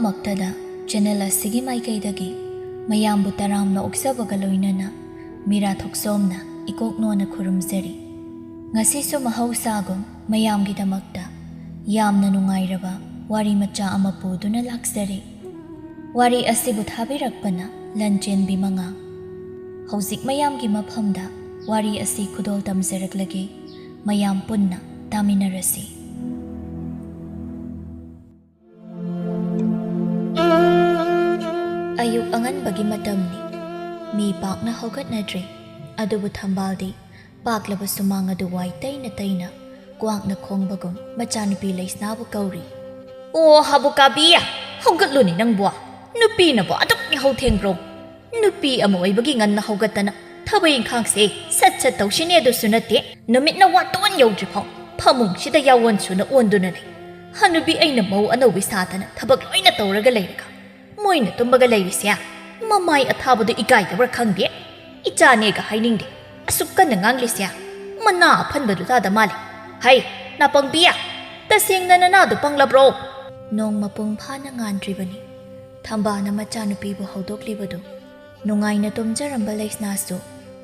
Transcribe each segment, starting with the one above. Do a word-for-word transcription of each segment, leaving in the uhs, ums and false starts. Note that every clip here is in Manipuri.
ꯃꯛꯇꯗ ꯆꯦꯅꯦꯜ ꯑꯁꯤꯒꯤ ꯃꯥꯏꯀꯩꯗꯒꯤ ꯃꯌꯥꯝꯕꯨ ꯇꯔꯥꯝꯅ ꯑꯣꯛꯆꯕꯒ ꯂꯣꯏꯅꯅ ꯃꯤꯔꯥ ꯊꯣꯛꯆꯣꯝꯅ ꯏꯀꯣꯛ ꯅꯣꯟꯅ ꯈꯨꯔꯨꯝꯖꯔꯤ꯫ ꯉꯁꯤꯁꯨ ꯃꯍꯧꯁꯥꯒꯨꯝ ꯃꯌꯥꯝꯒꯤꯗꯃꯛꯇ ꯌꯥꯝꯅ ꯅꯨꯡꯉꯥꯏꯔꯕ ꯋꯥꯔꯤ ꯃꯆꯥ ꯑꯃ ꯄꯨꯗꯨꯅ ꯂꯥꯛꯆꯔꯤ꯫ ꯋꯥꯔꯤ ꯑꯁꯤꯕꯨ ꯊꯥꯕꯤꯔꯛꯄꯅ ꯂꯟꯆꯦꯟꯕꯤ ꯃꯉꯥ꯫ ꯍꯧꯖꯤꯛ ꯃꯌꯥꯝꯒꯤ ꯃꯐꯝꯗ ꯋꯥꯔꯤ ꯑꯁꯤ ꯈꯨꯗꯣꯜ ꯇꯝꯖꯔꯛꯂꯒꯦ꯫ ꯃꯌꯥꯝ ꯄꯨꯟꯅ ꯇꯥꯃꯤꯟꯅꯔꯁꯤ꯫ ꯑꯌꯨꯛ ꯑꯉꯟꯕꯒꯤ ꯃꯇꯝꯅꯤ꯫ ꯃꯤ ꯄꯥꯛꯅ ꯍꯧꯒꯠꯅꯗ꯭ꯔꯤ꯫ ꯑꯗꯨꯕꯨ ꯊꯝꯕꯥꯜꯗꯤ ꯄꯥꯛꯂꯕ ꯁꯨꯃꯥꯡ ꯑꯗꯨ ꯋꯥꯏ ꯇꯩꯅ ꯇꯩꯅ ꯀ꯭ꯋꯥꯛꯅ ꯈꯣꯡꯕꯒꯨꯝ ꯃꯆꯥꯅꯨꯄꯤ ꯂꯩꯁꯅꯥꯕꯨ ꯀꯧꯔꯤ꯫ "ꯑꯣ, ꯍꯥꯕꯨ ꯀꯥꯕꯤ, ꯍꯧꯒꯠꯂꯨꯅꯦ ꯅꯪꯕꯨ꯫ ꯅꯨꯄꯤꯅꯕꯨ ꯑꯗꯨꯛ ꯌꯥꯍꯧ ꯊꯦꯡꯕ꯭ꯔꯣ? ꯅꯨꯄꯤ ꯑꯃ ꯑꯣꯏꯕꯒꯤ ꯉꯟꯅ ꯍꯧꯒꯠꯇꯅ ꯊꯕꯛ ꯏꯪꯈꯥꯡꯁꯦ ꯁꯠ ꯁꯠ ꯇꯧꯁꯤꯅꯦ ꯑꯗꯨꯁꯨ ꯅꯠꯇꯦ, ꯅꯨꯃꯤꯠꯅ ꯋꯥꯇꯣꯟ ꯌꯧꯗ꯭ꯔꯤꯐꯥꯎ ꯐꯃꯨꯡꯁꯤꯗ ꯌꯥꯋꯣꯟ ꯁꯨꯅ ꯑꯣꯟꯗꯨꯅ ꯂꯩ꯫ ꯍꯅꯨꯕꯤ ꯑꯩꯅ ꯃꯧ ꯑꯅꯧꯕꯤ ꯁꯥꯗꯅ ꯊꯕꯛ ꯂꯣꯏꯅ ꯇꯧꯔꯒ ꯂꯩꯔꯒ ꯃꯣꯏꯅ ꯇꯨꯝꯕꯒ ꯂꯩꯔꯤꯁꯦ ꯃꯃꯥꯏ ꯑꯊꯥꯕꯗꯨ ꯏꯀꯥꯏꯗꯕ꯭ꯔꯥ ꯈꯪꯗꯦ꯫ ꯏꯆꯥꯅꯦꯒ ꯍꯥꯏꯅꯤꯡꯗꯦ꯫ ꯑꯁꯨꯛ ꯀꯟꯅ ꯉꯥꯡꯂꯤꯁꯦ ꯃꯅꯥ ꯑꯐꯟꯕꯗꯨ ꯇꯥꯗ ꯃꯥꯜꯂꯦ꯫ ꯍꯩ, ꯅꯥꯄꯪꯕꯤ, ꯇꯁꯦꯡꯅ ꯅꯅꯥꯗꯨ ꯄꯪꯂꯕ꯭ꯔꯣ?" ꯅꯣꯡ ꯃꯄꯨꯡ ꯐꯥꯅ ꯉꯥꯟꯗ꯭ꯔꯤꯕꯅꯤ꯫ ꯊꯝꯕꯥꯜꯅ ꯃꯆꯥꯅꯨꯄꯤꯕꯨ ꯍꯧꯗꯣꯛꯂꯤꯕꯗꯨ꯫ ꯅꯨꯡꯉꯥꯏꯅ ꯇꯨꯝꯖꯔꯝꯕ ꯂꯩꯁꯅꯥꯁꯨ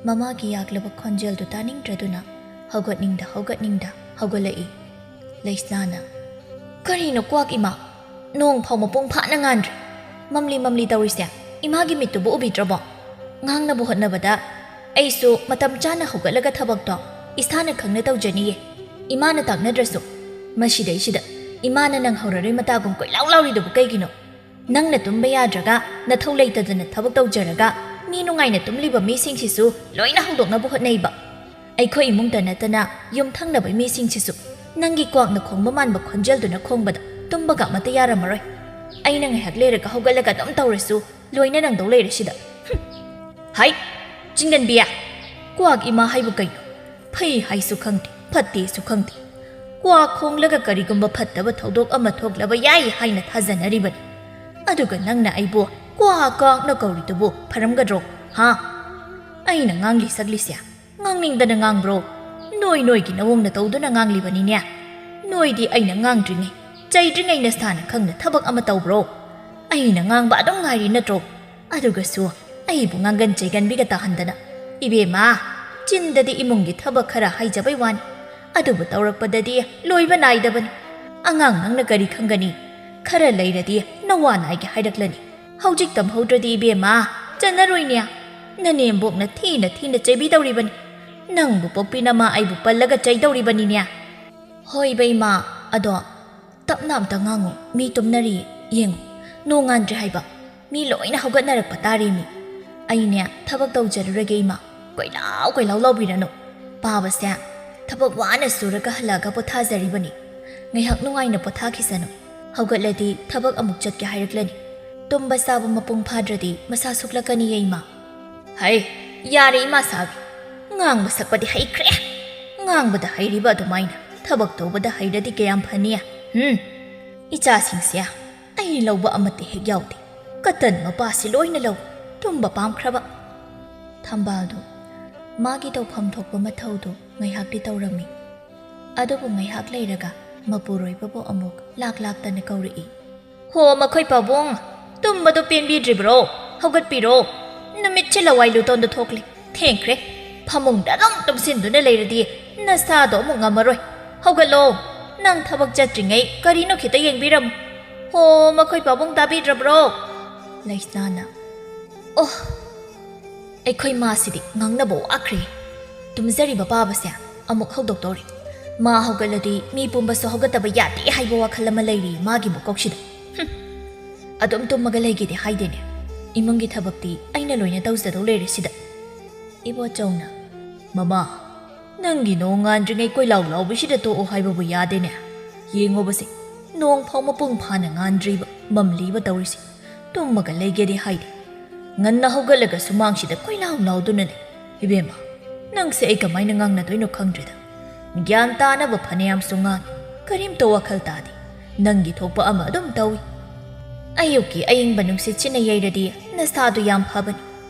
ꯃꯃꯥꯒꯤ ꯌꯥꯛꯂꯕ ꯈꯣꯟꯖꯦꯜꯗꯨ ꯇꯥꯅꯤꯡꯗ꯭ꯔꯗꯨꯅ ꯍꯧꯒꯠꯅꯤꯡꯗ ꯍꯧꯒꯠꯅꯤꯡꯗ ꯍꯧꯒꯠꯂꯛꯏ꯫ ꯂꯩꯁꯅꯥꯅ, "ꯀꯔꯤꯅꯣ ꯀ꯭ꯋꯥꯛ ꯏꯃꯥ? ꯅꯣꯡ ꯐꯥꯎ ꯃꯄꯨꯡ ꯐꯥꯅ ꯉꯥꯟꯗ꯭ꯔꯤ꯫ ꯃꯝꯂꯤ ꯃꯝꯂꯤ ꯇꯧꯔꯤꯁꯦ ꯏꯃꯥꯒꯤ ꯃꯤꯠꯇꯨꯕꯨ ꯎꯕꯤꯗ꯭ꯔꯕꯣ? ꯉꯥꯡꯅꯕ ꯍꯣꯠꯅꯕꯗ ꯑꯩꯁꯨ ꯃꯇꯝ ꯆꯥꯅ ꯍꯧꯒꯠꯂꯒ ꯊꯕꯛꯇꯣ ꯏꯁꯥꯅ ꯈꯪꯅ ꯇꯧꯖꯅꯤꯌꯦ꯫ ꯏꯃꯥꯅ ꯇꯥꯛꯅꯗ꯭ꯔꯁꯨ꯫ ꯃꯁꯤꯗꯩꯁꯤꯗ ꯏꯃꯥꯅ ꯅꯪ ꯍꯧꯔꯔꯣꯏ ꯃꯇꯥꯒꯨꯝ ꯀꯣꯏꯂꯥꯎ ꯂꯥꯎꯔꯤꯗꯨꯕꯨ ꯀꯩꯒꯤꯅꯣ? ꯅꯪꯅ ꯇꯨꯝꯕ ꯌꯥꯗ꯭ꯔꯒ ꯅꯊꯧ ꯂꯩꯇꯗꯅ ꯊꯕꯛ ꯇꯧꯖꯔꯒ ꯃꯤ ꯅꯨꯡꯉꯥꯏꯅ ꯇꯨꯝꯂꯤꯕ ꯃꯤꯁꯤꯡꯁꯤꯁꯨ ꯂꯣꯏꯅ ꯍꯧꯗꯣꯛꯅꯕ ꯍꯣꯠꯅꯩꯕ꯫ ꯑꯩꯈꯣꯏ ꯏꯃꯨꯡꯗ ꯅꯠꯇꯅ ꯌꯨꯝꯊꯪꯅꯕ ꯃꯤꯁꯤꯡꯁꯤꯁꯨ ꯅꯪꯒꯤ ꯀ꯭ꯋꯥꯛꯅ ꯈꯣꯡꯕ ꯃꯥꯟꯕ ꯈꯣꯟꯖꯦꯜꯗꯨꯅ ꯈꯣꯡꯕꯗ ꯇꯨꯝꯕꯒ ꯑꯃꯠꯇ ꯌꯥꯔꯝꯃꯔꯣꯏ꯫ ꯑꯩꯅ ꯉꯥꯏꯍꯥꯛ ꯂꯩꯔꯒ ꯍꯧꯒꯠꯂꯒ ꯑꯗꯨꯝ ꯇꯧꯔꯁꯨ ꯂꯣꯏꯅ ꯅꯪꯗꯧ ꯂꯩꯔꯦ ꯁꯤꯗ꯫ ꯍꯨꯝ! ꯍꯥꯏ! ꯆꯤꯡꯒꯟꯕꯤ! ꯀ꯭ꯋꯥꯛ ꯏꯃꯥ ꯍꯥꯏꯕꯨ ꯀꯩꯅꯣ? ꯐꯩ ꯍꯥꯏꯁꯨ ꯈꯪꯗꯦ, ꯐꯠꯇꯦꯁꯨ ꯈꯪꯗꯦ꯫ ꯀ꯭ꯋꯥꯛ ꯈꯣꯡꯂꯒ ꯀꯔꯤꯒꯨꯝꯕ ꯐꯠꯇꯕ ꯊꯧꯗꯣꯛ ꯑꯃ ꯊꯣꯛꯂꯕ ꯌꯥꯏ ꯍꯥꯏꯅ ꯊꯥꯖꯅꯔꯤꯕꯅꯤ꯫ ꯑꯗꯨꯒ ꯅꯪꯅ ꯑꯩꯕꯨ ꯀ꯭ꯋꯥꯛ ꯀ꯭ꯋꯥꯛꯅ ꯀꯧꯔꯤꯗꯨꯕꯨ ꯐꯔꯝꯒꯗ꯭ꯔꯣ? ꯍꯥ? ꯑꯩꯅ ꯉꯥꯡꯂꯤ ꯁꯛꯂꯤꯁꯦ ꯉꯥꯡꯅꯤꯡꯗꯅ ꯉꯥꯡꯕ꯭ꯔꯣ? ꯅꯣꯏ ꯅꯣꯏꯒꯤ ꯅꯋꯣꯡꯅ ꯇꯧꯗꯨꯅ ꯉꯥꯡꯂꯤꯕꯅꯤꯅꯦ꯫ ꯅꯣꯏꯗꯤ ꯑꯩꯅ ꯉꯥꯡꯗ꯭ꯔꯤꯉꯩ, ꯆꯩꯗ꯭ꯔꯤꯉꯩ ꯅꯁꯥꯅ ꯈꯪꯅ ꯊꯕꯛ ꯑꯃ ꯇꯧꯕ꯭ꯔꯣ? ꯑꯩꯅ ꯉꯥꯡꯕ ꯑꯗꯨꯝ ꯉꯥꯏꯔꯤ ꯅꯠꯇ꯭ꯔꯣ? ꯑꯗꯨꯒꯁꯨ ꯑꯩꯕꯨ ꯉꯥꯡꯒꯟ ꯆꯩꯒꯟꯕꯤꯒ ꯇꯥꯍꯟꯗꯅ꯫ ꯏꯕꯦꯝꯃ, ꯆꯤꯟꯗꯗꯤ ꯏꯃꯨꯡꯒꯤ ꯊꯕꯛ ꯈꯔ ꯍꯥꯏꯖꯕꯩ ꯋꯥꯅꯤ, ꯑꯗꯨꯕꯨ ꯇꯧꯔꯛꯄꯗꯗꯤ ꯂꯣꯏꯕ ꯅꯥꯏꯗꯕꯅꯤ꯫ ꯑꯉꯥꯡ ꯅꯪꯅ ꯀꯔꯤ ꯈꯪꯒꯅꯤ? ꯈꯔ ꯂꯩꯔꯗꯤ ꯅꯋꯥ ꯅꯥꯏꯒꯦ ꯍꯥꯏꯔꯛꯂꯅꯤ꯫ ꯍꯧꯖꯤꯛ ꯇꯝꯍꯧꯗ꯭ꯔꯗꯤ ꯏꯕꯦꯝꯃ, ꯆꯟꯅꯔꯣꯏꯅꯦ꯫ ꯅꯅꯦꯝꯕꯣꯛꯅ ꯊꯤꯅ ꯊꯤꯅ ꯆꯩꯕꯤꯗꯧꯔꯤꯕꯅꯤ꯫ ꯅꯪꯕꯨ ꯄꯣꯛꯄꯤ ꯅꯃꯥ ꯑꯩꯕꯨ ꯄꯜꯂꯒ ꯆꯩꯗꯧꯔꯤꯕꯅꯤꯅꯦ꯫ ꯍꯣꯏꯕ ꯏꯃꯥ, ꯑꯗꯣ ꯇꯞꯅ ꯑꯝꯇ ꯉꯥꯡꯉꯨ, ꯃꯤ ꯇꯨꯝꯅꯔꯤ꯫ ꯌꯦꯡꯉꯨ, ꯅꯣꯡꯉꯥꯟꯗ꯭ꯔꯦ ꯍꯥꯏꯕ꯫ ꯃꯤ ꯂꯣꯏꯅ ꯍꯧꯒꯠꯅꯔꯛꯄ ꯇꯥꯔꯦꯃꯤ꯫ ꯑꯩꯅꯦ ꯊꯕꯛ ꯇꯧꯖꯔꯨꯔꯒꯦ ꯏꯃꯥ꯫ ꯀꯣꯏꯂꯥꯎ ꯀꯣꯏꯂꯥꯎ ꯂꯥꯎꯕꯤꯔꯅꯨ꯫ ꯄꯥꯕꯁꯦ ꯊꯕꯛ ꯋꯥꯅ ꯁꯨꯔꯒ ꯍꯜꯂꯛꯑꯒ ꯄꯣꯊꯥꯖꯔꯤꯕꯅꯤ꯫ ꯉꯥꯏꯍꯥꯛ ꯅꯨꯡꯉꯥꯏꯅ ꯄꯣꯊꯥꯈꯤꯁꯅꯨ꯫ ꯍꯧꯒꯠꯂꯗꯤ ꯊꯕꯛ ꯑꯃꯨꯛ ꯆꯠꯀꯦ ꯍꯥꯏꯔꯛꯂꯅꯤ꯫ ꯇꯨꯝꯕ ꯆꯥꯕ ꯃꯄꯨꯡ ꯐꯥꯗ꯭ꯔꯗꯤ ꯃꯁꯥ ꯁꯣꯛꯂꯛꯀꯅꯤꯌꯦ ꯏꯃꯥ꯫ ꯍꯩ, ꯌꯥꯔꯦ ꯏꯃꯥ ꯁꯥꯕꯤ꯫ ꯉꯥꯡꯕ ꯁꯛꯄꯗꯤ ꯍꯩꯈ꯭ꯔꯦ꯫ ꯉꯥꯡꯕꯗ ꯍꯩꯔꯤꯕ ꯑꯗꯨꯃꯥꯏꯅ ꯊꯕꯛ ꯇꯧꯕꯗ ꯍꯩꯔꯗꯤ ꯀꯌꯥꯝ ꯐꯅꯤ? ꯍꯨꯝ꯫ ꯏꯆꯥꯁꯤꯡꯁꯦ ꯑꯩ ꯂꯧꯕ ꯑꯃꯠꯇ ꯍꯦꯛ ꯌꯥꯎꯗꯦ꯫ ꯀꯇꯟ ꯃꯄꯥꯁꯤ ꯂꯣꯏꯅ ꯂꯧ꯫ ꯇꯨꯝꯕ ꯄꯥꯝꯈ꯭ꯔꯕ꯫ ꯊꯝꯕꯥꯜꯗꯨ ꯃꯥꯒꯤ ꯇꯧꯐꯝ ꯊꯣꯛꯄ ꯃꯊꯧꯗꯨ ꯉꯥꯏꯍꯥꯛꯇꯤ ꯇꯧꯔꯝꯃꯤ꯫ ꯑꯗꯨꯕꯨ ꯉꯥꯏꯍꯥꯛ ꯂꯩꯔꯒ ꯃꯄꯨꯔꯣꯏꯕꯕꯨ ꯑꯃꯨꯛ ꯂꯥꯛ ꯂꯥꯛꯇꯅ ꯀꯧꯔꯛꯏ꯫ ꯍꯣ, ꯃꯈꯣꯏ ꯄꯥꯕꯨꯡ, ꯇꯨꯝꯕꯗꯨ ꯄꯦꯟꯕꯤꯗ꯭ꯔꯤꯕ꯭ꯔꯣ? ꯍꯧꯒꯠꯄꯤꯔꯣ꯫ ꯅꯨꯃꯤꯠꯁꯦ ꯂꯋꯥꯏ ꯂꯨꯇꯣꯟꯗ ꯊꯣꯛꯂꯦ꯫ ꯊꯦꯡꯈ꯭ꯔꯦ꯫ ꯐꯃꯨꯡꯗ ꯑꯗꯨꯝ ꯇꯨꯝꯁꯤꯟꯗꯨꯅ ꯂꯩꯔꯗꯤ ꯅꯁꯥꯗꯣ ꯑꯃꯨꯛ ꯉꯝꯃꯔꯣꯏ꯫ ꯍꯧꯒꯠꯂꯣ꯫ ꯅꯪ ꯊꯕꯛ ꯆꯠꯇ꯭ꯔꯤꯉꯩ ꯀꯔꯤꯅꯣ ꯈꯤꯇ ꯌꯦꯡꯕꯤꯔꯝꯃꯨ꯫ ꯍꯣ, ꯃꯈꯣꯏ ꯄꯥꯕꯨꯡ ꯇꯥꯕꯤꯗ꯭ꯔꯕ꯭ꯔꯣ? ꯂꯩꯁꯅꯥꯅ, ꯑꯣ, ꯑꯩꯈꯣꯏ ꯃꯥꯁꯤꯗꯤ ꯉꯥꯡꯅꯕ ꯋꯥꯈ꯭ꯔꯦ꯫ ꯇꯨꯝꯖꯔꯤꯕ ꯄꯥꯕꯁꯦ ꯑꯃꯨꯛ ꯍꯧꯗꯣꯛꯇꯧꯔꯦ꯫ ꯃꯥ ꯍꯧꯒꯠꯂꯗꯤ ꯃꯤ ꯄꯨꯝꯕꯁꯨ ꯍꯧꯒꯠꯇꯕ ꯌꯥꯗꯦ ꯍꯥꯏꯕ ꯋꯥꯈꯜ ꯑꯃ ꯂꯩꯔꯤ ꯃꯥꯒꯤ ꯃꯀꯣꯛꯁꯤꯗ꯫ ꯍꯨꯝ, ꯑꯗꯨꯝ ꯇꯨꯝꯃꯒ ꯂꯩꯒꯦꯗꯤ ꯍꯥꯏꯗꯦꯅꯦ꯫ ꯏꯃꯨꯡꯒꯤ ꯊꯕꯛꯇꯤ ꯑꯩꯅ ꯂꯣꯏꯅ ꯇꯧꯖꯗꯧ ꯂꯩꯔꯦ ꯁꯤꯗ꯫ ꯏꯕꯣꯆꯧꯅ, ꯃꯃꯥ, ꯅꯪꯒꯤ ꯅꯣꯡ ꯉꯥꯟꯗ꯭ꯔꯤꯉꯩ ꯀꯣꯏꯂꯥꯎ ꯂꯥꯎꯕꯁꯤꯗ ꯇꯣꯛꯑꯣ ꯍꯥꯏꯕꯕꯨ ꯌꯥꯗꯦꯅꯦ꯫ ꯌꯦꯡꯉꯣꯕꯁꯦ, ꯅꯣꯡ ꯐꯥꯎ ꯃꯄꯨꯡ ꯐꯥꯅ ꯉꯥꯟꯗ꯭ꯔꯤꯕ, ꯃꯝꯂꯤꯕ ꯇꯧꯔꯤꯁꯦ꯫ ꯇꯨꯝꯃꯒ ꯂꯩꯒꯦꯗꯤ ꯍꯥꯏꯗꯦ꯫ ꯉꯟꯅ ꯍꯧꯒꯠꯂꯒ ꯁꯨꯃꯥꯡꯁꯤꯗ ꯀꯣꯏꯂꯥꯎ ꯂꯥꯎꯗꯨꯅ ꯂꯩ꯫ ꯏꯕꯦꯝꯃ, ꯅꯪꯁꯦ ꯑꯩ ꯀꯃꯥꯏꯅ ꯉꯥꯡꯅꯗꯣꯏꯅꯣ ꯈꯪꯗ꯭ꯔꯦꯗ꯫ ꯒ꯭ꯌꯥꯟ ꯇꯥꯅꯕ ꯐꯅꯌꯥꯝꯁꯨ ꯉꯥꯡꯉꯤ, ꯀꯔꯤꯝꯇ ꯋꯥꯈꯜ ꯇꯥꯗꯦ꯫ ꯅꯪꯒꯤ ꯊꯣꯛꯄ ꯑꯃ ꯑꯗꯨꯝ ꯇꯧꯏ꯫ ꯑꯌꯨꯛꯀꯤ ꯑꯏꯪꯕ ꯅꯨꯡꯁꯤꯠꯁꯤꯅ ꯌꯩꯔꯗꯤ ꯅꯁꯥꯗꯨ ꯌꯥꯝ ꯐꯕꯅꯤ꯫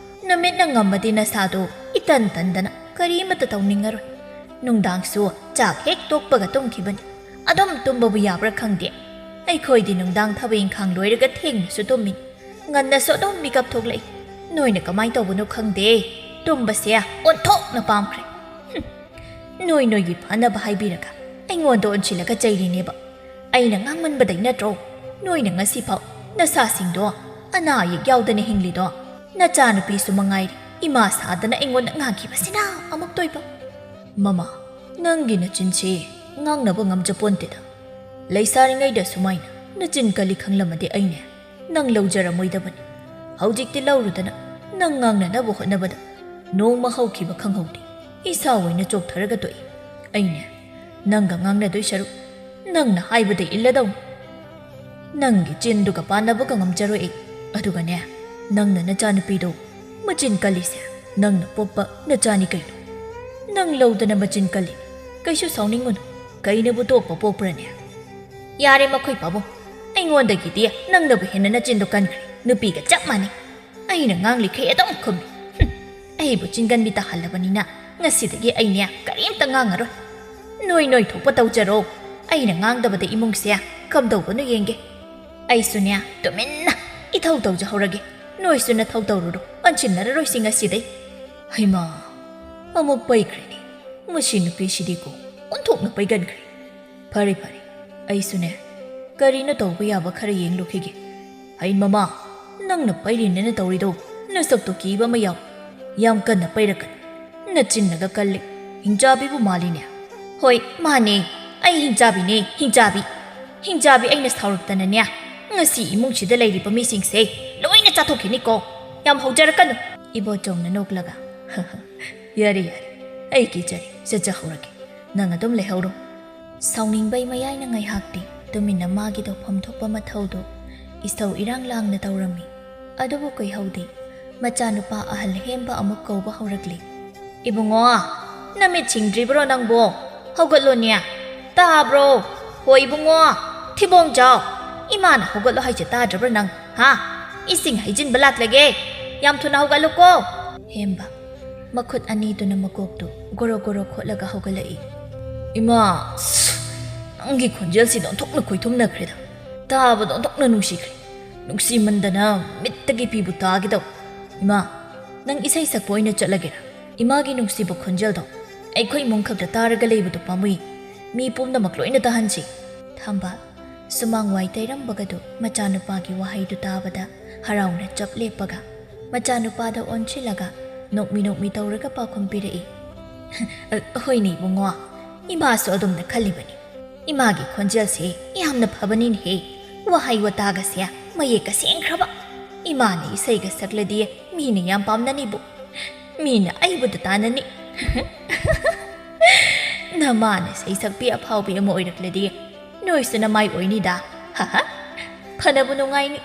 ꯅꯨꯃꯤꯠꯅ ꯉꯝꯃꯗꯤ ꯅꯁꯥꯗꯨ ꯏꯇꯟ ꯇꯟꯗꯅ ꯀꯔꯤꯃꯠꯇ ꯇꯧꯅꯤꯡꯉꯔꯣꯏ꯫ ꯅꯨꯡꯗꯥꯡꯁꯨ ꯆꯥꯛ ꯍꯦꯛ ꯇꯣꯛꯄꯒ ꯇꯨꯝꯈꯤꯕꯅꯤ꯫ ꯑꯗꯨꯝ ꯇꯨꯝꯕꯕꯨ ꯌꯥꯕ꯭ꯔꯥ ꯈꯪꯗꯦ꯫ ꯑꯩꯈꯣꯏꯗꯤ ꯅꯨꯡꯗꯥꯡ ꯊꯕꯛ ꯏꯪꯈꯥꯡ ꯂꯣꯏꯔꯒ ꯊꯦꯡꯅꯁꯨ ꯇꯨꯝꯃꯤ, ꯉꯟꯅꯁꯨ ꯑꯗꯨꯝ ꯃꯤꯀꯞ ꯊꯣꯛꯂꯛꯏ꯫ ꯅꯣꯏꯅ ꯀꯃꯥꯏꯅ ꯇꯧꯕꯅꯣ ꯈꯪꯗꯦ, ꯇꯨꯝꯕꯁꯦ ꯑꯣꯟꯊꯣꯛꯅ ꯄꯥꯝꯈ꯭ꯔꯦ꯫ ꯍꯨꯝ, ꯅꯣꯏ ꯅꯣꯏꯒꯤ ꯐꯅꯕ ꯍꯥꯏꯕꯤꯔꯒ ꯑꯩꯉꯣꯟꯗ ꯑꯣꯟꯁꯤꯜꯂꯒ ꯆꯩꯔꯤꯅꯦꯕ꯫ ꯑꯩꯅ ꯉꯥꯡꯃꯟꯕꯗꯩ ꯅꯠꯇ꯭ꯔꯣ ꯅꯣꯏꯅ ꯉꯁꯤꯐꯥꯎ ꯅꯁꯥꯁꯤꯡꯗꯣ ꯑꯅꯥ ꯑꯌꯦꯛ ꯌꯥꯎꯗꯅ ꯍꯤꯡꯂꯤꯗꯣ? ꯅꯆꯥꯅꯨꯄꯤꯁꯨ ꯃꯉꯥꯏꯔꯦ, ꯏꯃꯥ ꯁꯥꯗꯅ ꯑꯩꯉꯣꯟꯗ ꯉꯥꯡꯈꯤꯕꯁꯤꯅ ꯑꯃꯨꯛꯇꯣꯏꯕ꯫ ꯃꯃꯥ, ꯅꯪꯒꯤ ꯅꯆꯤꯟꯁꯤ ꯉꯥꯡꯅꯕ ꯉꯝꯖꯄꯣꯟꯇꯦꯗ꯫ ꯂꯩꯁꯥꯔꯤꯉꯩꯗ ꯁꯨꯃꯥꯏꯅ ꯅꯆꯤꯟ ꯀꯜꯂꯤ ꯈꯪꯂꯝꯃꯗꯤ ꯑꯩꯅꯦ ꯅꯪ ꯂꯧꯖꯔꯝꯃꯣꯏꯗꯕꯅꯤ꯫ ꯍꯧꯖꯤꯛꯇꯤ ꯂꯧꯔꯨꯗꯅ ꯅꯪ ꯉꯥꯡꯅꯅꯕ ꯍꯣꯠꯅꯕꯗ ꯅꯣꯡꯃ ꯍꯧꯈꯤꯕ ꯈꯪꯍꯧꯗꯦ꯫ ꯏꯁꯥ ꯑꯣꯏꯅ ꯆꯣꯛꯊꯔꯒ ꯇꯣꯛꯏ꯫ ꯑꯩꯅꯦ ꯅꯪꯒ ꯉꯥꯡꯅꯗꯣꯏ ꯁꯔꯨꯛ ꯅꯪꯅ ꯍꯥꯏꯕꯗ ꯏꯜꯂꯗꯧꯅꯤ꯫ ꯅꯪꯒꯤ ꯆꯤꯟꯗꯨꯒ ꯄꯥꯟꯅꯕꯒ ꯉꯝꯖꯔꯣꯏ ꯑꯩ꯫ ꯑꯗꯨꯒꯅꯦ, ꯅꯪꯅ ꯅꯆꯥꯅꯨꯄꯤꯗꯣ ꯃꯆꯤꯟ ꯀꯜꯂꯤꯁꯦ ꯅꯪꯅ ꯄꯣꯛꯄ ꯅꯆꯥꯅꯤ ꯀꯩꯅꯣ꯫ ꯅꯪ ꯂꯧꯗꯅ ꯃꯆꯤꯟ ꯀꯜꯂꯤ꯫ ꯀꯩꯁꯨ ꯁꯥꯎꯅꯤꯡꯉꯨꯅꯨ꯫ ꯀꯩꯅꯕꯨ ꯇꯣꯛꯄ ꯄꯣꯛꯄ꯭ꯔꯅꯦ? ꯌꯥꯔꯦ ꯃꯈꯣꯏ ꯄꯥꯕꯨꯡ, ꯑꯩꯉꯣꯟꯗꯒꯤꯗꯤ ꯅꯪꯅꯕꯨ ꯍꯦꯟꯅ ꯅꯆꯤꯟꯗꯣ ꯀꯟꯈ꯭ꯔꯦ꯫ ꯅꯨꯄꯤꯒ ꯆꯞ ꯃꯥꯟꯅꯩ꯫ ꯑꯩꯅ ꯉꯥꯡꯂꯤꯈꯩ ꯑꯗꯨꯝ ꯈꯨꯝꯃꯤ꯫ ꯍꯨꯝ, ꯑꯩꯕꯨ ꯆꯤꯟꯒꯟꯕꯤ ꯇꯥꯍꯜꯂꯕꯅꯤꯅ ꯉꯁꯤꯗꯒꯤ ꯑꯩꯅꯦ ꯀꯔꯤꯝꯇ ꯉꯥꯡꯉꯔꯣꯏ꯫ ꯅꯣꯏ ꯅꯣꯏ ꯊꯣꯛꯄ ꯇꯧꯖꯔꯣ꯫ ꯑꯩꯅ ꯉꯥꯡꯗꯕꯗ ꯏꯃꯨꯡꯁꯦ ꯀꯝꯗꯧꯕꯅꯣ ꯌꯦꯡꯒꯦ꯫ ꯑꯩꯁꯨꯅꯦ ꯇꯨꯃꯤꯟꯅ ꯏꯊꯧ ꯇꯧꯖꯍꯧꯔꯒꯦ꯫ ꯅꯣꯏꯁꯨ ꯅꯊꯧ ꯇꯧꯔꯨꯔꯣ, ꯑꯣꯟꯁꯤꯟꯅꯔꯔꯣꯏꯁꯤ ꯉꯁꯤꯗꯩ꯫ ꯍꯩꯃꯥ, ꯑꯃꯨꯛ ꯄꯩꯈ꯭ꯔꯦꯅꯦ꯫ ꯃꯁꯤ ꯅꯨꯄꯤꯁꯤꯗꯤꯀꯣ ꯑꯣꯟꯊꯣꯛꯅ ꯄꯩꯒꯟꯈ꯭ꯔꯦ꯫ ꯐꯔꯦ ꯐꯔꯦ, ꯑꯩꯁꯨꯅꯦ ꯀꯔꯤꯅꯣ ꯇꯧꯕ ꯌꯥꯕ ꯈꯔ ꯌꯦꯡꯂꯨꯈꯤꯒꯦ꯫ ꯍꯩ ꯃꯃꯥ, ꯅꯪꯅ ꯄꯩꯔꯤꯅꯦꯅ ꯇꯧꯔꯤꯗꯣ ꯅꯁꯛꯇꯣ ꯀꯤꯕ ꯑꯃ ꯌꯥꯎ꯫ ꯌꯥꯝ ꯀꯟꯅ ꯄꯩꯔꯛꯀꯅꯨ꯫ ꯅꯆꯤꯟꯅꯒ ꯀꯜꯂꯤ꯫ ꯍꯤꯡꯆꯥꯕꯤꯕꯨ ꯃꯥꯜꯂꯤꯅꯦ꯫ ꯍꯣꯏ ꯃꯥꯅꯦ, ꯑꯩ ꯍꯤꯡꯆꯥꯕꯤꯅꯦ, ꯍꯤꯡꯆꯥꯕꯤ꯫ ꯍꯤꯡꯆꯥꯕꯤ ꯑꯩꯅ ꯁꯥꯎꯔꯛꯇꯅꯅꯦ ꯉꯁꯤ ꯏꯃꯨꯡꯁꯤꯗ ꯂꯩꯔꯤꯕ ꯃꯤꯁꯤꯡꯁꯦ ꯂꯣꯏꯅ ꯆꯥꯊꯣꯛꯈꯤꯅꯤꯀꯣ꯫ ꯌꯥꯝ ꯍꯧꯖꯔꯛꯀꯅꯨ꯫ ꯏꯕꯣꯆꯧꯅ ꯅꯣꯛꯂꯒ, ꯌꯥꯔꯦ ꯌꯥꯔꯦ, ꯑꯩ ꯀꯤꯖꯔꯦ, ꯆꯠꯆꯍꯧꯔꯒꯦ꯫ ꯅꯪ ꯑꯗꯨꯝ ꯂꯩꯍꯧꯔꯣ꯫ ꯁꯥꯎꯅꯤꯡꯕꯩ ꯃꯌꯥꯏꯅ ꯉꯥꯏꯍꯥꯛꯇꯤ ꯇꯨꯃꯤꯟꯅ ꯃꯥꯒꯤ ꯇꯧꯐꯝ ꯊꯣꯛꯄ ꯃꯊꯧꯗꯨ ꯏꯁꯧ ꯏꯔꯥꯡ ꯂꯥꯡꯅ ꯇꯧꯔꯝꯃꯤ꯫ ꯑꯗꯨꯕꯨ ꯀꯨꯏꯍꯧꯗꯦ, ꯃꯆꯥꯅꯨꯄꯥ ꯑꯍꯜ ꯍꯦꯝꯕ ꯑꯃꯨꯛ ꯀꯧꯕ ꯍꯧꯔꯛꯂꯤ꯫ ꯏꯕꯨꯡꯉꯣ, ꯅꯃꯤꯠ ꯁꯤꯡꯗ꯭ꯔꯤꯕ꯭ꯔꯣ ꯅꯪꯕꯣ? ꯍꯧꯒꯠꯂꯣꯅꯦ꯫ ꯇꯥꯕ꯭ꯔꯣ? ꯍꯣ ꯏꯕꯨꯡꯉꯣ, ꯊꯤꯕꯣꯡꯖꯥꯎ, ꯏꯃꯥꯅ ꯍꯧꯒꯠꯂꯣ ꯍꯥꯏꯁꯦ ꯇꯥꯗ꯭ꯔꯕ꯭ꯔꯥ ꯅꯪ? ꯍꯥ? ꯏꯁꯤꯡ ꯍꯩꯖꯤꯟꯕ ꯂꯥꯛꯂꯒꯦ꯫ ꯌꯥꯝ ꯊꯨꯅ ꯍꯧꯒꯠꯂꯨꯀꯣ꯫ ꯍꯦꯝꯕ ꯃꯈꯨꯠ ꯑꯅꯤꯗꯨꯅ ꯃꯀꯣꯛꯇꯨ ꯒꯣꯔꯣ ꯒꯣꯔꯣ ꯈꯣꯠꯂꯒ ꯍꯧꯒꯠꯂꯛꯏ꯫ ꯏꯃꯥ, ꯑꯁ, ꯅꯪꯒꯤ ꯈꯣꯟꯖꯦꯜꯁꯤꯗ ꯑꯣꯟꯊꯣꯛꯅ ꯈꯣꯏꯊꯨꯝꯅꯈ꯭ꯔꯦꯗ꯫ ꯇꯥꯕꯗ ꯑꯣꯟꯊꯣꯛꯅ ꯅꯨꯡꯁꯤꯈ꯭ꯔꯦ꯫ ꯅꯨꯡꯁꯤꯃꯟꯗꯅ ꯃꯤꯠꯇꯒꯤ ꯄꯤꯕꯨ ꯇꯥꯒꯦ ꯇꯧ꯫ ꯏꯃꯥ, ꯅꯪ ꯏꯁꯩ ꯁꯛꯄ ꯑꯣꯏꯅ ꯆꯠꯂꯒꯦꯔꯥ? ꯏꯃꯥꯒꯤ ꯅꯨꯡꯁꯤꯕ ꯈꯣꯟꯖꯦꯜꯗꯣ ꯑꯩꯈꯣꯏ ꯏꯃꯨꯡ ꯈꯛꯇ ꯇꯥꯔꯒ ꯂꯩꯕꯗꯣ ꯄꯥꯝꯃꯨꯏ꯫ ꯃꯤ ꯄꯨꯝꯅꯃꯛ ꯂꯣꯏꯅ ꯇꯥꯍꯟꯁꯤ꯫ ꯊꯝꯕꯥꯜ ꯁꯨꯃꯥꯡ ꯋꯥꯏ ꯇꯩꯔꯝꯕꯒꯗꯨ ꯃꯆꯥꯅꯨꯄꯥꯒꯤ ꯋꯥꯍꯩꯗꯨ ꯇꯥꯕꯗ ꯍꯔꯥꯎꯅ ꯆꯞ ꯂꯦꯞꯄꯒ ꯃꯆꯥꯅꯨꯄꯥꯗ ꯑꯣꯟꯁꯤꯜꯂꯒ ꯅꯣꯛꯃꯤ ꯅꯣꯛꯃꯤ ꯇꯧꯔꯒ ꯄꯥꯎꯈꯨꯝ ꯄꯤꯔꯛꯏ꯫ "ꯍꯣꯏꯅꯦ ꯏꯕꯨꯡꯉꯣ, ꯏꯃꯥꯁꯨ ꯑꯗꯨꯝꯅ ꯈꯜꯂꯤꯕꯅꯤ꯫ ꯏꯃꯥꯒꯤ ꯈꯣꯟꯖꯦꯜꯁꯦ ꯌꯥꯝꯅ ꯐꯕꯅꯤꯅꯦꯍꯦ꯫ ꯋꯥꯍꯩ ꯋꯥꯇꯥꯒꯁꯦ ꯃꯌꯦꯛꯀ ꯁꯦꯡꯈ꯭ꯔꯕ꯫ ꯏꯃꯥꯅ ꯏꯁꯩꯒ ꯁꯛꯂꯗꯤ ꯃꯤꯅ ꯌꯥꯝ ꯄꯥꯝꯅꯅꯤꯕꯨ꯫ ꯃꯤꯅ ꯑꯩꯕꯨꯗ ꯇꯥꯅꯅꯤ꯫ ꯅꯃꯥꯅ ꯏꯁꯩ ꯁꯛꯄꯤ ꯑꯐꯥꯎꯕꯤ ꯑꯃ ꯑꯣꯏꯔꯛꯂꯗꯤ ꯅꯣꯏꯁꯨ ꯅꯃꯥꯏ ꯑꯣꯏꯅꯤꯗ꯫ ꯍꯥꯍꯥ꯫ ꯐꯅꯕꯨ ꯅꯨꯡꯉꯥꯏꯅꯤ꯫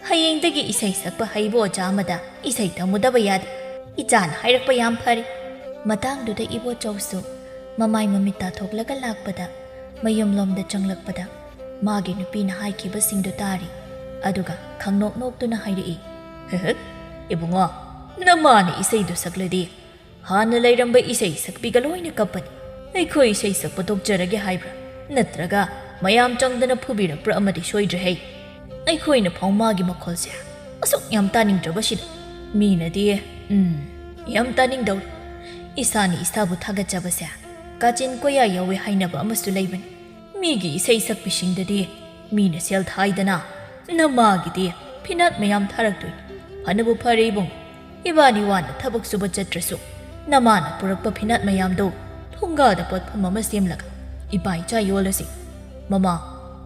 ꯍꯌꯦꯡꯗꯒꯤ ꯏꯁꯩ ꯁꯛꯄ ꯍꯩꯕ ꯑꯣꯖꯥ ꯑꯃꯗ ꯏꯁꯩ ꯇꯝꯃꯨꯗꯕ ꯌꯥꯗꯦ꯫ ꯏꯆꯥꯅ ꯍꯥꯏꯔꯛꯄ ꯌꯥꯝ ꯐꯔꯦ꯫" ꯃꯇꯥꯡꯗꯨꯗ ꯏꯕꯣꯆꯧꯁꯨ ꯃꯃꯥꯏ ꯃꯃꯤꯠ ꯇꯥꯊꯣꯛꯂꯒ ꯂꯥꯛꯄꯗ, ꯃꯌꯨꯝꯂꯣꯝꯗ ꯆꯪꯂꯛꯄꯗ ꯃꯥꯒꯤ ꯅꯨꯄꯤꯅ ꯍꯥꯏꯈꯤꯕꯁꯤꯡꯗꯨ ꯇꯥꯔꯤ꯫ ꯑꯗꯨꯒ ꯈꯪꯅꯣꯛ ꯅꯣꯛꯇꯨꯅ ꯍꯥꯏꯔꯛꯏ, "ꯍꯦꯍꯦ, ꯏꯕꯨꯡꯉꯣ, ꯅꯃꯥꯅ ꯏꯁꯩꯗꯨ ꯁꯛꯂꯗꯤ ꯍꯥꯟꯅ ꯂꯩꯔꯝꯕ ꯏꯁꯩ ꯁꯛꯄꯤꯒ ꯂꯣꯏꯅ ꯀꯞꯄꯅꯤ꯫ ꯑꯩꯈꯣꯏ ꯏꯁꯩ ꯁꯛꯄ ꯇꯣꯛꯆꯔꯒꯦ ꯍꯥꯏꯕ꯭ꯔꯥ? ꯅꯠꯇ꯭ꯔꯒ ꯃꯌꯥꯝ ꯆꯪꯗꯅ ꯐꯨꯕꯤꯔꯛꯄ꯭ꯔꯥ ꯑꯃꯗꯤ ꯁꯣꯏꯗ꯭ꯔꯦ ꯍꯩ꯫ ꯑꯩꯈꯣꯏꯅ ꯐꯥꯎ ꯃꯥꯒꯤ ꯃꯈꯣꯜꯁꯦ ꯑꯁꯨꯛ ꯌꯥꯝ ꯇꯥꯅꯤꯡꯗ꯭ꯔꯕꯁꯤꯗ꯫ ꯃꯤꯅꯗꯤ, ꯎꯝ, ꯌꯥꯝ ꯇꯥꯅꯤꯡꯗꯧꯔꯤ꯫ ꯏꯁꯥꯅ ꯏꯁꯥꯕꯨ ꯊꯥꯒꯠꯆꯕꯁꯦ ꯀꯥꯆꯤꯟ ꯀꯣꯌꯥ ꯌꯧꯋꯦ ꯍꯥꯏꯅꯕ ꯑꯃꯁꯨ ꯂꯩꯕꯅꯤ꯫ ꯃꯤꯒꯤ ꯏꯁꯩ ꯁꯛꯄꯤꯁꯤꯡꯗꯗꯤ ꯃꯤꯅ ꯁꯦꯜ ꯊꯥꯏꯗꯅ, ꯅꯃꯥꯒꯤꯗꯤ ꯐꯤꯅꯥꯠ ꯃꯌꯥꯝ ꯊꯥꯔꯛꯇꯣꯏꯅꯤ꯫ ꯐꯅꯕꯨ ꯐꯔꯦ ꯏꯕꯨꯡ, ꯏꯕꯥꯅꯤ ꯋꯥꯅ ꯊꯕꯛ ꯁꯨꯕ ꯆꯠꯇ꯭ꯔꯁꯨ ꯅꯃꯥꯅ ꯄꯨꯔꯛꯄ ꯐꯤꯅꯥꯠ ꯃꯌꯥꯝꯗꯣ ꯊꯣꯡꯒꯥꯗ ꯄꯣꯠꯐꯝ ꯑꯃ ꯁꯦꯝꯂꯒ ꯏꯄꯥ ꯏꯆꯥ ꯌꯣꯜꯂꯁꯤ꯫ ꯃꯃꯥ,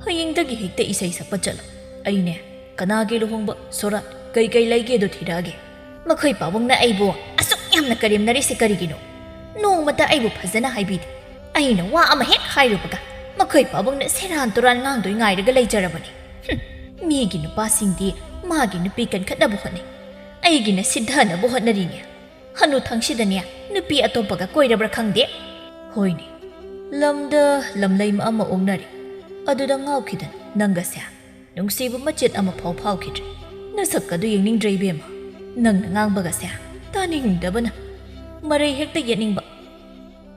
ꯍꯌꯦꯡꯗꯒꯤ ꯍꯦꯛꯇ ꯏꯁꯩ ꯁꯛꯄ ꯆꯠꯂꯣ꯫ ꯑꯩꯅꯦ ꯀꯅꯥꯒꯤ ꯂꯨꯍꯣꯡꯕ, ꯁꯣꯔꯥꯠ, ꯀꯩ ꯀꯩ ꯂꯩꯒꯦꯗꯣ ꯊꯤꯔꯛꯑꯒꯦ꯫ ꯃꯈꯣꯏ ꯄꯥꯕꯨꯡꯅ ꯑꯩꯕꯨ ꯑꯁꯨꯛ ꯌꯥꯝꯅ ꯀꯔꯦꯝꯅꯔꯤꯁꯦ ꯀꯔꯤꯒꯤꯅꯣ? ꯅꯣꯡꯃꯇ ꯑꯩꯕꯨ ꯐꯖꯅ ꯍꯥꯏꯕꯤꯗꯦ꯫ ꯑꯩꯅ ꯋꯥ ꯑꯃ ꯍꯦꯛ ꯍꯥꯏꯔꯨꯕꯒ ꯃꯈꯣꯏ ꯄꯥꯕꯨꯡꯅ ꯁꯦꯔꯥꯟ ꯇꯨꯔꯥꯟ ꯉꯥꯡꯗꯣꯏ ꯉꯥꯏꯔꯒ ꯂꯩꯖꯔꯕꯅꯤ꯫ ꯍꯨꯝ, ꯃꯤꯒꯤ ꯅꯨꯄꯥꯁꯤꯡꯗꯤ ꯃꯥꯒꯤ ꯅꯨꯄꯤ ꯀꯟꯈꯠꯅꯕ ꯍꯣꯠꯅꯩ, ꯑꯩꯒꯤꯅ ꯁꯤꯊꯅꯕ ꯍꯣꯠꯅꯔꯤꯅꯦ꯫ ꯍꯅꯨꯊꯪꯁꯤꯗꯅꯦ ꯅꯨꯄꯤ ꯑꯇꯣꯞꯄꯒ ꯀꯣꯏꯔꯕ꯭ꯔꯥ ꯈꯪꯗꯦ꯫ ꯍꯣꯏꯅꯦ, ꯂꯝꯗ ꯂꯝꯂꯩꯃ ꯑꯃ ꯑꯣꯛꯅꯔꯦ, ꯑꯗꯨꯗ ꯉꯥꯎꯈꯤꯗꯅ ꯅꯪꯒꯁꯦ ꯅꯨꯡꯁꯤꯕ ꯃꯆꯦꯠ ꯑꯃꯐꯥꯎ ꯐꯥꯎꯈꯤꯗ꯭ꯔꯦ꯫ ꯅꯁꯛ ꯑꯗꯨ ꯌꯦꯡꯅꯤꯡꯗ꯭ꯔꯦ ꯏꯕꯦꯝꯃ, ꯅꯪꯅ ꯉꯥꯡꯕꯒꯁꯦ ꯇꯥꯅꯤꯡꯗꯕꯅ ꯃꯔꯩ ꯍꯦꯛꯇ ꯌꯦꯠꯅꯤꯡꯕ꯫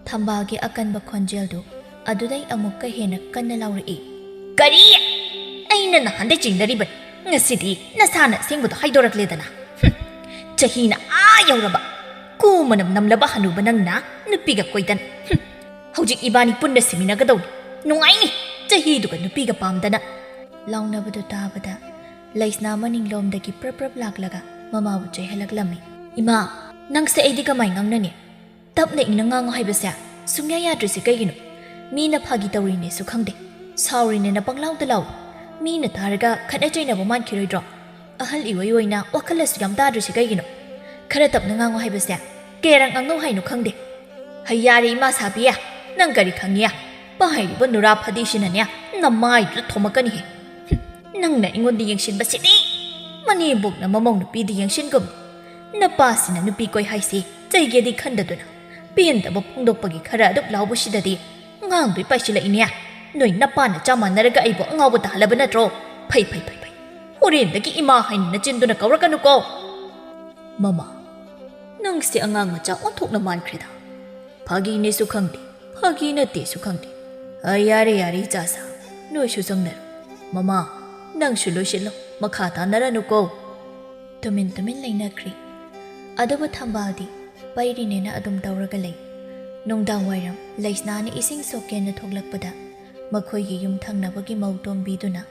ꯊꯝꯕꯥꯜꯒꯤ ꯑꯀꯟꯕ ꯈꯣꯟꯖꯦꯜꯗꯨ ꯑꯗꯨꯗꯩ ꯑꯃꯨꯛꯀ ꯍꯦꯟꯅ ꯀꯟꯅ ꯂꯥꯎꯔꯛꯏ꯫ "ꯀꯔꯤ? ꯑꯩ ꯅꯍꯥꯟꯗꯩ ꯆꯤꯡꯅꯔꯤꯕꯅꯤ꯫ ꯉꯁꯤꯗꯤ ꯅꯁꯥꯅ ꯑꯁꯦꯡꯕꯗꯣ ꯍꯥꯏꯗꯣꯔꯛꯂꯦꯗꯅ꯫ ꯍꯨꯝ, ꯆꯍꯤꯅ ꯑꯥ ꯌꯧꯔꯕ, ꯀꯨ ꯃꯅꯝ ꯅꯝꯂꯕ ꯍꯅꯨꯕ ꯅꯪꯅ ꯅꯨꯄꯤꯒ ꯀꯣꯏꯗꯅ꯫ ꯍꯨꯝ, ꯍꯧꯖꯤꯛ ꯏꯕꯥꯅꯤ ꯄꯨꯟꯅ ꯁꯤꯃꯤꯟꯅꯒꯗꯧꯅꯤ꯫ ꯅꯨꯡꯉꯥꯏꯅꯤ, ꯆꯍꯤꯗꯨꯒ ꯅꯨꯄꯤꯒ ꯄꯥꯝꯗꯅ꯫ ꯂꯥꯎꯅꯕꯗꯨ ꯇꯥꯕꯗ ꯂꯩꯁꯅꯥ ꯃꯅꯤꯡꯂꯣꯝꯗꯒꯤ ꯄ꯭ꯔꯞ ꯄ꯭ꯔꯞ ꯂꯥꯛꯂꯒ ꯃꯃꯥꯕꯨ ꯆꯩꯍꯜꯂꯛꯂꯝꯃꯤ꯫ "ꯏꯃꯥ, ꯅꯪꯁꯦ ꯑꯩꯗꯤ ꯀꯃꯥꯏ ꯉꯥꯡꯅꯅꯤ? ꯇꯞꯅ ꯏꯪꯅ ꯉꯥꯡꯉꯨ ꯍꯥꯏꯕꯁꯦ ꯁꯨꯡꯌꯥ ꯌꯥꯗ꯭ꯔꯤꯁꯦ ꯀꯩꯒꯤꯅꯣ? ꯃꯤꯅ ꯐꯥꯒꯤ ꯇꯧꯔꯤꯅꯦꯁꯨ ꯈꯪꯗꯦ, ꯁꯥꯎꯔꯤꯅꯦꯅ ꯄꯪꯂꯥꯎꯗ ꯂꯥꯎ꯫ ꯃꯤꯅ ꯇꯥꯔꯒ ꯈꯠꯅ ꯆꯩꯅꯕ ꯃꯥꯟꯈꯤꯔꯣꯏꯗ꯭ꯔꯣ? ꯑꯍꯜ ꯏꯑꯣꯏ ꯑꯣꯏꯅ ꯋꯥꯈꯜ ꯑꯁꯨꯛ ꯌꯥꯝ ꯇꯥꯗ꯭ꯔꯤꯁꯦ ꯀꯩꯒꯤꯅꯣ? ꯈꯔ ꯇꯞꯅ ꯉꯥꯡꯉꯨ ꯍꯥꯏꯕꯁꯦ ꯀꯌꯥꯔꯛ ꯉꯥꯡꯅꯧ ꯍꯥꯏꯅꯣ ꯈꯪꯗꯦ꯫ ꯍꯩ ꯌꯥꯔꯦ ꯏꯃꯥ ꯁꯥꯕꯤ, ꯅꯪ ꯀꯔꯤ ꯈꯪꯉꯤ? ꯄꯥꯏꯔꯤꯕ ꯅꯨꯔꯥ ꯐꯗꯤꯁꯤꯅꯅꯦ ꯅꯃꯥꯏꯗꯨꯗ ꯊꯣꯝꯃꯛꯀꯅꯤꯍꯦ꯫ ꯍꯨꯝ, ꯅꯪꯅ ꯑꯩꯉꯣꯟꯗ ꯌꯦꯡꯁꯤꯟꯕꯁꯤꯗꯤ ꯃꯅꯦꯝꯕꯣꯛꯅ ꯃꯃꯧ ꯅꯨꯄꯤꯗ ꯌꯦꯡꯁꯤꯟꯒꯨꯝ꯫ ꯅꯄꯥꯁꯤꯅ ꯅꯨꯄꯤ ꯀꯣꯏ ꯍꯥꯏꯁꯤ ꯆꯩꯒꯦꯗꯤ ꯈꯟꯗꯗꯨꯅ ꯄꯦꯟꯗꯕ ꯐꯣꯡꯗꯣꯛꯄꯒꯤ ꯈꯔ ꯑꯗꯨꯛ ꯂꯥꯎꯕꯁꯤꯗꯗꯤ ꯉꯥꯡꯗꯣꯏ ꯄꯥꯏꯁꯤꯜꯂꯛꯏꯅꯦ꯫ ꯅꯣꯏ ꯅꯄꯥ ꯅꯆꯥ ꯃꯥꯟꯅꯔꯒ ꯑꯩꯕꯨ ꯑꯉꯥꯎꯕ ꯇꯥꯍꯜꯂꯕ ꯅꯠꯇ꯭ꯔꯣ? ꯐꯩ, ꯐꯩ, ꯐꯩ, ꯐꯩ꯫ ꯍꯣꯔꯦꯟꯗꯒꯤ ꯏꯃꯥ ꯍꯥꯏꯅ ꯅꯆꯤꯟꯗꯨꯅ ꯀꯧꯔꯛꯀꯅꯨꯀꯣ꯫ ꯃꯃꯥ, ꯅꯪꯁꯦ ꯑꯉꯥꯡ ꯃꯆꯥ ꯑꯣꯟꯊꯣꯛꯅ ꯃꯥꯟꯈ꯭ꯔꯦꯗ꯫ ꯐꯥꯒꯤꯅꯦꯁꯨ ꯈꯪꯗꯦ, ꯐꯥꯒꯤ ꯅꯠꯇꯦꯁꯨ ꯈꯪꯗꯦ꯫ ꯑ, ꯌꯥꯔꯦ, ꯌꯥꯔꯦ, ꯏꯆꯥꯁꯥ, ꯅꯣꯏꯁꯨ ꯆꯪꯅꯔꯣ꯫ ꯃꯃꯥ, ꯅꯪꯁꯨ ꯂꯣꯏꯁꯤꯜꯂꯣ, ꯃꯈꯥ ꯇꯥꯅꯔꯅꯨꯀꯣ꯫ ꯇꯨꯃꯤꯟ ꯇꯨꯃꯤꯟ ꯂꯩꯅꯈ꯭ꯔꯦ꯫ ꯑꯗꯨꯕꯨ ꯊꯝꯕꯥꯜꯗꯤ ꯄꯩꯔꯤꯅꯦꯅ ꯑꯗꯨꯝ ꯇꯧꯔꯒ ꯂꯩ꯫ ꯅꯨꯡꯗꯥꯡ ꯋꯥꯏꯔꯝ ꯂꯩꯁꯅꯥꯅ ꯏꯁꯤꯡ ꯁꯣꯛꯀꯦꯅ ꯊꯣꯛꯂꯛꯄꯗ ꯃꯈꯣꯏꯒꯤ ꯌꯨꯝ ꯊꯪꯅꯕꯒꯤ ꯃꯧ ꯇꯣꯝꯕꯤꯗꯨꯅ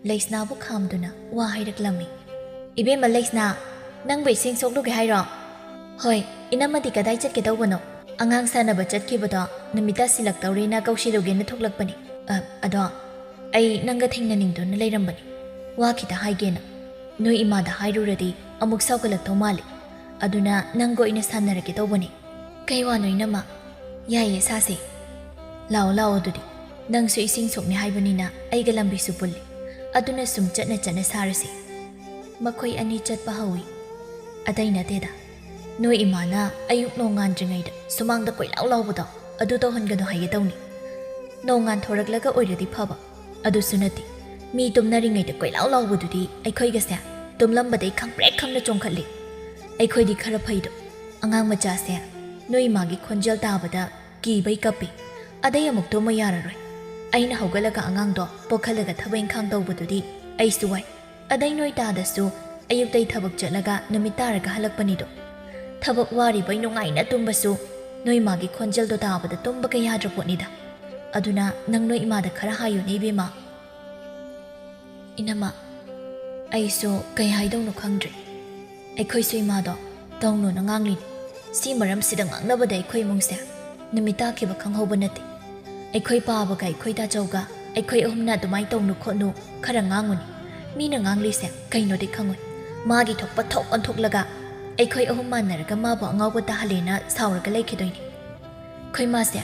ꯂꯩꯁꯅꯥꯕꯨ ꯈꯥꯝꯗꯨꯅ ꯋꯥ ꯍꯥꯏꯔꯛꯂꯝꯃꯤ꯫ "ꯏꯕꯦꯝꯃ ꯂꯩꯁꯅꯥ, ꯅꯪꯕꯨ ꯏꯁꯤꯡ ꯁꯣꯛꯂꯨꯒꯦ ꯍꯥꯏꯔꯣ?" "ꯍꯣꯏ, ꯏꯅꯝꯃꯗꯤ ꯀꯗꯥꯏ ꯆꯠꯀꯦ ꯇꯧꯕꯅꯣ? ꯑꯉꯥꯡ ꯁꯥꯟꯅꯕ ꯆꯠꯈꯤꯕꯗꯣ ꯅꯨꯃꯤꯠ ꯇꯥꯁꯤꯜꯂꯛꯇꯧꯔꯦꯅ ꯀꯧꯁꯤꯜꯂꯨꯒꯦꯅ ꯊꯣꯛꯂꯛꯄꯅꯤ꯫ ꯑ, ꯑꯗꯣ ꯑꯩ ꯅꯪꯒ ꯊꯦꯡꯅꯅꯤꯡꯗꯨꯅ ꯂꯩꯔꯝꯕꯅꯤ꯫ ꯋꯥ ꯈꯤꯇ ꯍꯥꯏꯒꯦꯅ꯫ ꯅꯣꯏ ꯏꯃꯥꯗ ꯍꯥꯏꯔꯨꯔꯗꯤ ꯑꯃꯨꯛ ꯁꯥꯎꯒꯠꯂꯛꯇꯧ ꯃꯥꯜꯂꯤ꯫ ꯑꯗꯨꯅ ꯅꯪꯒ ꯑꯣꯏꯅ ꯁꯥꯟꯅꯔꯒꯦ ꯇꯧꯕꯅꯤ꯫" "ꯀꯩ ꯋꯥꯅꯣ ꯏꯅꯝꯃ? ꯌꯥꯏꯌꯦ, ꯁꯥꯁꯦ꯫ ꯂꯥꯛꯑꯣ, ꯂꯥꯛꯑꯣ ꯑꯗꯨꯗꯤ꯫ ꯅꯪꯁꯨ ꯏꯁꯤꯡ ꯁꯣꯛꯅꯤ ꯍꯥꯏꯕꯅꯤꯅ ꯑꯩꯒ ꯂꯝꯕꯤꯁꯨ ꯄꯨꯜꯂꯤ꯫ ꯑꯗꯨꯅ ꯁꯨꯝ ꯆꯠꯅ ꯆꯠꯅ ꯁꯥꯔꯁꯤ꯫" ꯃꯈꯣꯏ ꯑꯅꯤ ꯆꯠꯄ ꯍꯧꯏ꯫ "ꯑꯇꯩ ꯅꯠꯇꯦꯗ, ꯅꯣꯏ ꯏꯃꯥꯅ ꯑꯌꯨꯛ ꯅꯣꯡ ꯉꯥꯟꯗ꯭ꯔꯤꯉꯩꯗ ꯁꯨꯃꯥꯡꯗ ꯀꯣꯏꯂꯥꯎ ꯂꯥꯎꯕꯗꯣ ꯑꯗꯨ ꯇꯧꯍꯟꯒꯅꯨ ꯍꯥꯏꯒꯦ ꯇꯧꯅꯤ꯫ ꯅꯣꯡ ꯉꯥꯟꯊꯣꯔꯛꯂꯒ ꯑꯣꯏꯔꯗꯤ ꯐꯕ, ꯑꯗꯨꯁꯨ ꯅꯠꯇꯦ꯫ ꯃꯤ ꯇꯨꯝꯅꯔꯤꯉꯩꯗ ꯀꯣꯏꯂꯥꯎ ꯂꯥꯎꯕꯗꯨꯗꯤ ꯑꯩꯈꯣꯏꯒꯁꯦ ꯇꯨꯝꯂꯝꯕꯗꯩ ꯈꯪꯄ꯭ꯔꯦꯛ ꯈꯪꯅ ꯆꯣꯡꯈꯠꯂꯤ꯫ ꯑꯩꯈꯣꯏꯗꯤ ꯈꯔ ꯐꯩꯗꯣ, ꯑꯉꯥꯡ ꯃꯆꯥꯁꯦ ꯅꯣꯏ ꯏꯃꯥꯒꯤ ꯈꯣꯟꯖꯦꯜ ꯇꯥꯕꯗ ꯀꯤꯕꯩ ꯀꯞꯄꯤ꯫ ꯑꯗꯩ ꯑꯃꯨꯛ ꯇꯨꯝꯃ ꯌꯥꯔꯔꯣꯏ꯫ ꯑꯩꯅ ꯍꯧꯒꯠꯂꯒ ꯑꯉꯥꯡꯗꯣ ꯄꯣꯛꯍꯜꯂꯒ ꯊꯕꯛ ꯏꯪꯈꯥꯡ ꯇꯧꯕꯗꯨꯗꯤ ꯑꯩꯁꯨ ꯋꯥꯏ꯫ ꯑꯗꯩ ꯅꯣꯏ ꯇꯥꯗꯁꯨ ꯑꯌꯨꯛꯇꯩ ꯊꯕꯛ ꯆꯠꯂꯒ ꯅꯨꯃꯤꯠ ꯇꯥꯔꯒ ꯍꯜꯂꯛꯄꯅꯤꯗꯣ꯫ ꯊꯕꯛ ꯋꯥꯔꯤꯕꯩ ꯅꯨꯡꯉꯥꯏꯅ ꯇꯨꯝꯕꯁꯨ ꯅꯣꯏ ꯃꯥꯒꯤ ꯈꯣꯟꯖꯦꯜꯗꯣ ꯇꯥꯕꯗ ꯇꯨꯝꯕꯒ ꯌꯥꯗ꯭ꯔ ꯄꯣꯠꯅꯤꯗ꯫ ꯑꯗꯨꯅ ꯅꯪ ꯅꯣꯏ ꯏꯃꯥꯗ ꯈꯔ ꯍꯥꯏꯌꯨꯅꯦ ꯏꯕꯦꯝꯃ꯫ ꯏꯅꯝꯃ, ꯑꯩꯁꯨ ꯀꯩ ꯍꯥꯏꯗꯧꯅꯣ ꯈꯪꯗ꯭ꯔꯦ꯫ ꯑꯩꯈꯣꯏꯁꯨ ꯏꯃꯥꯗꯣ ꯇꯧꯅꯨꯅ ꯉꯥꯡꯂꯤꯅꯤ꯫ ꯁꯤ ꯃꯔꯝꯁꯤꯗ ꯉꯥꯡꯅꯕꯗ ꯑꯩꯈꯣꯏ ꯏꯃꯨꯡꯁꯦ ꯅꯨꯃꯤꯠ ꯇꯥꯈꯤꯕ ꯈꯪꯍꯧꯕ ꯅꯠꯇꯦ꯫ ꯑꯩꯈꯣꯏ ꯄꯥꯕꯒ ꯑꯩꯈꯣꯏ ꯇꯥꯆꯧꯒ ꯑꯩꯈꯣꯏ ꯑꯍꯨꯝꯅ ꯑꯗꯨꯃꯥꯏꯅ ꯇꯧꯅꯨ ꯈꯣꯠꯅꯨ ꯈꯔ ꯉꯥꯡꯉꯨꯅꯤ꯫ ꯃꯤꯅ ꯉꯥꯡꯂꯤꯁꯦ ꯀꯩꯅꯣꯗꯤ ꯈꯪꯉꯣꯏ꯫ ꯃꯥꯒꯤ ꯊꯣꯛꯄ ꯊꯣꯛ ꯑꯣꯟꯊꯣꯛꯂꯒ ꯑꯩꯈꯣꯏ ꯑꯍꯨꯝ ꯃꯥꯟꯅꯔꯒ ꯃꯥꯕꯨ ꯑꯉꯥꯎꯕ ꯇꯥꯍꯜꯂꯦꯅ ꯁꯥꯎꯔꯒ ꯂꯩꯈꯤꯗꯣꯏꯅꯤ꯫ ꯑꯩꯈꯣꯏ ꯃꯥꯁꯦ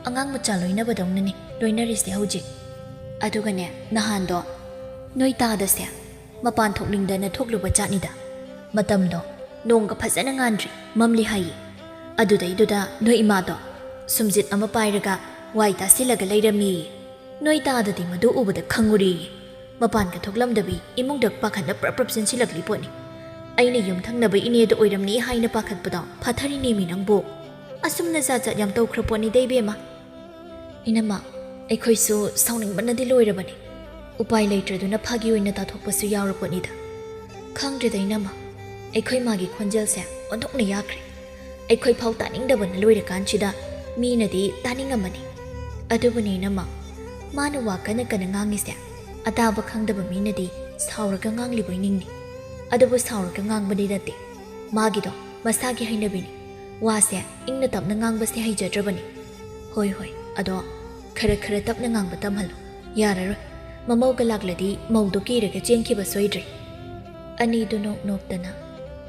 ꯑꯉꯥꯡ ꯃꯆꯥ ꯂꯣꯏꯅꯕꯗꯧꯅꯅꯦ ꯂꯣꯏꯅꯔꯤꯁꯦ ꯍꯧꯖꯤꯛ꯫ ꯑꯗꯨꯒꯅꯦ, ꯅꯍꯥꯟꯗꯣ ꯅꯣꯏ ꯇꯥꯗꯁꯦ ꯃꯄꯥꯟ ꯊꯣꯛꯅꯤꯡꯗꯅ ꯊꯣꯛꯂꯨꯕ ꯖꯥꯠꯅꯤꯗ꯫ ꯃꯇꯝꯗꯣ ꯅꯣꯡꯒ ꯐꯖꯅ ꯉꯥꯟꯗ꯭ꯔꯤ, ꯃꯝꯂꯤ ꯍꯥꯏꯌꯦ꯫ ꯑꯗꯨꯗꯩꯗꯨꯗ ꯅꯣꯏ ꯏꯃꯥꯗꯣ ꯁꯨꯝꯖꯤꯠ ꯑꯃ ꯄꯥꯏꯔꯒ ꯋꯥꯏ ꯇꯥꯁꯤꯜꯂꯒ ꯂꯩꯔꯝꯃꯦꯌꯦ꯫ ꯅꯣꯏ ꯇꯥꯗꯗꯤ ꯃꯗꯨ ꯎꯕꯗ ꯈꯪꯉꯨꯔꯦꯌꯦ꯫ ꯃꯄꯥꯟꯒ ꯊꯣꯛꯂꯝꯗꯕꯤ ꯏꯃꯨꯡꯗ ꯄꯥꯈꯠꯅ ꯄ꯭ꯔꯞ ꯄ꯭ꯔꯞ ꯆꯦꯟꯁꯤꯜꯂꯛꯂꯤ ꯄꯣꯠꯅꯤ꯫ ꯑꯩꯅ ꯌꯨꯝꯊꯪꯅꯕ ꯏꯅꯦꯗ ꯑꯣꯏꯔꯝꯅꯤ ꯍꯥꯏꯅ ꯄꯥꯈꯠꯄꯗꯣ ꯐꯥꯊꯔꯤꯅꯦꯃꯤ ꯅꯪꯕꯨ꯫ ꯑꯁꯨꯝꯅ ꯖꯥꯠ ꯖꯥꯠ ꯌꯥꯝ ꯇꯧꯈ꯭ꯔ ꯄꯣꯠꯅꯤꯗ ꯏꯕꯦꯝꯃ꯫ ꯏꯅꯝꯃ, ꯑꯩꯈꯣꯏꯁꯨ ꯁꯥꯎꯅꯤꯡꯕꯅꯗꯤ ꯂꯣꯏꯔꯕꯅꯤ꯫ ꯎꯄꯥꯏ ꯂꯩꯇ꯭ꯔꯗꯨꯅ ꯐꯥꯒꯤ ꯑꯣꯏꯅ ꯇꯥꯊꯣꯛꯄꯁꯨ ꯌꯥꯎꯔꯄꯣꯠꯅꯤꯗ꯫ ꯈꯪꯗ꯭ꯔꯦꯗ ꯏꯅꯝꯃ, ꯑꯩꯈꯣꯏ ꯃꯥꯒꯤ ꯈꯣꯟꯖꯦꯜꯁꯦ ꯑꯣꯟꯊꯣꯛꯅ ꯌꯥꯈ꯭ꯔꯦ꯫ ꯑꯩꯈꯣꯏ ꯐꯥꯎ ꯇꯥꯅꯤꯡꯗꯕꯅ ꯂꯣꯏꯔꯀꯥꯟꯁꯤꯗ ꯃꯤꯅꯗꯤ ꯇꯥꯅꯤꯡꯉꯝꯃꯅꯤ꯫ ꯑꯗꯨꯕꯨꯅꯦ ꯏꯅꯝꯃ, ꯃꯥꯅ ꯋꯥ ꯀꯟꯅ ꯀꯟꯅ ꯉꯥꯡꯉꯤꯁꯦ ꯑꯇꯥꯕ ꯈꯪꯗꯕ ꯃꯤꯅꯗꯤ ꯁꯥꯎꯔꯒ ꯉꯥꯡꯂꯤꯕꯣꯏ ꯅꯤꯡꯅꯤ꯫ ꯑꯗꯨꯕꯨ ꯁꯥꯎꯔꯒ ꯉꯥꯡꯕꯗꯤ ꯅꯠꯇꯦ꯫ ꯃꯥꯒꯤꯗꯣ ꯃꯁꯥꯒꯤ ꯍꯩꯅꯕꯤꯅꯤ꯫ ꯋꯥꯁꯦ ꯏꯪꯅ ꯇꯞꯅ ꯉꯥꯡꯕꯁꯦ ꯍꯩꯖꯗ꯭ꯔꯕꯅꯤ꯫ ꯍꯣꯏ ꯍꯣꯏ, ꯑꯗꯣ ꯈꯔ ꯈꯔ ꯇꯞꯅ ꯉꯥꯡꯕ ꯇꯝꯍꯜꯂꯨ꯫ ꯌꯥꯔꯔꯣꯏ, ꯃꯃꯧꯒ ꯂꯥꯛꯂꯗꯤ ꯃꯧꯗꯣ ꯀꯤꯔꯒ ꯆꯦꯟꯈꯤꯕ ꯁꯣꯏꯗ꯭ꯔꯦ꯫ ꯑꯅꯤꯗꯨ ꯅꯣꯛ ꯅꯣꯛꯇꯅ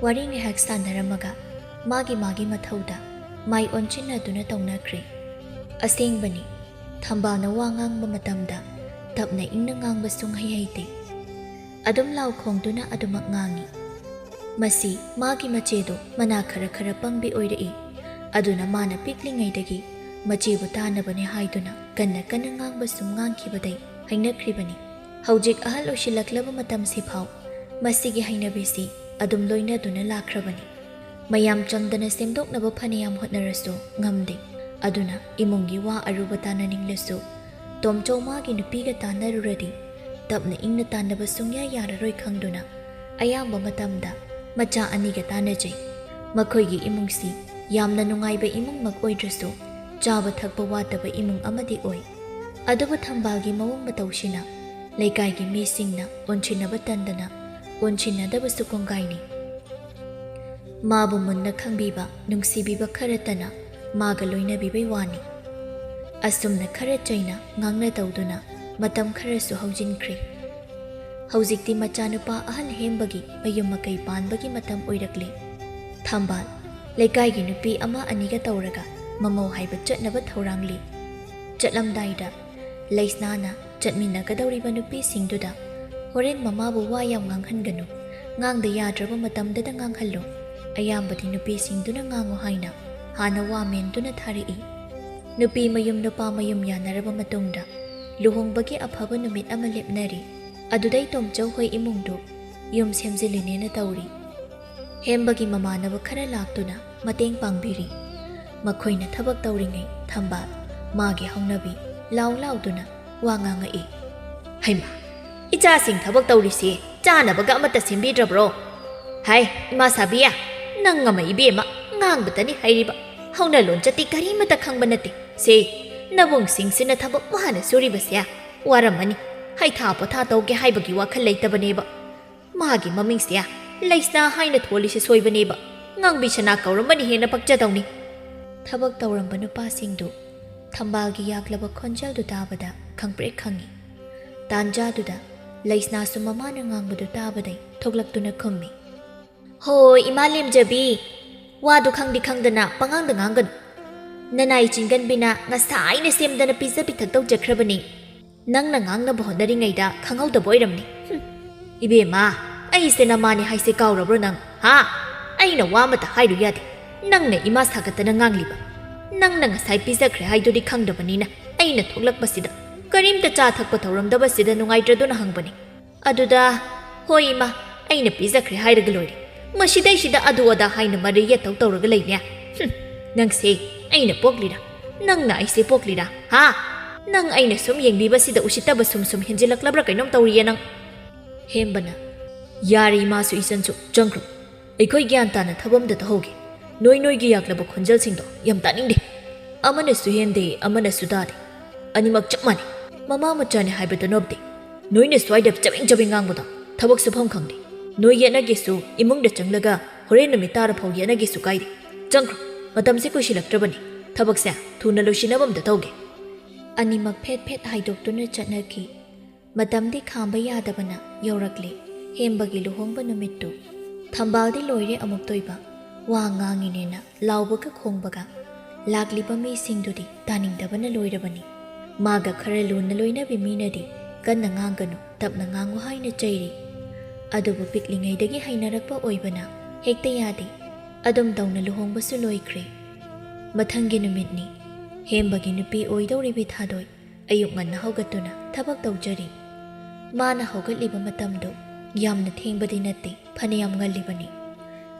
ꯋꯥꯔꯤ ꯉꯥꯏꯍꯥꯛ ꯁꯥꯟꯅꯔꯝꯃꯒ ꯃꯥꯒꯤ ꯃꯥꯒꯤ ꯃꯊꯧꯗ ꯃꯥꯏ ꯑꯣꯟꯁꯤꯟꯅꯗꯨꯅ ꯇꯧꯅꯈ꯭ꯔꯦ꯫ ꯑꯁꯦꯡꯕꯅꯤ, ꯊꯝꯕꯥꯜꯅ ꯋꯥ ꯉꯥꯡꯕ ꯃꯇꯝꯗ ꯇꯞꯅ ꯏꯪꯅ ꯉꯥꯡꯕ ꯁꯨꯡꯍꯩ ꯍꯩꯇꯦ꯫ ꯑꯗꯨꯝ ꯂꯥꯎ ꯈꯣꯡꯗꯨꯅ ꯑꯗꯨꯃꯛ ꯉꯥꯡꯏ꯫ ꯃꯁꯤ ꯃꯥꯒꯤ ꯃꯆꯦꯗꯣ ꯃꯅꯥ ꯈꯔ ꯈꯔ ꯄꯪꯕꯤ ꯑꯣꯏꯔꯛꯏ꯫ ꯑꯗꯨꯅ ꯃꯥꯅ ꯄꯤꯛꯂꯤꯉꯩꯗꯒꯤ ꯃꯆꯦꯕꯨ ꯇꯥꯅꯕꯅꯦ ꯍꯥꯏꯗꯨꯅ ꯀꯟꯅ ꯀꯟꯅ ꯉꯥꯡꯕ ꯁꯨꯝ ꯉꯥꯡꯈꯤꯕꯗꯩ ꯍꯩꯅꯈ꯭ꯔꯤꯕꯅꯤ꯫ ꯍꯧꯖꯤꯛ ꯑꯍꯜ ꯑꯣꯏꯁꯤꯜꯂꯛꯂꯕ ꯃꯇꯝꯁꯤꯐꯥꯎ ꯃꯁꯤꯒꯤ ꯍꯩꯅꯕꯤꯁꯤ ꯑꯗꯨꯝ ꯂꯣꯏꯅꯗꯨꯅ ꯂꯥꯛꯈ꯭ꯔꯕꯅꯤ꯫ ꯃꯌꯥꯝ ꯆꯪꯗꯅ ꯁꯦꯝꯗꯣꯛꯅꯕ ꯐꯅꯌꯥꯝ ꯍꯣꯠꯅꯔꯁꯨ ꯉꯝꯗꯦ꯫ ꯑꯗꯨꯅ ꯏꯃꯨꯡꯒꯤ ꯋꯥ ꯑꯔꯨꯕ ꯇꯥꯅꯅꯤꯡꯂꯁꯨ ꯇꯣꯝꯆꯧ ꯃꯥꯒꯤ ꯅꯨꯄꯤꯒ ꯇꯥꯟꯅꯔꯨꯔꯗꯤ ꯇꯞꯅ ꯏꯪꯅ ꯇꯥꯟꯅꯕ ꯁꯨꯡꯌꯥ ꯌꯥꯔꯔꯣꯏ ꯈꯪꯗꯨꯅ ꯑꯌꯥꯝꯕ ꯃꯇꯝꯗ ꯃꯆꯥ ꯑꯅꯤꯒ ꯇꯥꯟꯅꯖꯩ꯫ ꯃꯈꯣꯏꯒꯤ ꯏꯃꯨꯡꯁꯤ ꯌꯥꯝꯅ ꯅꯨꯡꯉꯥꯏꯕ ꯏꯃꯨꯡꯃꯛ ꯑꯣꯏꯗ꯭ꯔꯁꯨ ꯆꯥꯕ ꯊꯛꯄ ꯋꯥꯠꯇꯕ ꯏꯃꯨꯡ ꯑꯃꯗꯤ ꯑꯣꯏ꯫ ꯑꯗꯨꯕꯨ ꯊꯝꯕꯥꯜꯒꯤ ꯃꯑꯣꯡ ꯃꯇꯧꯁꯤꯅ ꯂꯩꯀꯥꯏꯒꯤ ꯃꯤꯁꯤꯡꯅ ꯑꯣꯟꯁꯤꯟꯅꯕ ꯇꯟꯗꯅ ꯑꯣꯟꯁꯤꯟꯅꯗꯕꯁꯨ ꯀꯣꯡꯒꯥꯏꯅꯤ꯫ ꯃꯥꯕꯨ ꯃꯨꯟꯅ ꯈꯪꯕꯤꯕ, ꯅꯨꯡꯁꯤꯕꯤꯕ ꯈꯔꯇꯅ ꯃꯥꯒ ꯂꯣꯏꯅꯕꯤꯕꯩ ꯋꯥꯅꯤ꯫ ꯑꯁꯨꯝꯅ ꯈꯔ ꯆꯩꯅ ꯉꯥꯡꯅ ꯇꯧꯗꯨꯅ ꯃꯇꯝ ꯈꯔꯁꯨ ꯍꯧꯖꯤꯟꯈ꯭ꯔꯦ꯫ ꯍꯧꯖꯤꯛꯇꯤ ꯃꯆꯥꯅꯨꯄꯥ ꯑꯍꯜ ꯍꯦꯝꯕꯒꯤ ꯃꯌꯨꯝ ꯃꯀꯩ ꯄꯥꯟꯕꯒꯤ ꯃꯇꯝ ꯑꯣꯏꯔꯛꯂꯦ꯫ ꯊꯝꯕꯥꯜ, ꯂꯩꯀꯥꯏꯒꯤ ꯅꯨꯄꯤ ꯑꯃ ꯑꯅꯤꯒ ꯇꯧꯔꯒ ꯃꯃꯧ ꯍꯥꯏꯕ ꯆꯠꯅꯕ ꯊꯧꯔꯥꯡꯂꯤ꯫ ꯆꯠꯂꯝꯗꯥꯏꯗ ꯂꯩꯁꯅꯥꯅ ꯆꯠꯃꯤꯟꯅꯒꯗꯧꯔꯤꯕ ꯅꯨꯄꯤꯁꯤꯡꯗꯨꯗ ꯍꯣꯔꯦꯟ ꯃꯃꯥꯕꯨ ꯋꯥ ꯌꯥꯝ ꯉꯥꯡꯍꯟꯒꯅꯨ, ꯉꯥꯡꯗ ꯌꯥꯗ꯭ꯔꯕ ꯃꯇꯝꯗꯗ ꯉꯥꯡꯍꯜꯂꯨ, ꯑꯌꯥꯝꯕꯗꯤ ꯅꯨꯄꯤꯁꯤꯡꯗꯨꯅ ꯉꯥꯡꯉꯨ ꯍꯥꯏꯅ ꯍꯥꯟꯅ ꯋꯥ ꯃꯦꯟꯗꯨꯅ ꯊꯥꯔꯛꯏ꯫ ꯅꯨꯄꯤ ꯃꯌꯨꯝ ꯅꯨꯄꯥ ꯃꯌꯨꯝ ꯌꯥꯅꯔꯕ ꯃꯇꯨꯡꯗ ꯂꯨꯍꯣꯡꯕꯒꯤ ꯑꯐꯕ ꯅꯨꯃꯤꯠ ꯑꯃ ꯂꯦꯞꯅꯔꯤ꯫ ꯑꯗꯨꯗꯩ ꯇꯣꯝꯆꯧ ꯍꯣꯏ ꯏꯃꯨꯡꯗꯨ ꯌꯨꯝ ꯁꯦꯝꯖꯤꯜꯂꯤꯅꯦꯅ ꯇꯧꯔꯤ꯫ ꯍꯦꯝꯕꯒꯤ ꯃꯃꯥꯟꯅꯕ ꯈꯔ ꯂꯥꯛꯇꯨꯅ ꯃꯇꯦꯡ ꯄꯥꯡꯕꯤꯔꯤ꯫ ꯃꯈꯣꯏꯅ ꯊꯕꯛ ꯇꯧꯔꯤꯉꯩ ꯊꯝꯕꯥꯜ ꯃꯥꯒꯤ ꯍꯧꯅꯕꯤ ꯂꯥꯎ ꯂꯥꯎꯗꯨꯅ ꯋꯥ ꯉꯥꯡꯉꯛꯏ꯫ "ꯍꯩꯃꯥ, ꯏꯆꯥꯁꯤꯡ ꯊꯕꯛ ꯇꯧꯔꯤꯁꯤ ꯆꯥꯅꯕꯒ ꯑꯃꯠꯇ ꯁꯦꯝꯕꯤꯗ꯭ꯔꯕ꯭ꯔꯣ? ꯍꯥꯏ, ꯏꯃꯥ ꯁꯥꯕꯤ, ꯅꯪ ꯑꯃ ꯏꯕꯦꯝꯃ ꯉꯥꯡꯕꯇꯅꯤ ꯍꯩꯔꯤꯕ꯫ ꯍꯧꯅ ꯂꯣꯟꯆꯠꯇꯤ ꯀꯔꯤꯃꯠꯇ ꯈꯪꯕ ꯅꯠꯇꯦ꯫ ꯁꯦ, ꯅꯕꯨꯡꯁꯤꯡꯁꯤꯅ ꯊꯕꯛ ꯋꯥꯅ ꯁꯨꯔꯤꯕꯁꯦ ꯋꯥꯔꯝꯃꯅꯤ꯫ ꯍꯩꯊꯥ ꯄꯣꯊꯥ ꯇꯧꯒꯦ ꯍꯥꯏꯕꯒꯤ ꯋꯥꯈꯜ ꯂꯩꯇꯕꯅꯦꯕ꯫ ꯃꯥꯒꯤ ꯃꯃꯤꯡꯁꯦ ꯂꯩꯁꯅꯥ ꯍꯥꯏꯅ ꯊꯣꯜꯂꯤꯁꯦ ꯁꯣꯏꯕꯅꯦꯕ꯫ ꯉꯥꯡꯕꯤ ꯁꯅꯥ ꯀꯧꯔꯝꯕꯅ ꯍꯦꯟꯅ ꯄꯛꯆꯗꯧꯅꯤ꯫" ꯊꯕꯛ ꯇꯧꯔꯝꯕ ꯅꯨꯄꯥꯁꯤꯡꯗꯨ ꯊꯝꯕꯥꯜꯒꯤ ꯌꯥꯛꯂꯕ ꯈꯣꯟꯖꯦꯜꯗꯨ ꯇꯥꯕꯗ ꯈꯪꯄ꯭ꯔꯦꯛ ꯈꯪꯉꯤ꯫ ꯇꯥꯟꯖꯥꯗꯨꯗ ꯂꯩꯁꯅꯥꯁꯨ ꯃꯃꯥꯅ ꯉꯥꯡꯕꯗꯨ ꯇꯥꯕꯗꯩ ꯊꯣꯛꯂꯛꯇꯨꯅ ꯈꯨꯝꯃꯤ꯫ "ꯍꯣꯏ, ꯏꯃꯥ ꯂꯦꯝꯖꯕꯤ, ꯋꯥꯗꯨ ꯈꯪꯗꯤ ꯈꯪꯗꯅ ꯄꯉꯥꯡꯗ ꯉꯥꯡꯒꯅꯨ꯫ ꯅꯅꯥꯏ ꯆꯤꯡꯒꯟꯕꯤꯅ ꯉꯁꯥꯏꯅ ꯁꯦꯝꯗꯅ ꯄꯤꯖ ꯄꯤꯊꯛ ꯇꯧꯖꯈ꯭ꯔꯕꯅꯤ꯫ ꯅꯪꯅ ꯉꯥꯡꯅꯕ ꯍꯣꯠꯅꯔꯤꯉꯩꯗ ꯈꯪꯍꯧꯗꯕ ꯑꯣꯏꯔꯝꯅꯤ꯫ ꯍꯨꯝ꯫ ꯏꯕꯦꯝꯃ, ꯑꯩꯁꯦ ꯅꯃꯥꯅꯦ ꯍꯥꯏꯁꯦ ꯀꯥꯎꯔꯕ꯭ꯔꯣ ꯅꯪ? ꯍꯥ? ꯑꯩꯅ ꯋꯥ ꯑꯃꯇ ꯍꯥꯏꯔꯨ ꯌꯥꯗꯦ꯫ ꯅꯪꯅ ꯏꯃꯥ ꯁꯥꯒꯠꯇꯅ ꯉꯥꯡꯂꯤꯕ꯫ ꯅꯪꯅ ꯉꯁꯥꯏ ꯄꯤꯖꯈ꯭ꯔꯦ ꯍꯥꯏꯗꯨꯗꯤ ꯈꯪꯗꯕꯅꯤꯅ ꯑꯩꯅ ꯊꯣꯛꯂꯛꯄꯁꯤꯗ ꯀꯔꯤꯝꯇ ꯆꯥ ꯊꯛꯄ ꯊꯧꯔꯝꯗꯕꯁꯤꯗ ꯅꯨꯡꯉꯥꯏꯇ꯭ꯔꯗꯨꯅ ꯍꯪꯕꯅꯤ꯫ ꯑꯗꯨꯗ, "ꯍꯣꯏ ꯏꯃꯥ, ꯑꯩꯅ ꯄꯤꯖꯈ꯭ꯔꯦ" ꯍꯥꯏꯔꯒ ꯂꯣꯏꯔꯦ꯫ ꯃꯁꯤꯗꯩꯁꯤꯗ ꯑꯗꯨ ꯑꯗꯥ ꯍꯥꯏꯅ ꯃꯔꯩ ꯌꯦꯠꯇꯧ ꯇꯧꯔꯒ ꯂꯩꯅꯦ꯫ ꯍꯨꯝ, ꯅꯪꯁꯦ ꯑꯩꯅ ꯄꯣꯛꯂꯤꯔꯥ? ꯅꯪꯅ ꯑꯩꯁꯦ ꯄꯣꯛꯂꯤꯔꯥ? ꯍꯥ? "ꯅꯪ ꯑꯩꯅ ꯁꯨꯝ ꯌꯦꯡꯕꯤꯕꯁꯤꯗ ꯎꯁꯤꯠꯇꯕ ꯁꯨꯝ ꯁꯨꯝ ꯍꯦꯟꯖꯤꯜꯂꯛꯂꯕ꯭ꯔꯥ ꯀꯩꯅꯣꯝ ꯇꯧꯔꯤꯌꯦ ꯅꯪ"꯫ ꯍꯦꯝꯕꯅ, "ꯌꯥꯔꯦ ꯏꯃꯥꯁꯨ ꯏꯆꯟꯁꯨ, ꯆꯪꯈ꯭ꯔꯣ꯫ ꯑꯩꯈꯣꯏ ꯒ꯭ꯌꯥꯟ ꯇꯥꯅ ꯊꯕꯛ ꯑꯝꯇ ꯇꯧꯍꯧꯒꯦ꯫ ꯅꯣꯏ ꯅꯣꯏꯒꯤ ꯌꯥꯛꯂꯕ ꯈꯣꯟꯖꯦꯜꯁꯤꯡꯗꯣ ꯌꯥꯝ ꯇꯥꯅꯤꯡꯗꯦ꯫ ꯑꯃꯅꯁꯨ ꯍꯦꯟꯗꯦ, ꯑꯃꯅꯁꯨ ꯇꯥꯗꯦ꯫ ꯑꯅꯤꯃꯛ ꯆꯞ ꯃꯥꯟꯅꯩ꯫ ꯃꯃꯥ ꯃꯆꯥꯅꯤ ꯍꯥꯏꯕꯗꯣ ꯅꯣꯞꯇꯦ꯫ ꯅꯣꯏꯅ ꯁ꯭ꯋꯥꯏꯗ ꯆꯕꯦꯡ ꯆꯕꯦꯡ ꯉꯥꯡꯕꯗꯣ ꯊꯕꯛ ꯁꯨꯐꯝ ꯈꯪꯗꯦ꯫ ꯅꯣꯏ ꯌꯦꯠꯅꯒꯦꯁꯨ ꯏꯃꯨꯡꯗ ꯆꯪꯂꯒ ꯍꯣꯔꯦꯟ ꯅꯨꯃꯤꯠ ꯇꯥꯔ ꯐꯥꯎ ꯌꯦꯠꯅꯒꯦꯁꯨ ꯀꯥꯏꯗꯦ꯫ ꯆꯪꯈ꯭ꯔꯣ, ꯃꯇꯝꯁꯦ ꯀꯨꯏꯁꯤꯜꯂꯛꯇ꯭ꯔꯕꯅꯤ꯫ ꯊꯕꯛꯁꯦ ꯊꯨꯅ ꯂꯣꯏꯁꯤꯟꯅꯕ ꯑꯝꯇ ꯇꯧꯒꯦ"꯫ ꯑꯅꯤꯃꯛ ꯐꯦꯠ ꯐꯦꯠ ꯍꯥꯏꯗꯣꯛꯇꯨꯅ ꯆꯠꯅꯈꯤ꯫ ꯃꯇꯝꯗꯤ ꯈꯥꯝꯕ ꯌꯥꯗꯕꯅ ꯌꯧꯔꯛꯂꯦ ꯍꯦꯝꯕꯒꯤ ꯂꯨꯍꯣꯡꯕ ꯅꯨꯃꯤꯠꯇꯨ꯫ ꯊꯝꯕꯥꯜꯗꯤ ꯂꯣꯏꯔꯦ ꯑꯃꯨꯛꯇꯣꯏꯕ꯫ ꯋꯥ ꯉꯥꯡꯉꯤꯅꯦꯅ ꯂꯥꯎꯕꯒ ꯈꯣꯡꯕꯒ꯫ ꯂꯥꯛꯂꯤꯕ ꯃꯤꯁꯤꯡꯗꯨꯗꯤ ꯇꯥꯅꯤꯡꯗꯕꯅ ꯂꯣꯏꯔꯕꯅꯤ꯫ ꯃꯥꯒ ꯈꯔ ꯂꯨꯅ ꯂꯣꯏꯅꯕꯤ ꯃꯤꯅꯗꯤ "ꯀꯟꯅ ꯉꯥꯡꯒꯅꯨ, ꯇꯞꯅ ꯉꯥꯡꯉꯨ" ꯍꯥꯏꯅ ꯆꯩꯔꯤ꯫ ꯑꯗꯨꯕꯨ ꯄꯤꯛꯂꯤꯉꯩꯗꯒꯤ ꯍꯩꯅꯔꯛꯄ ꯑꯣꯏꯕꯅ ꯍꯦꯛꯇ ꯌꯥꯗꯦ꯫ ꯑꯗꯨꯝ ꯇꯧꯅ ꯂꯨꯍꯣꯡꯕꯁꯨ ꯂꯣꯏꯈ꯭ꯔꯦ꯫ ꯃꯊꯪꯒꯤ ꯅꯨꯃꯤꯠꯅꯤ꯫ ꯍꯦꯝꯕꯒꯤ ꯅꯨꯄꯤ ꯑꯣꯏꯗꯧꯔꯤꯕꯤ ꯊꯥꯗꯣꯏ ꯑꯌꯨꯛ ꯉꯟꯅ ꯍꯧꯒꯠꯇꯨꯅ ꯊꯕꯛ ꯇꯧꯖꯔꯤ꯫ ꯃꯥꯅ ꯍꯧꯒꯠꯂꯤꯕ ꯃꯇꯝꯗꯨ ꯌꯥꯝꯅ ꯊꯦꯡꯕꯗꯤ ꯅꯠꯇꯦ, ꯐꯅꯌꯥꯝ ꯉꯜꯂꯤꯕꯅꯤ꯫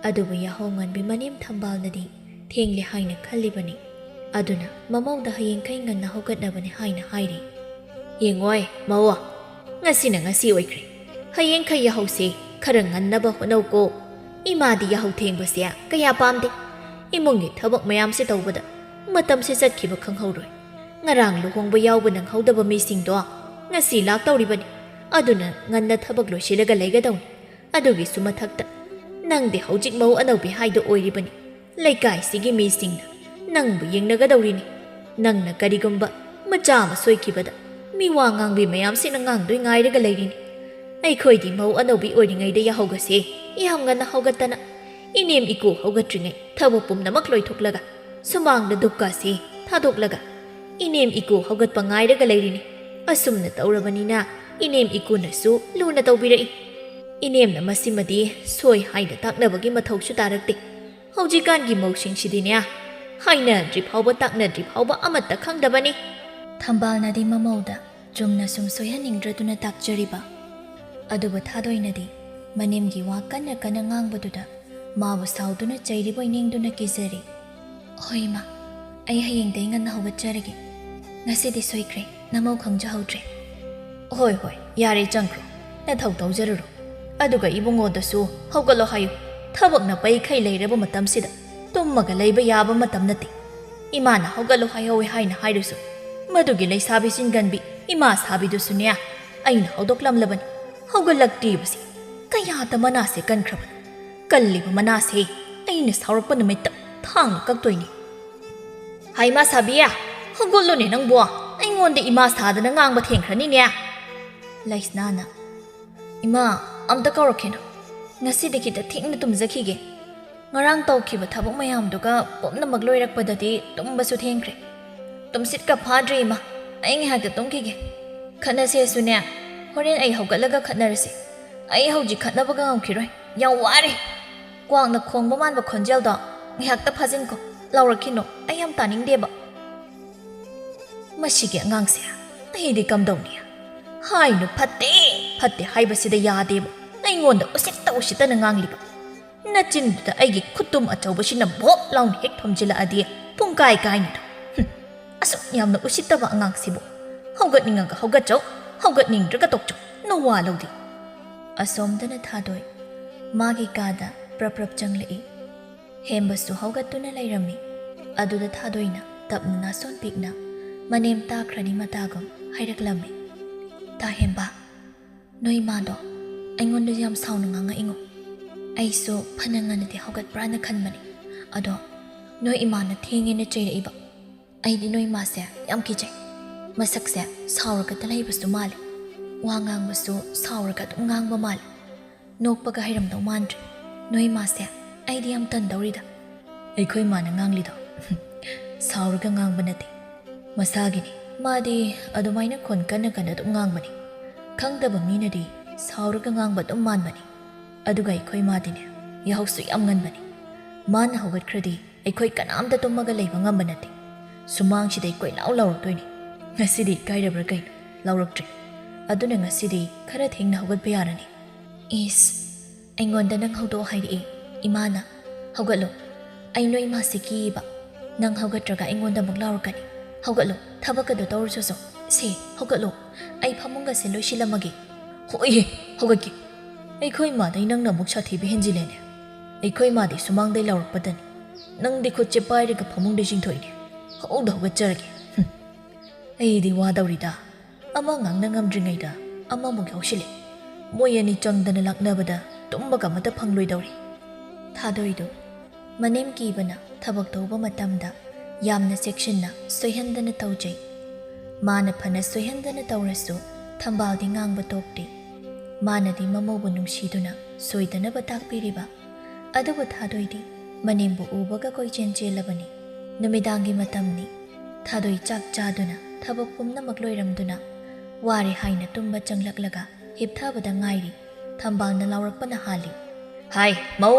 ꯑꯗꯨꯕꯨ ꯌꯥꯍꯧ ꯉꯟꯕꯤ ꯃꯅꯦꯝ ꯊꯝꯕꯥꯜꯅꯗꯤ ꯊꯦꯡꯂꯦ ꯍꯥꯏꯅ ꯈꯜꯂꯤꯕꯅꯤ꯫ ꯑꯗꯨꯅ ꯃꯃꯧꯗ ꯍꯌꯦꯡꯈꯩ ꯉꯟꯅ ꯍꯧꯒꯠꯅꯕꯅꯤ ꯍꯥꯏꯅ ꯍꯥꯏꯔꯤ꯫ "ꯌꯦꯡꯉꯣꯏ ꯃꯧ, ꯉꯁꯤꯅ ꯉꯁꯤ ꯑꯣꯏꯈ꯭ꯔꯦ꯫ ꯍꯌꯦꯡꯈꯩ ꯌꯥꯍꯧꯁꯦ ꯈꯔ ꯉꯟꯅꯕ ꯍꯣꯠꯅꯧꯀꯣ꯫ ꯏꯃꯥꯗꯤ ꯌꯥꯍꯧ ꯊꯦꯡꯕꯁꯦ ꯀꯌꯥ ꯄꯥꯝꯗꯦ꯫ ꯏꯃꯨꯡꯒꯤ ꯊꯕꯛ ꯃꯌꯥꯝꯁꯦ ꯇꯧꯕꯗ ꯃꯇꯝꯁꯦ ꯆꯠꯈꯤꯕ ꯈꯪꯍꯧꯔꯣꯏ꯫ ꯉꯔꯥꯡ ꯂꯨꯍꯣꯡꯕ ꯌꯥꯎꯕ ꯅꯪꯍꯧꯗꯕ ꯃꯤꯁꯤꯡꯗꯣ ꯉꯁꯤ ꯂꯥꯛꯇꯧꯔꯤꯕꯅꯤ꯫ ꯑꯗꯨꯅ ꯉꯟꯅ ꯊꯕꯛ ꯂꯣꯏꯁꯤꯜꯂꯒ ꯂꯩꯒꯗꯧꯅꯤ꯫ ꯑꯗꯨꯒꯤꯁꯨ ꯃꯊꯛꯇ ꯅꯪꯗꯤ ꯍꯧꯖꯤꯛ ꯃꯧ ꯑꯅꯧꯕꯤ ꯍꯥꯏꯗꯣ ꯑꯣꯏꯔꯤꯕꯅꯤ꯫ ꯂꯩꯀꯥꯏꯁꯤꯒꯤ ꯃꯤꯁꯤꯡꯅ ꯅꯪꯕꯨ ꯌꯦꯡꯅꯒꯗꯧꯔꯤꯅꯤ꯫ ꯅꯪꯅ ꯀꯔꯤꯒꯨꯝꯕ ꯃꯆꯥ ꯑꯃ ꯁꯣꯏꯈꯤꯕꯗ ꯃꯤ ꯋꯥ ꯉꯥꯡꯕꯤ ꯃꯌꯥꯝꯁꯤꯅ ꯉꯥꯡꯗꯣꯏ ꯉꯥꯏꯔꯒ ꯂꯩꯔꯤꯅꯤ꯫ ꯑꯩꯈꯣꯏꯗꯤ ꯃꯧ ꯑꯅꯧꯕꯤ ꯑꯣꯏꯔꯤꯉꯩꯗ ꯌꯥꯍꯧꯒꯁꯦ ꯌꯥꯝ ꯉꯟꯅ ꯍꯧꯒꯠꯇꯅ, ꯏꯅꯦꯝ ꯏꯀꯨ ꯍꯧꯒꯠꯇ꯭ꯔꯤꯉꯩ ꯊꯕꯛ ꯄꯨꯝꯅꯃꯛ ꯂꯣꯏꯊꯣꯛꯂꯒ, ꯁꯨꯃꯥꯡꯗ ꯗꯨꯛꯀꯥꯁꯦ ꯊꯥꯗꯣꯛꯂꯒ, ꯏꯅꯦꯝ ꯏꯀꯨ ꯍꯧꯒꯠꯄ ꯉꯥꯏꯔꯒ ꯂꯩꯔꯤꯅꯤ꯫ ꯑꯁꯨꯝꯅ ꯇꯧꯔꯕꯅꯤꯅ ꯏꯅꯦꯝ ꯏꯀꯨꯅꯁꯨ ꯂꯨꯅ ꯇꯧꯕꯤꯔꯛꯏ꯫ ꯏꯅꯦꯝꯅ ꯃꯁꯤꯃꯗꯤ ꯁꯣꯏ ꯍꯥꯏꯅ ꯇꯥꯛꯅꯕꯒꯤ ꯃꯊꯧꯁꯨ ꯇꯥꯔꯛꯇꯦ꯫ ꯍꯧꯖꯤꯛꯀꯥꯟꯒꯤ ꯃꯧꯁꯤꯡꯁꯤꯗꯤꯅꯦ, ꯍꯥꯏꯅꯗ꯭ꯔꯤ ꯐꯥꯎꯕ ꯇꯥꯛꯅꯗ꯭ꯔꯤ ꯐꯥꯎꯕ ꯑꯃꯠꯇ ꯈꯪꯗꯕꯅꯤ"꯫ ꯊꯝꯕꯥꯜꯅꯗꯤ ꯃꯃꯧꯗ ꯆꯨꯝꯅ ꯁꯨꯝ ꯁꯣꯏꯍꯟꯅꯤꯡꯗ꯭ꯔꯗꯨꯅ ꯇꯥꯛꯆꯔꯤꯕ꯫ ꯑꯗꯨꯕꯨ ꯊꯥꯗꯣꯏꯅꯗꯤ ꯃꯅꯦꯝꯒꯤ ꯋꯥ ꯀꯟꯅ ꯀꯟꯅ ꯉꯥꯡꯕꯗꯨꯗ ꯃꯥꯕꯨ ꯁꯥꯎꯗꯨꯅ ꯆꯩꯔꯤꯕꯣꯏ ꯅꯤꯡꯗꯨꯅ ꯀꯤꯖꯔꯤ꯫ "ꯍꯣꯏ ꯏꯃꯥ, ꯑꯩ ꯍꯌꯦꯡꯗꯩ ꯉꯟꯅ ꯍꯧꯒꯠꯆꯔꯒꯦ꯫ "ꯉꯁꯤꯗꯤ ꯁꯣꯏꯈ꯭ꯔꯦ, ꯅꯃꯧ ꯈꯪꯖꯍꯧꯗ꯭ꯔꯦ꯫" "ꯍꯣꯏ, ꯍꯣꯏ, ꯌꯥꯔꯦ, ꯆꯪꯈ꯭ꯔꯣ, ꯅꯊꯧ ꯇꯧꯖꯔꯨꯔꯣ꯫ ꯑꯗꯨꯒ ꯏꯕꯨꯡꯉꯣꯗꯁꯨ ꯍꯧꯒꯠꯂꯣ ꯍꯥꯏꯌꯨ, ꯊꯕꯛꯅ ꯄꯩꯈꯩ ꯂꯩꯔꯕ ꯃꯇꯝꯁꯤꯗ ꯇꯨꯝꯃꯒ ꯂꯩꯕ ꯌꯥꯕ ꯃꯇꯝ ꯅꯠꯇꯦ꯫ ꯏꯃꯥꯅ ꯍꯧꯒꯠꯂꯣ ꯍꯥꯏꯍꯧꯋꯦ ꯍꯥꯏꯅ ꯍꯥꯏꯔꯨꯁꯨ, ꯃꯗꯨꯒꯤ ꯂꯩꯁꯥꯕꯤ ꯆꯤꯟꯒꯟꯕꯤ ꯏꯃꯥ ꯁꯥꯕꯤꯗꯨꯁꯨꯅꯦ, ꯑꯩꯅ ꯍꯧꯗꯣꯛꯂꯝꯂꯕꯅꯤ, ꯍꯧꯒꯠꯂꯛꯇ꯭ꯔꯤꯕꯁꯤ꯫ ꯀꯌꯥꯗ ꯃꯅꯥꯁꯦ ꯀꯟꯈ꯭ꯔꯕꯅꯣ, ꯀꯜꯂꯤꯕ ꯃꯅꯥꯁꯦ ꯑꯩꯅ ꯁꯥꯎꯔꯛꯄ ꯅꯨꯃꯤꯠꯇ ꯊꯥꯡꯅ ꯀꯛꯇꯣꯏꯅꯤ꯫" "ꯍꯥꯏ, ꯏꯃꯥ ꯁꯥꯕꯤ, ꯍꯧꯒꯠꯂꯨꯅꯦ ꯅꯪꯕꯣ, ꯑꯩꯉꯣꯟꯗ ꯏꯃꯥ ꯁꯥꯗꯅ ꯉꯥꯡꯕ ꯊꯦꯡꯈ꯭ꯔꯅꯤꯅꯦ꯫" ꯂꯩꯁꯅꯥꯅ, "ꯏꯃꯥ, ꯑꯝꯇ ꯀꯧꯔꯛꯈꯤꯅꯨ, ꯉꯁꯤꯗꯤ ꯈꯤꯇ ꯊꯦꯡꯅ ꯇꯨꯝꯖꯈꯤꯒꯦ꯫ ꯉꯔꯥꯡ ꯇꯧꯈꯤꯕ ꯊꯕꯛ ꯃꯌꯥꯝꯗꯨꯒ ꯄꯨꯝꯅꯃꯛ ꯂꯣꯏꯔꯛꯄꯗꯗꯤ ꯇꯨꯝꯕꯁꯨ ꯊꯦꯡꯈ꯭ꯔꯦ꯫ ꯇꯨꯝꯁꯤꯠꯀ ꯐꯥꯗ꯭ꯔꯦ ꯏꯃꯥ, ꯑꯩ ꯉꯥꯏꯍꯥꯛꯇ ꯇꯨꯝꯈꯤꯒꯦ꯫ ꯈꯠꯅꯁꯦꯁꯨꯅꯦ, ꯍꯣꯔꯦꯟ ꯑꯩ ꯍꯧꯒꯠꯂꯒ ꯈꯠꯅꯔꯁꯤ꯫ ꯑꯩ ꯍꯧꯖꯤꯛ ꯈꯠꯅꯕꯒ ꯉꯝꯈꯤꯔꯣꯏ, ꯌꯥꯝ ꯋꯥꯔꯦ꯫ ꯀ꯭ꯋꯥꯛꯅ ꯈꯣꯡꯕ ꯃꯥꯟꯕ ꯈꯣꯟꯖꯦꯜꯗꯣ ꯉꯥꯏꯍꯥꯛꯇ ꯐꯥꯖꯤꯟꯈꯣ, ꯂꯥꯎꯔꯛꯈꯤꯅꯣ, ꯑꯩ ꯌꯥꯝ ꯇꯥꯅꯤꯡꯗꯦꯕ꯫" "ꯃꯁꯤꯒꯤ ꯑꯉꯥꯡꯁꯦ ꯑꯩꯗꯤ ꯀꯝꯗꯧꯅꯤ? ꯍꯥꯏꯅꯨ, ꯐꯠꯇꯦ, ꯐꯠꯇꯦ ꯍꯥꯏꯕꯁꯤꯗ ꯌꯥꯗꯦꯕ, ꯑꯩꯉꯣꯟꯗ ꯎꯁꯤꯠꯇ ꯎꯁꯤꯠꯇꯅ ꯉꯥꯡꯂꯤꯕ꯫ ꯅꯆꯤꯟꯗꯨꯗ ꯑꯩꯒꯤ ꯈꯨꯠꯇꯨꯝ ꯑꯆꯧꯕꯁꯤꯅ ꯚꯣꯞ ꯂꯥꯎꯅ ꯍꯦꯛ ꯊꯣꯝꯖꯤꯜꯂꯛꯑꯗꯤ ꯄꯨꯡꯀꯥꯏ ꯀꯥꯏꯅꯤꯗꯣ꯫ ꯍꯨꯝ, ꯑꯁꯨꯛ ꯌꯥꯝꯅ ꯎꯁꯤꯠꯇꯕ ꯑꯉꯥꯡꯁꯤꯕꯨ꯫ ꯍꯧꯒꯠꯅꯤꯡꯉꯒ ꯍꯧꯒꯠꯆꯧ, ꯍꯧꯒꯠꯅꯤꯡꯗ꯭ꯔꯒ ꯇꯣꯛꯆꯧ, ꯅꯋꯥ ꯂꯧꯗꯦ꯫" ꯑꯁꯣꯝꯗꯅ ꯊꯥꯗꯣꯏ ꯃꯥꯒꯤ ꯀꯥꯗ ꯄ꯭ꯔꯞ ꯄ꯭ꯔꯞ ꯆꯪꯂꯛꯏ꯫ ꯍꯦꯝꯕꯁꯨ ꯍꯧꯒꯠꯇꯨꯅ ꯂꯩꯔꯝꯃꯤ꯫ ꯑꯗꯨꯗ ꯊꯥꯗꯣꯏꯅ ꯇꯞꯅ ꯅꯥꯁꯣꯟ ꯄꯤꯛꯅ ꯃꯅꯦꯝ ꯇꯥꯈ꯭ꯔꯅꯤ ꯃꯇꯥꯒꯨꯝ ꯍꯥꯏꯔꯛꯂꯝꯃꯤ꯫ "ꯇꯥ ꯍꯦꯝꯕ, ꯅꯣꯏ ꯏꯃꯥꯗꯣ ꯑꯩꯉꯣꯟꯗ ꯌꯥꯝ ꯁꯥꯎꯅ ꯉꯥꯡꯉꯛꯏꯉꯣ꯫ ꯑꯩꯁꯨ ꯐꯅ ꯉꯟꯅꯗꯤ ꯍꯧꯒꯠꯄ꯭ꯔꯥꯅ ꯈꯟꯕꯅꯤ꯫ ꯑꯗꯣ ꯅꯣꯏ ꯏꯃꯥꯅ ꯊꯦꯡꯉꯦꯅ ꯆꯩꯔꯛꯏꯕ꯫ ꯑꯩꯗꯤ ꯅꯣꯏ ꯏꯃꯥꯁꯦ ꯌꯥꯝ ꯀꯤꯖꯩ꯫ ꯃꯁꯛꯁꯦ ꯁꯥꯎꯔꯒꯇ ꯂꯩꯕꯁꯨ ꯃꯥꯜꯂꯤ꯫ ꯋꯥ ꯉꯥꯡꯕꯁꯨ ꯁꯥꯎꯔꯒ ꯑꯗꯨꯝ ꯉꯥꯡꯕ ꯃꯥꯜꯂꯤ꯫ ꯅꯣꯛꯄꯒ ꯍꯩꯔꯝꯗꯧ ꯃꯥꯟꯗ꯭ꯔꯦ꯫ ꯅꯣꯏ ꯏꯃꯥꯁꯦ ꯑꯩꯗꯤ ꯌꯥꯝ ꯇꯟꯗꯧꯔꯤꯗ꯫" "ꯑꯩꯈꯣꯏ ꯏꯃꯥꯅ ꯉꯥꯡꯂꯤꯗꯣ ꯁꯥꯎꯔꯒ ꯉꯥꯡꯕ ꯅꯠꯇꯦ, ꯃꯁꯥꯒꯤꯅꯤ꯫ ꯃꯥꯗꯤ ꯑꯗꯨꯃꯥꯏꯅ ꯈꯣꯟ ꯀꯟꯅ ꯀꯟꯅ ꯑꯗꯨꯝ ꯉꯥꯡꯕꯅꯤ꯫ ꯈꯪꯗꯕ ꯃꯤꯅꯗꯤ ꯁꯥꯎꯔꯒ ꯉꯥꯡꯕ ꯑꯗꯨꯝ ꯃꯥꯟꯕꯅꯤ꯫ ꯑꯗꯨꯒ ꯑꯩꯈꯣꯏ ꯃꯥꯗꯤꯅꯦ, ꯌꯥꯍꯧꯁꯨ ꯌꯥꯝ ꯉꯟꯕꯅꯤ꯫ ꯃꯥꯅ ꯍꯧꯒꯠꯈ꯭ꯔꯗꯤ ꯑꯩꯈꯣꯏ ꯀꯅꯥꯝꯇ ꯇꯨꯝꯃꯒ ꯂꯩꯕ ꯉꯝꯕ ꯅꯠꯇꯦ꯫ ꯁꯨꯃꯥꯡꯁꯤꯗ ꯑꯩꯈꯣꯏ ꯂꯥꯎ ꯂꯥꯎꯔꯛꯇꯣꯏꯅꯤ꯫ ꯉꯁꯤꯗꯤ ꯏꯀꯥꯏꯔꯕ꯭ꯔꯥ ꯀꯩꯅꯣ, ꯂꯥꯎꯔꯛꯇ꯭ꯔꯦ꯫ ꯑꯗꯨꯅ ꯉꯁꯤꯗꯤ ꯈꯔ ꯊꯦꯡꯅ ꯍꯧꯒꯠꯄ ꯌꯥꯔꯅꯤ꯫" "ꯏꯁ, ꯑꯩꯉꯣꯟꯗ ꯅꯪ ꯍꯧꯗꯣꯛꯑꯣ ꯍꯥꯏꯔꯛꯑꯦ ꯏꯃꯥꯅ꯫ ꯍꯧꯒꯠꯂꯣ, ꯑꯩ ꯅꯣꯏ ꯏꯃꯥꯁꯦ ꯀꯤꯌꯦꯕ꯫ ꯅꯪ ꯍꯧꯒꯠꯇ꯭ꯔꯒ ꯑꯩꯉꯣꯟꯗ ꯑꯃꯨꯛ ꯂꯥꯎꯔꯛꯀꯅꯤ꯫ "ꯍꯧꯒꯠꯂꯣ, ꯊꯕꯛ ꯑꯗꯨ ꯇꯧꯔꯨꯆꯣꯆꯣ꯫ ꯁꯦ, ꯍꯧꯒꯠꯂꯣ, ꯑꯩ ꯐꯃꯨꯡꯒꯁꯦ ꯂꯣꯏꯁꯤꯜꯂꯝꯃꯒꯦ꯫" "ꯍꯣꯏꯍꯦ, ꯍꯧꯒꯠꯀꯦ꯫ ꯑꯩꯈꯣꯏ ꯏꯃꯥꯗꯩ ꯅꯪꯅ ꯑꯃꯨꯛ ꯁꯥꯊꯤꯕ ꯍꯦꯟꯖꯤꯜꯂꯦꯅꯦ꯫ ꯑꯩꯈꯣꯏ ꯏꯃꯥꯗꯤ ꯁꯨꯃꯥꯡꯗꯩ ꯂꯥꯎꯔꯛꯄꯗꯅꯤ, ꯅꯪꯗꯤ ꯈꯨꯠꯁꯦ ꯄꯥꯏꯔꯒ ꯐꯃꯨꯡꯗ ꯆꯤꯡꯊꯣꯛꯏꯅꯦ꯫ ꯍꯧꯗ ꯍꯧꯒꯠꯆꯔꯒꯦ꯫ ꯍꯨꯝ, ꯑꯩꯗꯤ ꯋꯥꯗꯧꯔꯤꯗ꯫ ꯑꯃ ꯉꯥꯡꯅ ꯉꯝꯗ꯭ꯔꯤꯉꯩꯗ ꯑꯃꯃꯨꯛ ꯌꯥꯎꯁꯤꯜꯂꯦ꯫ ꯃꯣꯏ ꯑꯅꯤ ꯆꯪꯗꯅ ꯂꯥꯛꯅꯕꯗ ꯇꯨꯝꯕꯒ ꯑꯃꯠꯇ ꯐꯪꯂꯣꯏꯗꯧꯔꯤ꯫" ꯊꯥꯗꯣꯏꯗꯨ ꯃꯅꯦꯝ ꯀꯤꯕꯅ ꯊꯕꯛ ꯇꯧꯕ ꯃꯇꯝꯗ ꯌꯥꯝꯅ ꯆꯦꯛꯁꯤꯟꯅ ꯁꯣꯏꯍꯟꯗꯅ ꯇꯧꯖꯩ꯫ ꯃꯥꯅ ꯐꯅ ꯁꯣꯏꯍꯟꯗꯅ ꯇꯧꯔꯁꯨ ꯊꯝꯕꯥꯜꯗꯤ ꯉꯥꯡꯕ ꯇꯣꯛꯇꯦ꯫ ꯃꯥꯅꯗꯤ ꯃꯃꯧꯕꯨ ꯅꯨꯡꯁꯤꯗꯨꯅ ꯁꯣꯏꯗꯅꯕ ꯇꯥꯛꯄꯤꯔꯤꯕ꯫ ꯑꯗꯨꯕꯨ ꯊꯥꯗꯣꯏꯗꯤ ꯃꯅꯦꯝꯕꯨ ꯎꯕꯒ ꯀꯣꯏꯆꯦꯟ ꯆꯦꯜꯂꯕꯅꯤ꯫ ꯅꯨꯃꯤꯗꯥꯡꯒꯤ ꯃꯇꯝꯅꯤ꯫ ꯊꯥꯗꯣꯏ ꯆꯥꯛ ꯆꯥꯗꯨꯅ ꯊꯕꯛ ꯄꯨꯝꯅꯃꯛ ꯂꯣꯏꯔꯝꯗꯨꯅ ꯋꯥꯔꯦ ꯍꯥꯏꯅ ꯇꯨꯝꯕ ꯆꯪꯂꯛꯂꯒ ꯍꯤꯞꯊꯕꯗ ꯉꯥꯏꯔꯤ꯫ ꯊꯝꯕꯥꯜꯅ ꯂꯥꯎꯔꯛꯄꯅ ꯍꯥꯜꯂꯤ꯫ "ꯍꯥꯏ, ꯃꯧ!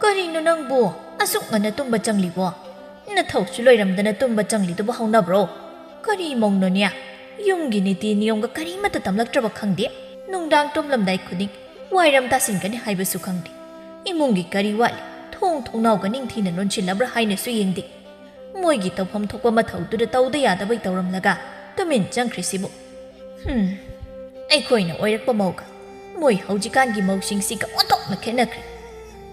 ꯀꯔꯤꯅꯣ ꯅꯪꯕꯨ ꯑꯁꯨꯛ ꯉꯟꯅ ꯇꯨꯝꯕ ꯆꯪꯂꯤꯕꯣ? ꯅꯊꯧꯁꯨ ꯂꯣꯏꯔꯝꯗꯅ ꯇꯨꯝꯕ ꯆꯪꯂꯤꯗꯨꯕꯨ ꯍꯧꯅꯕ꯭ꯔꯣ? ꯀꯔꯤ ꯃꯧꯅꯣꯅꯦ? ꯌꯨꯝꯒꯤ ꯅꯤꯇꯤ ꯅꯤꯌꯣꯝꯒ ꯀꯔꯤꯃꯠꯇ ꯇꯝꯂꯛꯇ꯭ꯔꯕ ꯈꯪꯗꯦ꯫ ꯅꯨꯡꯗꯥꯡ ꯇꯨꯝꯂꯝꯗꯥꯏ ꯈꯨꯗꯤꯡ ꯋꯥꯏꯔꯝ ꯇꯥꯁꯤꯟꯒꯅꯤ ꯍꯥꯏꯕꯁꯨ ꯈꯪꯗꯦ꯫ ꯏꯃꯨꯡꯒꯤ ꯀꯔꯤ ꯋꯥꯠꯂꯤ, ꯊꯣꯡ ꯊꯣꯡꯅꯥꯎꯒ ꯅꯤꯡꯊꯤꯅ ꯂꯣꯟꯁꯤꯜꯂꯕ꯭ꯔꯥ ꯍꯥꯏꯅꯁꯨ ꯌꯦꯡꯗꯦ꯫ ꯃꯣꯏꯒꯤ ꯇꯧꯐꯝ ꯊꯣꯛꯄ ꯃꯊꯧꯗꯨꯗ ꯇꯧꯗ ꯌꯥꯗꯕꯩ ꯇꯧꯔꯝꯂꯒ ꯇꯨꯃꯤꯟ ꯆꯪꯈ꯭ꯔꯤꯁꯤꯕꯨ꯫ ꯍꯨꯝ, ꯑꯩꯈꯣꯏꯅ ꯑꯣꯏꯔꯛꯄ ꯃꯧꯒ ꯃꯣꯏ ꯍꯧꯖꯤꯛꯀꯥꯟꯒꯤ ꯃꯧꯁꯤꯡꯁꯤꯒ ꯑꯣꯟꯊꯣꯛꯅ ꯈꯦꯠꯅꯈ꯭ꯔꯦ꯫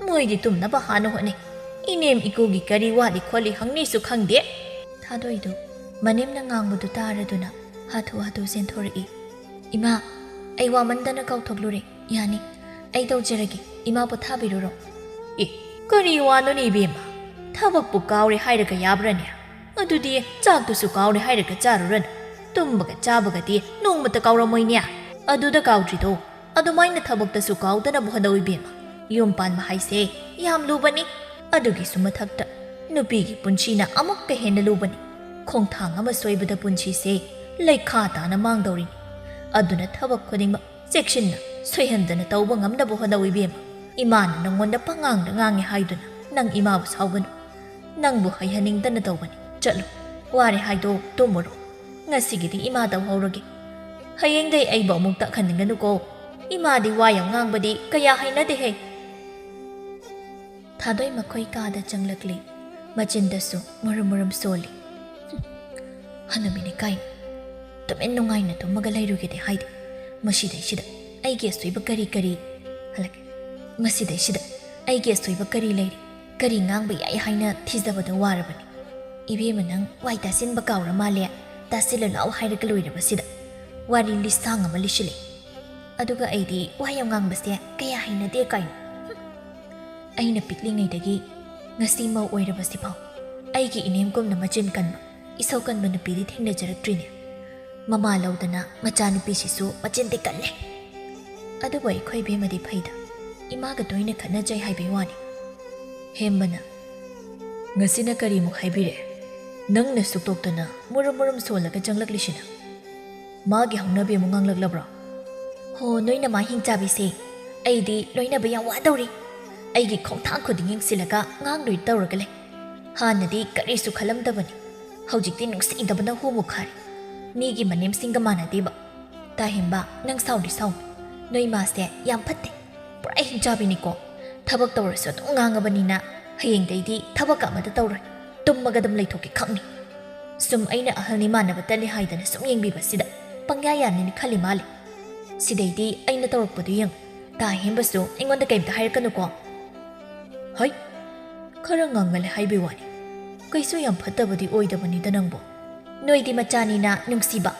ꯃꯣꯏꯗꯤ ꯇꯨꯝꯅꯕ ꯍꯥꯟꯅ ꯍꯣꯠꯅꯩ꯫ ꯏꯅꯦꯝ ꯏꯀꯨꯒꯤ ꯀꯔꯤ ꯋꯥꯠꯂꯤ ꯈꯣꯠꯂꯤ ꯍꯪꯅꯤꯁꯨ ꯈꯪꯗꯦ꯫" ꯊꯥꯗꯣꯏꯗꯨ ꯃꯅꯦꯝꯅ ꯉꯥꯡꯕꯗꯨ ꯇꯥꯔꯗꯨꯅ ꯍꯥꯊꯨ ꯍꯥꯊꯨ ꯆꯦꯟꯊꯣꯔꯛꯏ꯫ "ꯏꯃꯥ, ꯑꯩ ꯋꯥꯃꯟꯗꯅ ꯀꯥꯎꯊꯣꯛꯂꯨꯔꯦ꯫ ꯌꯥꯅꯤ, ꯑꯩ ꯇꯧꯖꯔꯒꯦ꯫ ꯏꯃꯥ ꯄꯣꯊꯥꯕꯤꯔꯨꯔꯣ꯫" "ꯑꯦ, ꯀꯔꯤ ꯋꯥꯅꯣꯅꯦ ꯏꯕꯦꯝꯃ? ꯊꯕꯛꯄꯨ ꯀꯥꯎꯔꯦ ꯍꯥꯏꯔꯒ ꯌꯥꯕ꯭ꯔꯅꯦ? ꯑꯗꯨꯗꯤ ꯆꯥꯛꯇꯨꯁꯨ ꯀꯥꯎꯔꯦ ꯍꯥꯏꯔꯒ ꯆꯥꯔꯨꯔꯅꯨ꯫ ꯇꯨꯝꯕꯒ ꯆꯥꯕꯒꯗꯤ ꯅꯣꯡꯃꯇ ꯀꯥꯎꯔꯝꯃꯣꯏꯅꯦ꯫ ꯑꯗꯨꯗ ꯀꯥꯎꯗ꯭ꯔꯤꯗꯣ, ꯑꯗꯨꯃꯥꯏꯅ ꯊꯕꯛꯇꯁꯨ ꯀꯥꯎꯗꯅꯕ ꯍꯣꯠꯅꯧ ꯏꯕꯦꯝꯃ꯫ ꯌꯨꯝ ꯄꯥꯟꯕ ꯍꯥꯏꯁꯦ ꯌꯥꯝ ꯂꯨꯕꯅꯤ꯫ ꯑꯗꯨꯒꯤꯁꯨ ꯃꯊꯛꯇ ꯅꯨꯄꯤꯒꯤ ꯄꯨꯟꯁꯤꯅ ꯑꯃꯨꯛꯀ ꯍꯦꯟꯅ ꯂꯨꯕꯅꯤ꯫ ꯈꯣꯡꯊꯥꯡ ꯑꯃ ꯁꯣꯏꯕꯗ ꯄꯨꯟꯁꯤꯁꯦ ꯂꯩꯈꯥ ꯇꯥꯅ ꯃꯥꯡꯗꯧꯔꯤꯅꯤ꯫ ꯑꯗꯨꯅ ꯊꯕꯛ ꯈꯨꯗꯤꯡꯃꯛ ꯆꯦꯛꯁꯤꯟꯅ ꯁꯣꯏꯍꯟꯗꯅ ꯇꯧꯕ ꯉꯝꯅꯕ ꯍꯣꯠꯅꯧ ꯏꯕꯦꯝꯃ꯫ ꯏꯃꯥꯅ ꯅꯪꯉꯣꯟꯗ ꯄꯉꯥꯡꯗ ꯉꯥꯡꯉꯦ ꯍꯥꯏꯗꯨꯅ ꯅꯪ ꯏꯃꯥꯕꯨ ꯁꯥꯎꯒꯅꯨ꯫ ꯅꯪꯕꯨ ꯍꯩꯍꯟꯅꯤꯡꯗꯅ ꯇꯧꯕꯅꯤ꯫ ꯆꯠꯂꯨ, ꯋꯥꯔꯦ ꯍꯥꯏꯗꯣ ꯇꯨꯝꯃꯨꯔꯣ꯫ ꯉꯁꯤꯒꯤꯗꯤ ꯏꯃꯥ ꯇꯧꯍꯧꯔꯒꯦ꯫ ꯍꯌꯦꯡꯗꯩ ꯑꯩꯕꯨ ꯑꯃꯨꯛ ꯇꯛꯍꯟꯅꯤꯡꯒꯅꯨꯀꯣ꯫ ꯏꯃꯥꯗꯤ ꯋꯥ ꯌꯥꯝ ꯉꯥꯡꯕꯗꯤ ꯀꯌꯥ ꯍꯩꯅꯗꯦꯍꯦ꯫" ꯊꯥꯗꯣꯏ ꯃꯈꯣꯏ ꯀꯥꯗ ꯆꯪꯂꯛꯂꯤ꯫ ꯃꯆꯤꯟꯗꯁꯨ ꯃꯨꯔꯨꯝ ꯃꯨꯔꯨꯝ ꯁꯣꯜꯂꯤ꯫ ꯍꯅꯨꯕꯤꯅꯤ ꯀꯥꯏꯅ꯫ ꯇꯨꯃꯤꯟ ꯅꯨꯡꯉꯥꯏꯅ ꯇꯨꯝꯃꯒ ꯂꯩꯔꯨꯒꯦꯗꯤ ꯍꯥꯏꯗꯦ꯫ ꯃꯁꯤꯗꯩꯁꯤꯗ ꯑꯩꯒꯤ ꯑꯁꯣꯏꯕ ꯀꯔꯤ ꯀꯔꯤ? ꯍꯜꯂꯛꯀꯦ꯫ ꯃꯁꯤꯗꯩꯁꯤꯗ ꯑꯩꯒꯤ ꯑꯁꯣꯏꯕ ꯀꯔꯤ ꯂꯩꯔꯤ? ꯀꯔꯤ ꯉꯥꯡꯕ ꯌꯥꯏ ꯍꯥꯏꯅ ꯊꯤꯖꯕꯗ ꯋꯥꯔꯕꯅꯤ꯫ "ꯏꯕꯦꯝꯃ, ꯅꯪ ꯋꯥꯏ ꯇꯥꯁꯤꯟꯕ ꯀꯥꯎꯔ ꯃꯥꯜꯂꯦ, ꯇꯥꯁꯤꯜꯂꯨ ꯂꯥꯎ" ꯍꯥꯏꯔꯒ ꯂꯣꯏꯔꯕꯁꯤꯗ ꯋꯥꯔꯤ ꯂꯤꯁꯥꯡ ꯑꯃ ꯂꯤꯁꯤꯜꯂꯦ꯫ ꯑꯗꯨꯒ ꯑꯩꯗꯤ ꯋꯥ ꯌꯥꯝ ꯉꯥꯡꯕꯁꯦ ꯀꯌꯥ ꯍꯩꯅꯗꯦ ꯀꯥꯏꯅ꯫ ꯍꯨꯝ꯫ ꯑꯩꯅ ꯄꯤꯛꯂꯤꯉꯩꯗꯒꯤ ꯉꯁꯤ ꯃꯧ ꯑꯣꯏꯔꯕꯁꯤꯐꯥꯎ ꯑꯩꯒꯤ ꯏꯅꯦꯝꯒꯨꯝꯅ ꯃꯆꯤꯟ ꯀꯟꯕ, ꯏꯁꯧ ꯀꯟꯕ ꯅꯨꯄꯤꯗꯤ ꯊꯦꯡꯅꯖꯔꯛꯇ꯭ꯔꯤꯅꯦ꯫ ꯃꯃꯥ ꯂꯧꯗꯅ ꯃꯆꯥꯅꯨꯄꯤꯁꯤꯁꯨ ꯃꯆꯤꯟꯗꯤ ꯀꯜꯂꯦ꯫ ꯑꯗꯨꯕꯨ ꯑꯩꯈꯣꯏ ꯏꯕꯦꯝꯃꯗꯤ ꯐꯩꯗ, ꯏꯃꯥꯒ ꯇꯣꯏꯅ ꯈꯠꯅꯖꯩ ꯍꯥꯏꯕꯩ ꯋꯥꯅꯤ꯫ ꯍꯦꯝꯕꯅ, "ꯉꯁꯤꯅ ꯀꯔꯤꯃꯨꯛ ꯍꯥꯏꯕꯤꯔꯦ? ꯅꯪꯅ ꯁꯨꯛꯇꯣꯛꯇꯅ ꯃꯨꯔꯨꯝ ꯃꯨꯔꯨꯝ ꯁꯣꯜꯂꯒ ꯆꯪꯂꯛꯂꯤꯁꯤꯅ?" "ꯃꯥꯒꯤ ꯍꯧꯅꯕꯤ ꯑꯃꯨꯛ ꯉꯥꯡꯂꯛꯂꯕ꯭ꯔꯣ?" "ꯍꯣ, ꯅꯣꯏ ꯅꯃꯥ ꯍꯤꯡꯆꯥꯕꯤꯁꯦ, ꯑꯩꯗꯤ ꯂꯣꯏꯅꯕ ꯌꯥꯝ ꯋꯥꯗꯧꯔꯤ꯫ ꯑꯩꯒꯤ ꯈꯣꯡꯊꯥꯡ ꯈꯨꯗꯤꯡ ꯌꯦꯡꯁꯤꯜꯂꯒ ꯉꯥꯡꯗꯣꯏ ꯇꯧꯔꯒ ꯂꯩ꯫ ꯍꯥꯟꯅꯗꯤ ꯀꯔꯤꯁꯨ ꯈꯜꯂꯝꯗꯕꯅꯤ, ꯍꯧꯖꯤꯛꯇꯤ ꯅꯨꯡꯁꯤꯗꯕꯅ ꯍꯨ ꯃꯨꯛꯈꯥꯔꯦ꯫ ꯃꯤꯒꯤ ꯃꯅꯦꯝꯁꯤꯡꯒ ꯃꯥꯟꯅꯗꯦꯕ꯫ ꯇꯥꯍꯦꯝꯕ, ꯅꯪ ꯁꯥꯎꯗꯤ ꯁꯥꯎꯅꯨ, ꯅꯣꯏ ꯃꯥꯁꯦ ꯌꯥꯝ ꯐꯠꯇꯦ, ꯄꯨꯔꯥ ꯍꯤꯡꯆꯥꯕꯤꯅꯤꯀꯣ꯫ ꯊꯕꯛ ꯇꯧꯔꯁꯨ ꯑꯗꯨꯝ ꯉꯥꯡꯉꯕꯅꯤꯅ ꯍꯌꯦꯡꯗꯩꯗꯤ ꯊꯕꯛ ꯑꯃꯇ ꯇꯧꯔꯣꯏ, ꯇꯨꯝꯃꯒ ꯑꯗꯨꯝ ꯂꯩꯊꯣꯛꯀꯦ ꯈꯪꯅꯤ꯫ ꯁꯨꯝ ꯑꯩꯅ ꯑꯍꯜꯅꯤ ꯃꯥꯟꯅꯕ ꯇꯜꯂꯤ ꯍꯥꯏꯗꯅ ꯁꯨꯝ ꯌꯦꯡꯕꯤꯕꯁꯤꯗ ꯄꯪꯌꯥ ꯌꯥꯅꯤꯅ ꯈꯜꯂꯤ ꯃꯥꯜꯂꯦ꯫ ꯁꯤꯗꯩꯗꯤ ꯑꯩꯅ ꯇꯧꯔꯛꯄꯗꯨ ꯌꯦꯡꯉꯨ, ꯇꯥꯍꯦꯝꯕꯁꯨ ꯑꯩꯉꯣꯟꯗ ꯀꯩꯝꯇ ꯍꯥꯏꯔꯛꯀꯅꯨꯀꯣ꯫" "ꯍꯩ, ꯈꯔ ꯉꯥꯡꯃꯜꯂꯦ ꯍꯥꯏꯕꯩ ꯋꯥꯅꯤ, ꯀꯩꯁꯨ ꯌꯥꯝ ꯐꯠꯇꯕꯗꯤ ꯑꯣꯏꯗꯕꯅꯤꯗ ꯅꯪꯕꯨ꯫ ꯅꯣꯏꯗꯤ ꯃꯆꯥꯅꯤꯅ ꯅꯨꯡꯁꯤꯕ,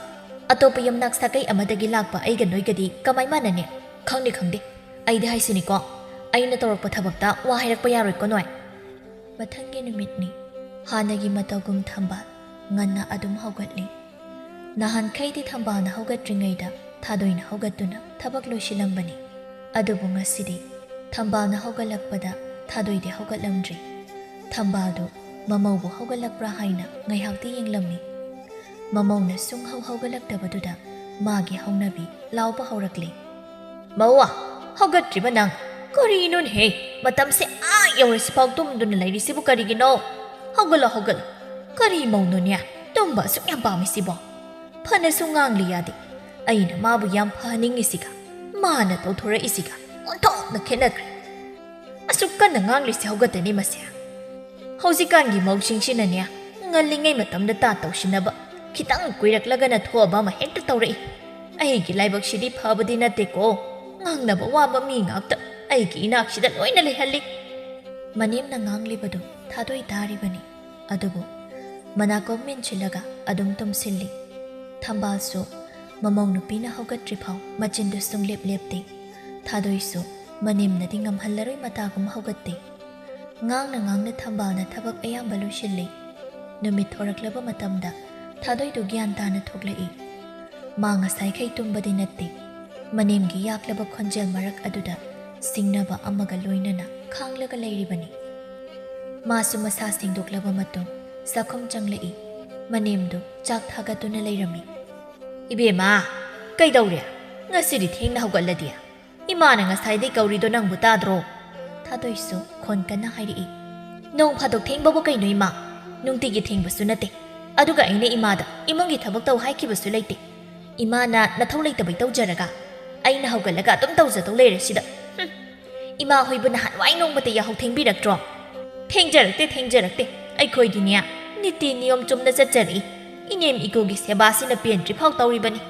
ꯑꯇꯣꯞꯄ ꯌꯨꯝꯅꯥꯛ ꯁꯥꯒꯩ ꯑꯃꯗꯒꯤ ꯂꯥꯛꯄ ꯑꯩꯒ ꯅꯣꯏꯒꯗꯤ ꯀꯃꯥꯏ ꯃꯥꯟꯅꯅꯤ? ꯈꯪꯗꯦ, ꯈꯪꯗꯦ꯫ ꯑꯩꯗꯤ ꯍꯥꯏꯁꯤꯅꯤꯀꯣ, ꯑꯩꯅ ꯇꯧꯔꯛꯄ ꯊꯕꯛꯇ ꯋꯥ ꯍꯥꯏꯔꯛꯄ ꯌꯥꯔꯣꯏꯀꯣ ꯅꯣꯏ꯫" ꯃꯊꯪꯒꯤ ꯅꯨꯃꯤꯠꯅꯤ꯫ ꯍꯥꯟꯅꯒꯤ ꯃꯇꯧꯒꯨꯝ ꯊꯝꯕꯥꯜ ꯉꯟꯅ ꯑꯗꯨꯝ ꯍꯧꯒꯠꯂꯤ꯫ ꯅꯍꯥꯟꯈꯩꯗꯤ ꯊꯝꯕꯥꯜꯅ ꯍꯧꯒꯠꯇ꯭ꯔꯤꯉꯩꯗ ꯊꯥꯗꯣꯏꯅ ꯍꯧꯒꯠꯇꯨꯅ ꯊꯕꯛ ꯂꯣꯏꯁꯤꯜꯂꯝꯕꯅꯤ꯫ ꯑꯗꯨꯕꯨ ꯉꯁꯤꯗꯤ ꯊꯝꯕꯥꯜꯅ ꯍꯧꯒꯠꯂꯛꯄꯗ ꯊꯥꯗꯣꯏꯗꯤ ꯍꯧꯒꯠꯂꯝꯗ꯭ꯔꯤ꯫ ꯊꯝꯕꯥꯜꯗꯨ ꯃꯃꯧꯕꯨ ꯍꯧꯒꯠꯂꯛꯄ꯭ꯔꯥ ꯍꯥꯏꯅ ꯉꯥꯏꯍꯥꯛꯇꯤ ꯌꯦꯡꯂꯝꯃꯤ꯫ ꯃꯃꯧꯅ ꯁꯨꯡꯍꯧ ꯍꯧꯒꯠꯂꯛꯇꯕꯗꯨꯗ ꯃꯥꯒꯤ ꯍꯧꯅꯕꯤ ꯂꯥꯎꯕ ꯍꯧꯔꯛꯂꯦ꯫ "ꯃꯧꯋꯥ, ꯍꯧꯒꯠꯇ꯭ꯔꯤꯕ ꯅꯪ? ꯀꯔꯤꯅꯣꯅꯦꯍꯦ? ꯃꯇꯝꯁꯦ ꯑꯥ ꯌꯧꯔꯁꯤꯐꯥꯎ ꯇꯨꯝꯗꯨꯅ ꯂꯩꯔꯤꯁꯤꯕꯨ ꯀꯔꯤꯒꯤꯅꯣ? ꯍꯧꯒꯠꯂꯣ, ꯍꯧꯒꯠꯂꯣ꯫ ꯀꯔꯤ ꯃꯧꯅꯣꯅꯦ? ꯇꯨꯝꯕ ꯑꯁꯨꯛ ꯌꯥꯝ ꯄꯥꯝꯃꯤꯁꯤꯕꯣ?" ꯐꯅꯁꯨ ꯉꯥꯡꯂꯤ ꯌꯥꯗꯦ꯫ ꯑꯩꯅ ꯃꯥꯕꯨ ꯌꯥꯝ ꯐꯍꯟꯅꯤꯡꯉꯤꯁꯤꯒ ꯃꯥꯅ ꯇꯧꯊꯣꯔꯛꯏꯁꯤꯒ ꯑꯣꯟꯊꯣꯛꯅ ꯈꯦꯠꯅꯈ꯭ꯔꯦ꯫ ꯑꯁꯨꯛ ꯀꯟꯅ ꯉꯥꯡꯂꯤꯁꯤ ꯍꯧꯒꯠꯇꯅꯤ ꯃꯁꯦ꯫ ꯍꯧꯖꯤꯛꯀꯥꯟꯒꯤ ꯃꯧꯁꯤꯡꯁꯤꯅꯅꯦ, ꯉꯜꯂꯤꯉꯩ ꯃꯇꯝꯗ ꯇꯥ ꯇꯧꯁꯤꯟꯅꯕ, ꯈꯤꯇꯪ ꯀꯨꯏꯔꯛꯂꯒꯅ ꯊꯣꯛꯑꯕ ꯑꯃ ꯍꯦꯛꯇ ꯇꯧꯔꯛꯏ꯫ ꯑꯩꯒꯤ ꯂꯥꯏꯕꯛꯁꯤꯗꯤ ꯐꯕꯗꯤ ꯅꯠꯇꯦꯀꯣ, ꯉꯥꯡꯅꯕ ꯋꯥꯕ ꯃꯤ ꯉꯥꯛꯇ ꯑꯩꯒꯤ ꯏꯅꯥꯛꯁꯤꯗ ꯂꯣꯏꯅ ꯂꯩꯍꯜꯂꯤ꯫ ꯃꯅꯦꯝꯅ ꯉꯥꯡꯂꯤꯕꯗꯨ ꯊꯥꯗꯣꯏ ꯇꯥꯔꯤꯕꯅꯤ꯫ ꯑꯗꯨꯕꯨ ꯃꯅꯥꯀꯣꯡ ꯃꯦꯟꯁꯤꯜꯂꯒ ꯑꯗꯨꯝ ꯇꯨꯝꯁꯤꯜꯂꯤ꯫ ꯊꯝꯕꯥꯜꯁꯨ ꯃꯃꯧ ꯅꯨꯄꯤꯅ ꯍꯧꯒꯠꯇ꯭ꯔꯤꯐꯥꯎ ꯃꯆꯤꯟꯗꯨ ꯁꯨꯡꯂꯦꯞ ꯂꯦꯞꯇꯦ꯫ ꯊꯥꯗꯣꯏꯁꯨ ꯃꯅꯦꯝꯅꯗꯤ ꯉꯝꯍꯜꯂꯔꯣꯏ ꯃꯇꯥꯒꯨꯝ ꯍꯧꯒꯠꯇꯦ꯫ ꯉꯥꯡꯅ ꯉꯥꯡꯅ ꯊꯝꯕꯥꯜꯅ ꯊꯕꯛ ꯑꯌꯥꯝꯕ ꯂꯣꯏꯁꯤꯜꯂꯤ꯫ ꯅꯨꯃꯤꯠ ꯊꯣꯔꯛꯂꯕ ꯃꯇꯝꯗ ꯊꯥꯗꯣꯏꯗꯨ ꯒ꯭ꯌꯥꯟ ꯇꯥꯅ ꯊꯣꯛꯂꯛꯏ꯫ ꯃꯥ ꯉꯁꯥꯏꯈꯩ ꯇꯨꯝꯕꯗꯤ ꯅꯠꯇꯦ꯫ ꯃꯅꯦꯝꯒꯤ ꯌꯥꯛꯂꯕ ꯈꯣꯟꯖꯦꯜ ꯃꯔꯛ ꯑꯗꯨꯗ ꯁꯤꯡꯅꯕ ꯑꯃꯒ ꯂꯣꯏꯅꯅ ꯈꯥꯡꯂꯒ ꯂꯩꯔꯤꯕꯅꯤ꯫ ꯃꯥꯁꯨ ꯃꯁꯥ ꯁꯦꯡꯗꯣꯛꯂꯕ ꯃꯇꯨꯡ ꯆꯥꯛꯈꯨꯝ ꯆꯪꯂꯛꯏ꯫ ꯃꯅꯦꯝꯗꯨ ꯆꯥꯛ ꯊꯥꯒꯠꯇꯨꯅ ꯂꯩꯔꯝꯃꯤ꯫ "ꯏꯕꯦꯝꯃ, ꯀꯩꯗꯧꯔꯦ? ꯉꯁꯤꯗꯤ ꯊꯦꯡꯅ ꯍꯧꯒꯠꯂꯗꯤ? ꯏꯃꯥꯅ ꯉꯁꯥꯏꯗꯩ ꯀꯧꯔꯤꯗꯣ ꯅꯪꯕꯨ ꯇꯥꯗ꯭ꯔꯣ?" ꯊꯥꯗꯣꯏꯁꯨ ꯈꯣꯟ ꯀꯟꯅ ꯍꯥꯏꯔꯛꯏ꯫ "ꯅꯣꯡ ꯐꯥꯗꯣꯛ ꯊꯦꯡꯕꯕꯨ ꯀꯩꯅꯣ ꯏꯃꯥ? ꯅꯨꯡꯇꯤꯒꯤ ꯊꯦꯡꯕꯁꯨ ꯅꯠꯇꯦ꯫ ꯑꯗꯨꯒ ꯑꯩꯅ ꯏꯃꯥꯗ ꯏꯃꯨꯡꯒꯤ ꯊꯕꯛ ꯇꯧ ꯍꯥꯏꯈꯤꯕꯁꯨ ꯂꯩꯇꯦ꯫ ꯏꯃꯥꯅ ꯅꯊꯧ ꯂꯩꯇꯕꯩ ꯇꯧꯖꯔꯒ ꯑꯩꯅ ꯍꯧꯒꯠꯂꯒ ꯑꯗꯨꯝ ꯇꯧꯖꯗꯧ ꯂꯩꯔꯦ ꯁꯤꯗ꯫ ꯍꯨꯝ꯫ ꯏꯃꯥ ꯍꯣꯏꯕꯨ ꯅꯍꯥꯟꯋꯥꯏ ꯅꯣꯡꯃꯇ ꯌꯥꯍꯧ ꯊꯦꯡꯕꯤꯔꯛꯇ꯭ꯔꯣ? ꯊꯦꯡꯖꯔꯛꯇꯦ, ꯊꯦꯡꯖꯔꯛꯇꯦ꯫ ꯑꯩꯈꯣꯏꯗꯤꯅꯦ, ꯅꯤꯇꯤ ꯅꯤꯌꯣꯝ ꯆꯨꯝꯅ ꯆꯠꯆꯔꯛꯏ꯫ ꯏꯅꯦꯝ ꯏꯀꯨꯒꯤ ꯁꯦꯕꯥꯁꯤꯅ ꯄꯦꯟꯗ꯭ꯔꯤꯐꯥꯎ ꯇꯧꯔꯤꯕꯅꯤ꯫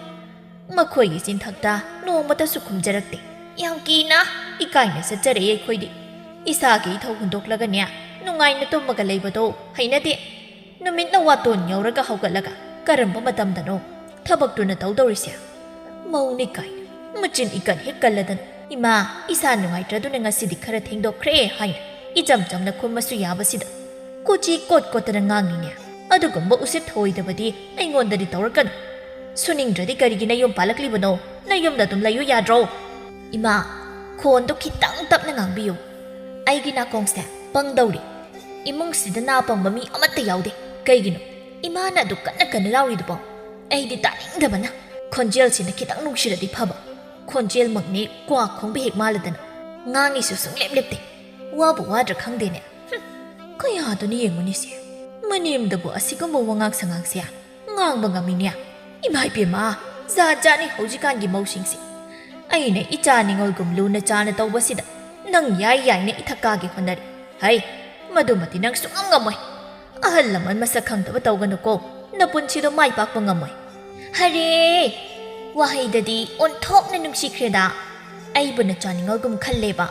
ꯃꯈꯣꯏꯒꯤ ꯆꯤꯟꯊꯛꯇ ꯅꯣꯡꯃꯇꯁꯨ ꯈꯨꯝꯖꯔꯛꯇꯦ꯫ ꯌꯥꯝ ꯀꯤꯅ, ꯏꯀꯥꯏꯅ ꯆꯠꯆꯔꯛꯏ ꯑꯩꯈꯣꯏꯗꯤ꯫ ꯏꯁꯥꯒꯤ ꯏꯊꯧ ꯍꯨꯟꯗꯣꯛꯂꯒꯅꯦ, ꯅꯨꯡꯉꯥꯏꯅ ꯇꯨꯝꯃꯒ ꯂꯩꯕꯗꯣ ꯍꯩꯅꯗꯦ꯫ ꯅꯨꯃꯤꯠꯅ ꯋꯥꯇꯣꯟ ꯌꯧꯔꯒ ꯍꯧꯒꯠꯂꯒ ꯀꯔꯝꯕ ꯃꯇꯝꯗꯅꯣ ꯊꯕꯛꯇꯨꯅ ꯇꯧꯗꯧꯔꯤꯁꯦ?" ꯃꯧꯅꯤ ꯀꯥꯏꯅ ꯃꯆꯤꯟ ꯏꯀꯟ ꯍꯦꯛ ꯀꯜꯂꯗꯅ꯫ "ꯏꯃꯥ, ꯏꯁꯥ ꯅꯨꯡꯉꯥꯏꯇ꯭ꯔꯗꯨꯅ ꯉꯁꯤꯗꯤ ꯈꯔ ꯊꯦꯡꯗꯣꯛꯈ꯭ꯔꯦ" ꯍꯥꯏꯅ ꯏꯆꯝ ꯆꯝꯅ ꯈꯨꯝꯃꯁꯨ ꯌꯥꯕꯁꯤꯗ ꯀꯣꯆꯤ ꯀꯣꯠ ꯀꯣꯠꯇꯅ ꯉꯥꯡꯉꯤꯅꯦ꯫ ꯑꯗꯨꯒꯨꯝꯕ ꯎꯁꯤꯠ ꯊꯑꯣꯏꯗꯕꯗꯤ ꯑꯩꯉꯣꯟꯗꯗꯤ ꯇꯧꯔꯛꯀꯅꯨ꯫ ꯁꯨꯅꯤꯡꯗ꯭ꯔꯗꯤ ꯀꯔꯤꯒꯤ ꯅꯌꯨꯝ ꯄꯥꯜꯂꯛꯂꯤꯕꯅꯣ? ꯅꯌꯨꯝꯗ ꯑꯗꯨꯝ ꯂꯩꯌꯨ ꯌꯥꯗ꯭ꯔꯣ? ꯏꯃꯥ, ꯈꯣꯟꯗꯣ ꯈꯤꯇꯪ ꯇꯞꯅ ꯉꯥꯡꯕꯤꯌꯨ꯫ ꯑꯩꯒꯤ ꯅꯥꯀꯣꯡꯁꯦ ꯄꯪꯗꯧꯔꯤ꯫ ꯏꯃꯨꯡꯁꯤꯗ ꯅꯥ ꯄꯪꯕ ꯃꯤ ꯑꯃꯠꯇ ꯌꯥꯎꯗꯦ꯫ ꯀꯩꯒꯤꯅꯣ ꯏꯃꯥꯅ ꯑꯗꯨꯛ ꯀꯟꯅ ꯀꯟꯅ ꯂꯥꯎꯔꯤꯗꯨꯕꯣ? ꯑꯩꯗꯤ ꯇꯥꯅꯤꯡꯗꯕꯅ꯫ ꯈꯣꯟꯖꯦꯜꯁꯤꯅ ꯈꯤꯇꯪ ꯅꯨꯡꯁꯤꯔꯗꯤ ꯐꯕ꯫ ꯈꯣꯟꯖꯦꯜꯃꯛꯅꯤ ꯀ꯭ꯋꯥ ꯈꯣꯡꯕ ꯍꯦꯛ ꯃꯥꯜꯂꯗꯅ꯫ ꯉꯥꯡꯉꯤꯁꯨ ꯁꯨꯡꯂꯦꯞ ꯂꯦꯞꯇꯦ꯫ ꯋꯥꯕꯨ ꯋꯥꯗ꯭ꯔꯥ ꯈꯪꯗꯦꯅꯦ꯫ ꯍꯨꯝ, ꯀꯌꯥꯗꯨꯅ ꯌꯦꯡꯉꯨꯅꯤꯁꯦ꯫ ꯃꯅꯦꯝꯗꯕꯨ ꯑꯁꯤꯒꯨꯝꯕ ꯋꯥꯉꯥꯡ ꯁꯉꯥꯡꯁꯦ ꯉꯥꯡꯕ ꯉꯝꯃꯤꯅꯦ꯫ ꯏꯃꯥ ꯏꯕꯦꯝꯃ, ꯖꯥꯠ ꯖꯥꯠꯅꯤ ꯍꯧꯖꯤꯛꯀꯥꯟꯒꯤ ꯃꯧꯁꯤꯡꯁꯦ꯫ ꯑꯩꯅ ꯏꯆꯥ ꯅꯤꯉꯣꯜꯒꯨꯝ ꯂꯨꯅ ꯆꯥꯅ ꯇꯧꯕꯁꯤꯗ ꯅꯪ ꯌꯥꯏ ꯌꯥꯏꯅ ꯏꯊꯛ ꯀꯥꯒꯦ ꯍꯣꯠꯅꯔꯤ꯫ ꯍꯩ, ꯃꯗꯨꯃꯗꯤ ꯅꯪ ꯁꯨꯡꯉꯝ ꯉꯝꯃꯣꯏ꯫ ꯑꯍꯜ ꯂꯃꯟ ꯃꯁꯛ ꯈꯪꯗꯕ ꯇꯧꯒꯅꯨꯀꯣ꯫ ꯅꯄꯨꯟꯁꯤꯗꯣ ꯃꯥꯏ ꯄꯥꯛꯄ ꯉꯝꯃꯣꯏ꯫ ꯍꯔꯦ! ꯋꯥꯍꯩꯗꯗꯤ ꯑꯣꯟꯊꯣꯛꯅ ꯅꯨꯡꯁꯤꯈ꯭ꯔꯦꯗ꯫ ꯑꯩꯕꯨ ꯅꯆꯥ ꯅꯤꯡꯉꯣꯜꯒꯨꯝ ꯈꯜꯂꯦꯕ꯫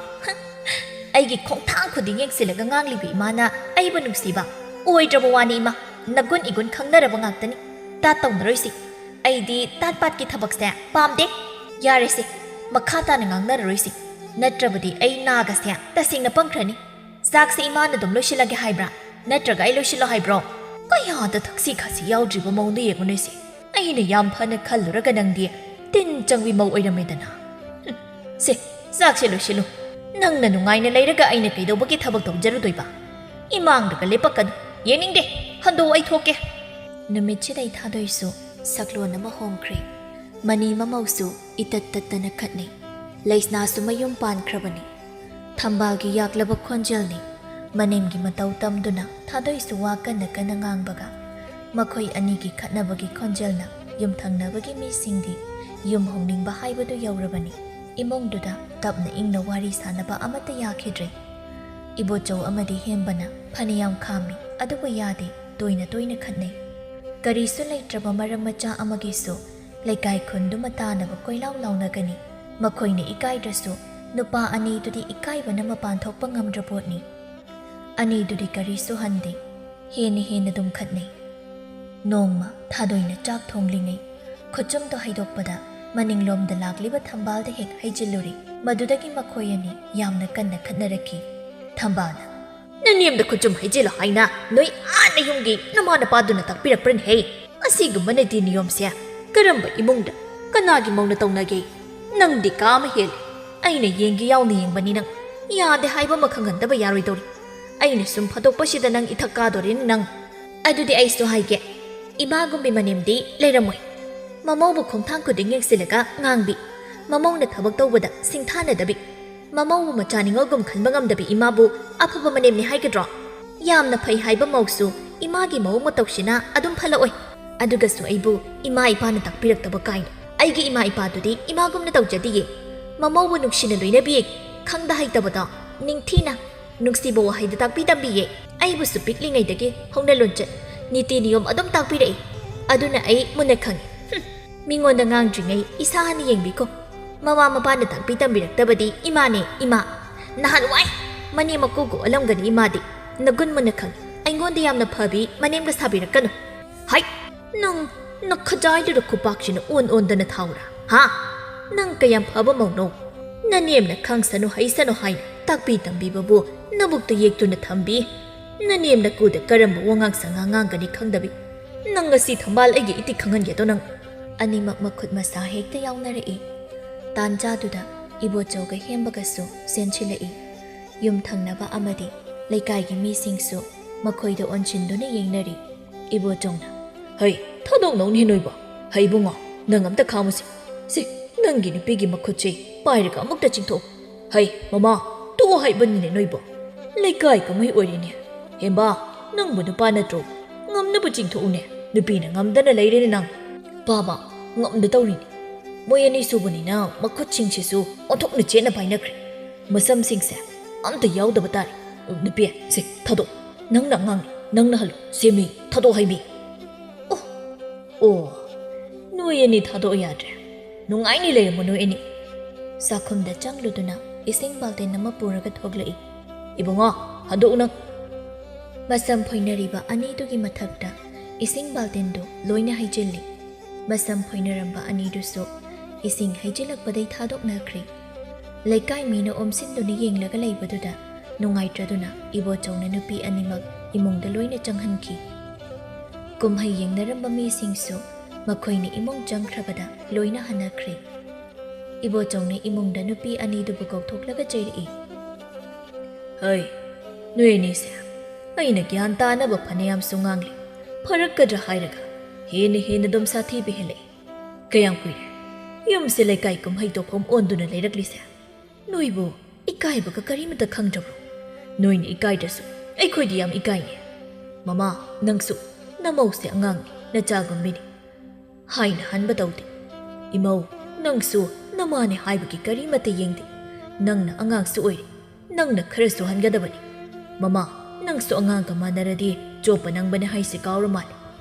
ꯑꯩꯒꯤ ꯈꯣꯡꯊꯥꯡ ꯈꯨꯗꯤꯡ ꯌꯦꯡꯁꯤꯜꯂꯒ ꯉꯥꯡꯂꯤꯕ ꯏꯃꯥꯅ ꯑꯩꯕꯨ ꯅꯨꯡꯁꯤꯕ꯫ ꯑꯣꯏꯗ꯭ꯔꯕ ꯋꯥꯅꯤ ꯏꯃꯥ, ꯅꯒꯨꯟ ꯏꯒꯨꯟ ꯈꯪꯅꯔꯕ ꯉꯥꯛꯇꯅꯤ꯫ ꯇꯥꯠ ꯇꯧꯅꯔꯣꯏꯁꯤ꯫ ꯑꯩꯗꯤ ꯇꯥꯠ ꯄꯥꯠꯀꯤ ꯊꯕꯛꯁꯦ ꯄꯥꯝꯗꯦ꯫ ꯌꯥꯔꯦꯁꯦ, ꯃꯈꯥ ꯇꯥꯅ ꯉꯥꯡꯅꯔꯔꯣꯏꯁꯤ꯫ ꯅꯠꯇ꯭ꯔꯕꯗꯤ ꯑꯩ ꯅꯥꯒꯁꯦ ꯇꯁꯦꯡꯅ ꯄꯪꯈ꯭ꯔꯅꯤ꯫ ꯆꯥꯛꯁꯦ ꯏꯃꯥꯅ ꯑꯗꯨꯝ ꯂꯣꯏꯁꯤꯜꯂꯒꯦ ꯍꯥꯏꯕ꯭ꯔꯥ? ꯅꯠꯇ꯭ꯔꯒ ꯑꯩ ꯂꯣꯏꯁꯤꯜꯂꯣ ꯍꯥꯏꯕ꯭ꯔꯣ? ꯀꯌꯥꯗ ꯊꯛꯁꯤ ꯈꯥꯁꯤ ꯌꯥꯎꯗ꯭ꯔꯤꯕ ꯃꯑꯣꯡꯗ ꯌꯦꯡꯉꯨꯅꯦ ꯁꯤ꯫ ꯑꯩꯅ ꯌꯥꯝ ꯐꯅ ꯈꯜꯂꯨꯔꯒ ꯅꯪꯗꯤ ꯇꯤꯟ ꯆꯪꯕꯤ ꯃꯧ ꯑꯣꯏꯔꯝꯃꯦꯗꯅ꯫ ꯍꯨꯝ, ꯁꯦ, ꯆꯥꯛꯁꯦ ꯂꯣꯏꯁꯤꯜꯂꯨ꯫ ꯅꯪꯅ ꯅꯨꯡꯉꯥꯏꯅ ꯂꯩꯔꯒ ꯑꯩꯅ ꯀꯩꯗꯧꯕꯒꯤ ꯊꯕꯛ ꯇꯧꯖꯔꯨꯗꯣꯏꯕ? ꯏꯃꯥꯡꯗꯒ ꯂꯦꯞꯄꯛꯀꯅꯨ꯫ ꯌꯦꯡꯅꯤꯡꯗꯦ꯫ ꯍꯟꯗꯣꯛꯑꯣ, ꯑꯩ ꯊꯣꯛꯀꯦ꯫ ꯅꯨꯃꯤꯠꯁꯤꯗꯩ ꯊꯥꯗꯣꯏꯁꯨ ꯁꯛꯂꯣꯟ ꯑꯃ ꯍꯣꯡꯈ꯭ꯔꯦ꯫ ꯃꯅꯤ ꯃꯃꯧꯁꯨ ꯏꯇꯠ ꯇꯠꯇꯅ ꯈꯠꯅꯩ꯫ ꯂꯩꯁꯅꯥꯁꯨ ꯃꯌꯨꯝ ꯄꯥꯟꯈ꯭ꯔꯕꯅꯤ꯫ ꯊꯝꯕꯥꯜꯒꯤ ꯌꯥꯛꯂꯕ ꯈꯣꯟꯖꯦꯜꯅꯤ ꯃꯅꯦꯝꯒꯤ ꯃꯇꯧ ꯇꯝꯗꯨꯅ ꯊꯥꯗꯣꯏꯁꯨ ꯋꯥ ꯀꯟꯅ ꯀꯟꯅ ꯉꯥꯡꯕꯒ꯫ ꯃꯈꯣꯏ ꯑꯅꯤꯒꯤ ꯈꯠꯅꯕꯒꯤ ꯈꯣꯟꯖꯦꯜꯅ ꯌꯨꯝꯊꯪꯅꯕꯒꯤ ꯃꯤꯁꯤꯡꯗꯤ ꯌꯨꯝ ꯍꯣꯡꯅꯤꯡꯕ ꯍꯥꯏꯕꯗꯨ ꯌꯧꯔꯕꯅꯤ꯫ ꯏꯃꯨꯡꯗꯨꯗ ꯇꯞꯅ ꯏꯪꯅ ꯋꯥꯔꯤ ꯁꯥꯅꯕ ꯑꯃꯠꯇ ꯌꯥꯈꯤꯗ꯭ꯔꯦ꯫ ꯏꯕꯣꯆꯧ ꯑꯃꯗꯤ ꯍꯦꯝꯕꯅ ꯐꯅꯌꯥꯝ ꯈꯥꯝꯃꯤ, ꯑꯗꯨꯕꯨ ꯌꯥꯗꯦ, ꯇꯣꯏꯅ ꯇꯣꯏꯅ ꯈꯠꯅꯩ꯫ ꯀꯔꯤꯁꯨ ꯂꯩꯇ꯭ꯔꯕ ꯃꯔꯝ ꯃꯆꯥ ꯑꯃꯒꯤꯁꯨ ꯂꯩꯀꯥꯏ ꯈꯨꯟꯗꯨꯃ ꯇꯥꯅꯕ ꯀꯣꯏꯂꯥꯎ ꯂꯥꯎꯅꯒꯅꯤ꯫ ꯃꯈꯣꯏꯅ ꯏꯀꯥꯏꯗ꯭ꯔꯁꯨ ꯅꯨꯄꯥ ꯑꯅꯤꯗꯨꯗꯤ ꯏꯀꯥꯏꯕꯅ ꯃꯄꯥꯟ ꯊꯣꯛꯄ ꯉꯝꯗ꯭ꯔ ꯄꯣꯠꯅꯤ꯫ ꯑꯅꯤꯗꯨꯗꯤ ꯀꯔꯤꯁꯨ ꯍꯟꯗꯦ꯫ ꯍꯦꯟꯅ ꯍꯦꯟꯅ ꯑꯗꯨꯝ ꯈꯠꯅꯩ꯫ ꯅꯣꯡꯃ ꯊꯥꯗꯣꯏꯅ ꯆꯥꯛ ꯊꯣꯡꯂꯤꯉꯩ ꯈꯨꯆꯨꯝꯗꯣ ꯍꯩꯗꯣꯛꯄꯗ ꯃꯅꯤꯡꯂꯣꯝꯗ ꯂꯥꯛꯂꯤꯕ ꯊꯝꯕꯥꯜꯗ ꯍꯦꯛ ꯍꯩꯖꯤꯜꯂꯨꯔꯦ꯫ ꯃꯗꯨꯗꯒꯤ ꯃꯈꯣꯏ ꯑꯅꯤ ꯌꯥꯝꯅ ꯀꯟꯅ ꯈꯠꯅꯔꯛꯈꯤ꯫ ꯊꯝꯕꯥꯜꯅ, "ꯅꯅꯦꯝꯗ ꯈꯨꯆꯨꯝ ꯍꯩꯖꯤꯜꯂꯣ ꯍꯥꯏꯅ ꯅꯣꯏ ꯑꯥ ꯅꯌꯨꯝꯒꯤ ꯅꯃꯥ ꯅꯄꯥꯗꯨꯅ ꯇꯥꯛꯄꯤꯔꯛꯄ꯭ꯔꯅꯦꯍꯦ? ꯑꯁꯤꯒꯨꯝꯕ ꯅꯤꯇꯤ ꯅꯤꯌꯣꯝꯁꯦ ꯀꯔꯝꯕ ꯏꯃꯨꯡꯗ ꯀꯅꯥꯒꯤ ꯃꯧꯅ ꯇꯧꯅꯒꯦ? ꯅꯪꯗꯤ ꯀꯥ ꯑꯃ ꯍꯦꯜꯂꯦ꯫ ꯑꯩꯅ ꯌꯦꯡꯒꯦ ꯌꯥꯎꯅ ꯌꯦꯡꯕꯅꯤ ꯅꯪ꯫ ꯌꯥꯗꯦ ꯍꯥꯏꯕ ꯑꯃ ꯈꯪꯍꯟꯗꯕ ꯌꯥꯔꯣꯏꯗꯧꯔꯤ꯫ ꯑꯩꯅ ꯁꯨꯝ ꯐꯥꯗꯣꯛꯄꯁꯤꯗ ꯅꯪ ꯏꯊꯛ ꯀꯥꯗꯣꯔꯦꯅꯦ ꯅꯪ꯫ ꯑꯗꯨꯗꯤ ꯑꯩꯁꯨ ꯍꯥꯏꯒꯦ, ꯏꯃꯥꯒꯨꯝꯕꯤ ꯃꯅꯦꯝꯗꯤ ꯂꯩꯔꯝꯃꯣꯏ꯫ ꯃꯃꯧꯕꯨ ꯈꯣꯡꯊꯥꯡ ꯈꯨꯗꯤꯡ ꯌꯦꯡꯁꯤꯜꯂꯒ ꯉꯥꯡꯕꯤ, ꯃꯃꯧꯅ ꯊꯕꯛ ꯇꯧꯕꯗ ꯁꯤꯡꯊꯥꯅꯗꯕꯤ, ꯃꯃꯧꯕꯨ ꯃꯆꯥ ꯅꯤꯉꯣꯜꯒꯨꯝ ꯈꯟꯕ ꯉꯝꯗꯕꯤ ꯏꯃꯥꯕꯨ ꯑꯐꯕ ꯃꯅꯦꯝꯅꯤ ꯍꯥꯏꯒꯗ꯭ꯔꯣ? ꯌꯥꯝꯅ ꯐꯩ ꯍꯥꯏꯕ ꯃꯧꯁꯨ ꯏꯃꯥꯒꯤ ꯃꯑꯣꯡ ꯃꯇꯧꯁꯤꯅ ꯑꯗꯨꯝ ꯐꯠꯂꯛꯑꯣꯏ꯫ ꯑꯗꯨꯒꯁꯨ ꯑꯩꯕꯨ ꯏꯃꯥ ꯏꯄꯥꯅ ꯇꯥꯛꯄꯤꯔꯛꯇꯕ ꯀꯥꯏꯅ꯫ ꯑꯩꯒꯤ ꯏꯃꯥ ꯏꯄꯥꯗꯨꯗꯤ ꯏꯃꯥꯒꯨꯝꯅ ꯇꯧꯖꯗꯤꯌꯦ꯫ ꯃꯃꯧꯕꯨ ꯅꯨꯡꯁꯤꯅ ꯂꯣꯏꯅꯕꯤꯌꯦ꯫ ꯈꯪꯗ ꯍꯩꯇꯕꯗꯣ ꯅꯤꯡꯊꯤꯅ ꯅꯨꯡꯁꯤꯕ ꯋꯥꯍꯩꯗ ꯇꯥꯛꯄꯤ ꯇꯝꯕꯤꯌꯦ꯫ ꯑꯩꯕꯨꯁꯨ ꯄꯤꯛꯂꯤꯉꯩꯗꯒꯤ ꯍꯧꯅ ꯂꯣꯟꯆꯠ ꯅꯤꯇꯤ ꯅꯤꯌꯣꯝ ꯑꯗꯨꯝ ꯇꯥꯛꯄꯤꯔꯛꯏ꯫ ꯑꯗꯨꯅ ꯑꯩ ꯃꯨꯟꯅ ꯈꯪꯉꯤ꯫ ꯍꯨꯝ, ꯃꯤꯉꯣꯟꯗ ꯉꯥꯡꯗ꯭ꯔꯤꯉꯩ ꯏꯁꯥ ꯍꯥꯟꯅ ꯌꯦꯡꯕꯤꯈꯣ꯫ ꯃꯃꯥ ꯃꯄꯥꯅ ꯇꯥꯛꯄꯤ ꯇꯝꯕꯤꯔꯛꯇꯕꯗꯤ ꯏꯃꯥꯅꯦ, ꯏꯃꯥ꯫ ꯅꯍꯥꯟꯋꯥꯏ ꯃꯅꯦꯝ ꯃꯀꯨꯒ ꯑꯣꯜꯂꯝꯒꯅꯤ ꯏꯃꯥꯗꯤ꯫ ꯅꯒꯨꯟ ꯃꯨꯟꯅ ꯈꯪꯉꯤ꯫ ꯑꯩꯉꯣꯟꯗ ꯌꯥꯝꯅ ꯐꯕꯤ ꯃꯅꯦꯝꯒ ꯁꯥꯕꯤꯔꯛꯀꯅꯨ꯫ ꯍꯥꯏ! ꯅꯪ ꯅꯈꯖꯥꯏꯗꯨꯗ ꯈꯨꯄꯥꯛꯁꯤꯅ ꯑꯣꯟ ꯑꯣꯟꯗꯅ ꯊꯥꯎꯔꯥ? ꯍꯥ? ꯅꯪ ꯀꯌꯥꯝ ꯐꯕ ꯃꯧꯅꯣ? ꯅꯅꯦꯝꯅ ꯈꯪꯁꯅꯨ ꯍꯩꯁꯅꯨ ꯍꯥꯏꯅ ꯇꯥꯛꯄꯤ ꯇꯝꯕꯤꯕꯕꯨ ꯅꯕꯨꯛꯇ ꯌꯦꯛꯇꯨꯅ ꯊꯝꯕꯤ꯫ ꯅꯅꯦꯝ ꯅꯀꯨꯗ ꯀꯔꯝꯕ ꯋꯥꯉꯥꯡ ꯁꯉꯥꯡ ꯉꯥꯡꯒꯅꯤ ꯈꯪꯗꯕꯤ꯫ ꯅꯪ ꯉꯁꯤ ꯊꯝꯕꯥꯜ ꯑꯩꯒꯤ ꯏꯇꯤꯛ ꯈꯪꯍꯟꯒꯦꯗꯣ ꯅꯪ꯫ ꯑꯅꯤꯃꯛ ꯃꯈꯨꯠ ꯃꯁꯥ ꯍꯦꯛꯇ ꯌꯥꯎꯅꯔꯛꯏ꯫ ꯇꯥꯟꯖꯥꯗꯨꯗ ꯏꯕꯣꯆꯧꯒ ꯍꯦꯝꯕꯒꯁꯨ ꯆꯦꯟꯁꯤꯜꯂꯛꯏ꯫ ꯌꯨꯝ ꯊꯪꯅꯕ ꯑꯃꯗꯤ ꯂꯩꯀꯥꯏꯒꯤ ꯃꯤꯁꯤꯡꯁꯨ ꯃꯈꯣꯏꯗ ꯑꯣꯟꯁꯤꯟꯗꯨꯅ ꯌꯦꯡꯅꯔꯤ꯫ ꯏꯕꯣꯆꯧꯅ, "ꯍꯩ, ꯊꯥꯗꯣꯛꯅꯧꯅꯦ ꯅꯣꯏꯕꯣ꯫ ꯍꯩ ꯏꯕꯨꯡꯉꯣ, ꯅꯪ ꯑꯝꯇ ꯈꯥꯝꯃꯨꯁꯦ꯫ ꯁꯤ, ꯅꯪꯒꯤ ꯅꯨꯄꯤꯒꯤ ꯃꯈꯨꯠꯁꯦ ꯄꯥꯏꯔꯒ ꯑꯃꯨꯛꯇ ꯆꯤꯡꯊꯣꯛꯎ꯫ ꯍꯩ, ꯃꯃꯥ, ꯇꯣꯛꯑꯣ ꯍꯥꯏꯕꯅꯤꯅꯦ ꯅꯣꯏꯕꯣ꯫ ꯂꯩꯀꯥꯏ ꯀꯨꯝꯍꯩ ꯑꯣꯏꯔꯤꯅꯦ꯫ ꯍꯦꯝꯕꯥ, ꯅꯪꯕꯨ ꯅꯨꯄꯥ ꯅꯠꯇ꯭ꯔꯣ? ꯉꯝꯅꯕ ꯆꯤꯡꯊꯣꯛꯎꯅꯦ꯫ ꯅꯨꯄꯤꯅ ꯉꯝꯗꯅ ꯂꯩꯔꯦꯅꯦ ꯅꯪ꯫" "ꯄꯥꯕ, ꯉꯝꯗ ꯇꯧꯔꯤꯅꯤ꯫ ꯃꯣꯏ ꯑꯅꯤ ꯁꯨꯕꯅꯤꯅ ꯃꯈꯨꯠꯁꯤꯡꯁꯤꯁꯨ ꯑꯣꯟꯊꯣꯛꯅ ꯆꯦꯠꯅ ꯄꯥꯏꯅꯈ꯭ꯔꯦ꯫ ꯃꯁꯝꯁꯤꯡꯁꯦ ꯑꯝꯇ ꯌꯥꯎꯗꯕ ꯇꯥꯔꯦ꯫ ꯅꯨꯄꯤ, ꯁꯦ, ꯊꯥꯗꯣꯛ꯫ ꯅꯪꯅ ꯑꯉꯥꯡꯅꯤ, ꯅꯪꯅ ꯍꯜꯂꯨ꯫ ꯁꯦꯝꯃꯤ, ꯊꯥꯗꯣꯛ ꯍꯥꯏꯃꯤ꯫" "ꯑꯣ, ꯑꯣ, ꯅꯣꯏ ꯑꯅꯤ ꯊꯥꯗꯣꯛ ꯌꯥꯗ꯭ꯔꯦ꯫ ꯅꯨꯡꯉꯥꯏꯅꯤ ꯂꯩꯔꯝꯃꯣ ꯅꯣꯏ ꯑꯅꯤ꯫" ꯆꯥꯛꯈꯨꯝꯗ ꯆꯪꯂꯨꯗꯨꯅ ꯏꯁꯤꯡ ꯕꯥꯜꯇꯤꯟ ꯑꯃ ꯄꯨꯔꯒ ꯊꯣꯛꯂꯛꯏ꯫ "ꯏꯕꯨꯡꯉꯣ, ꯍꯟꯗꯣꯛꯎ ꯅꯪ꯫" ꯃꯁꯝ ꯐꯣꯏꯅꯔꯤꯕ ꯑꯅꯤꯗꯨꯒꯤ ꯃꯊꯛꯇ ꯏꯁꯤꯡ ꯕꯥꯜꯇꯤꯟꯗꯨ ꯂꯣꯏꯅ ꯍꯩꯖꯤꯜꯂꯤ꯫ ꯃꯁꯝ ꯐꯣꯏꯅꯔꯝꯕ ꯑꯅꯤꯗꯨꯁꯨ ꯏꯁꯤꯡ ꯍꯩꯖꯤꯜꯂꯛꯄꯗꯩ ꯊꯥꯗꯣꯛꯅꯈ꯭ꯔꯦ꯫ ꯂꯩꯀꯥꯏ ꯃꯤꯅ ꯑꯣꯝꯁꯤꯟꯗꯨꯅ ꯌꯦꯡꯂꯒ ꯂꯩꯕꯗꯨꯗ ꯅꯨꯡꯉꯥꯏꯇ꯭ꯔꯗꯨꯅ ꯏꯕꯣꯆꯧꯅ ꯅꯨꯄꯤ ꯑꯅꯤꯃꯛ ꯏꯃꯨꯡꯗ ꯂꯣꯏꯅ ꯆꯪꯍꯟꯈꯤ꯫ ꯀꯨꯝꯍꯩ ꯌꯦꯡꯅꯔꯝꯕ ꯃꯤꯁꯤꯡꯁꯨ ꯃꯈꯣꯏꯅ ꯏꯃꯨꯡ ꯆꯪꯈ꯭ꯔꯕꯗ ꯂꯣꯏꯅ ꯍꯟꯅꯈ꯭ꯔꯦ꯫ ꯏꯕꯣꯆꯧꯅ ꯏꯃꯨꯡꯗ ꯅꯨꯄꯤ ꯑꯅꯤꯗꯨꯕꯨ ꯀꯧꯊꯣꯛꯂꯒ ꯆꯩꯔꯛꯏ꯫ "ꯍꯩ, ꯅꯣꯏ ꯑꯅꯤꯁꯦ ꯑꯩꯅ ꯒ꯭ꯌꯥꯟ ꯇꯥꯅꯕ ꯐꯅꯌꯥꯝꯁꯨ ꯉꯥꯡꯂꯤ꯫ ꯐꯔꯛꯀꯗ꯭ꯔꯥ ꯍꯥꯏꯔꯒ ꯍꯦꯟꯅ ꯍꯦꯟꯅ ꯑꯗꯨꯝ ꯁꯥꯊꯤꯕ ꯍꯦꯜꯂꯛꯏ꯫ ꯀꯌꯥꯝ ꯀꯨꯏꯔꯦ ꯌꯨꯝꯁꯦ ꯂꯩꯀꯥꯏ ꯀꯨꯝꯍꯩ ꯇꯧꯐꯝ ꯑꯣꯟꯗꯨꯅ ꯂꯩꯔꯛꯂꯤꯁꯦ? ꯅꯣꯏꯕꯨ ꯏꯀꯥꯏꯕꯒ ꯀꯔꯤꯃꯇ ꯈꯪꯗ꯭ꯔꯕ꯭ꯔꯣ? ꯅꯣꯏꯅ ꯏꯀꯥꯏꯗ꯭ꯔꯁꯨ ꯑꯩꯈꯣꯏꯗꯤ ꯌꯥꯝ ꯏꯀꯥꯏꯅꯦ꯫ ꯃꯃꯥ, ꯅꯪꯁꯨ ꯅꯃꯧꯁꯦ ꯑꯉꯥꯡꯅꯤ, ꯅꯆꯥꯒꯨꯝꯕꯤꯅꯤ꯫ ꯍꯥꯏꯅ ꯍꯟꯕ ꯇꯧꯗꯦ꯫ ꯏꯃꯧ, ꯅꯪꯁꯨ ꯅꯃꯥꯅꯦ ꯍꯥꯏꯕꯒꯤ ꯀꯔꯤꯃꯠꯇ ꯌꯦꯡꯗꯦ꯫ ꯅꯪꯅ ꯑꯉꯥꯡꯁꯨ ꯑꯣꯏꯔꯤ꯫ ꯅꯪꯅ ꯈꯔꯁꯨ ꯍꯟꯒꯗꯕꯅꯤ꯫ ꯃꯃꯥ, ꯅꯪꯁꯨ ꯑꯉꯥꯡꯒ ꯃꯥꯟꯅꯔꯗꯤ ꯆꯣꯞꯄ ꯅꯪꯕꯅꯦ ꯍꯥꯏꯁꯦ ꯀꯥꯎꯔ ꯃꯥꯜꯂꯦ꯫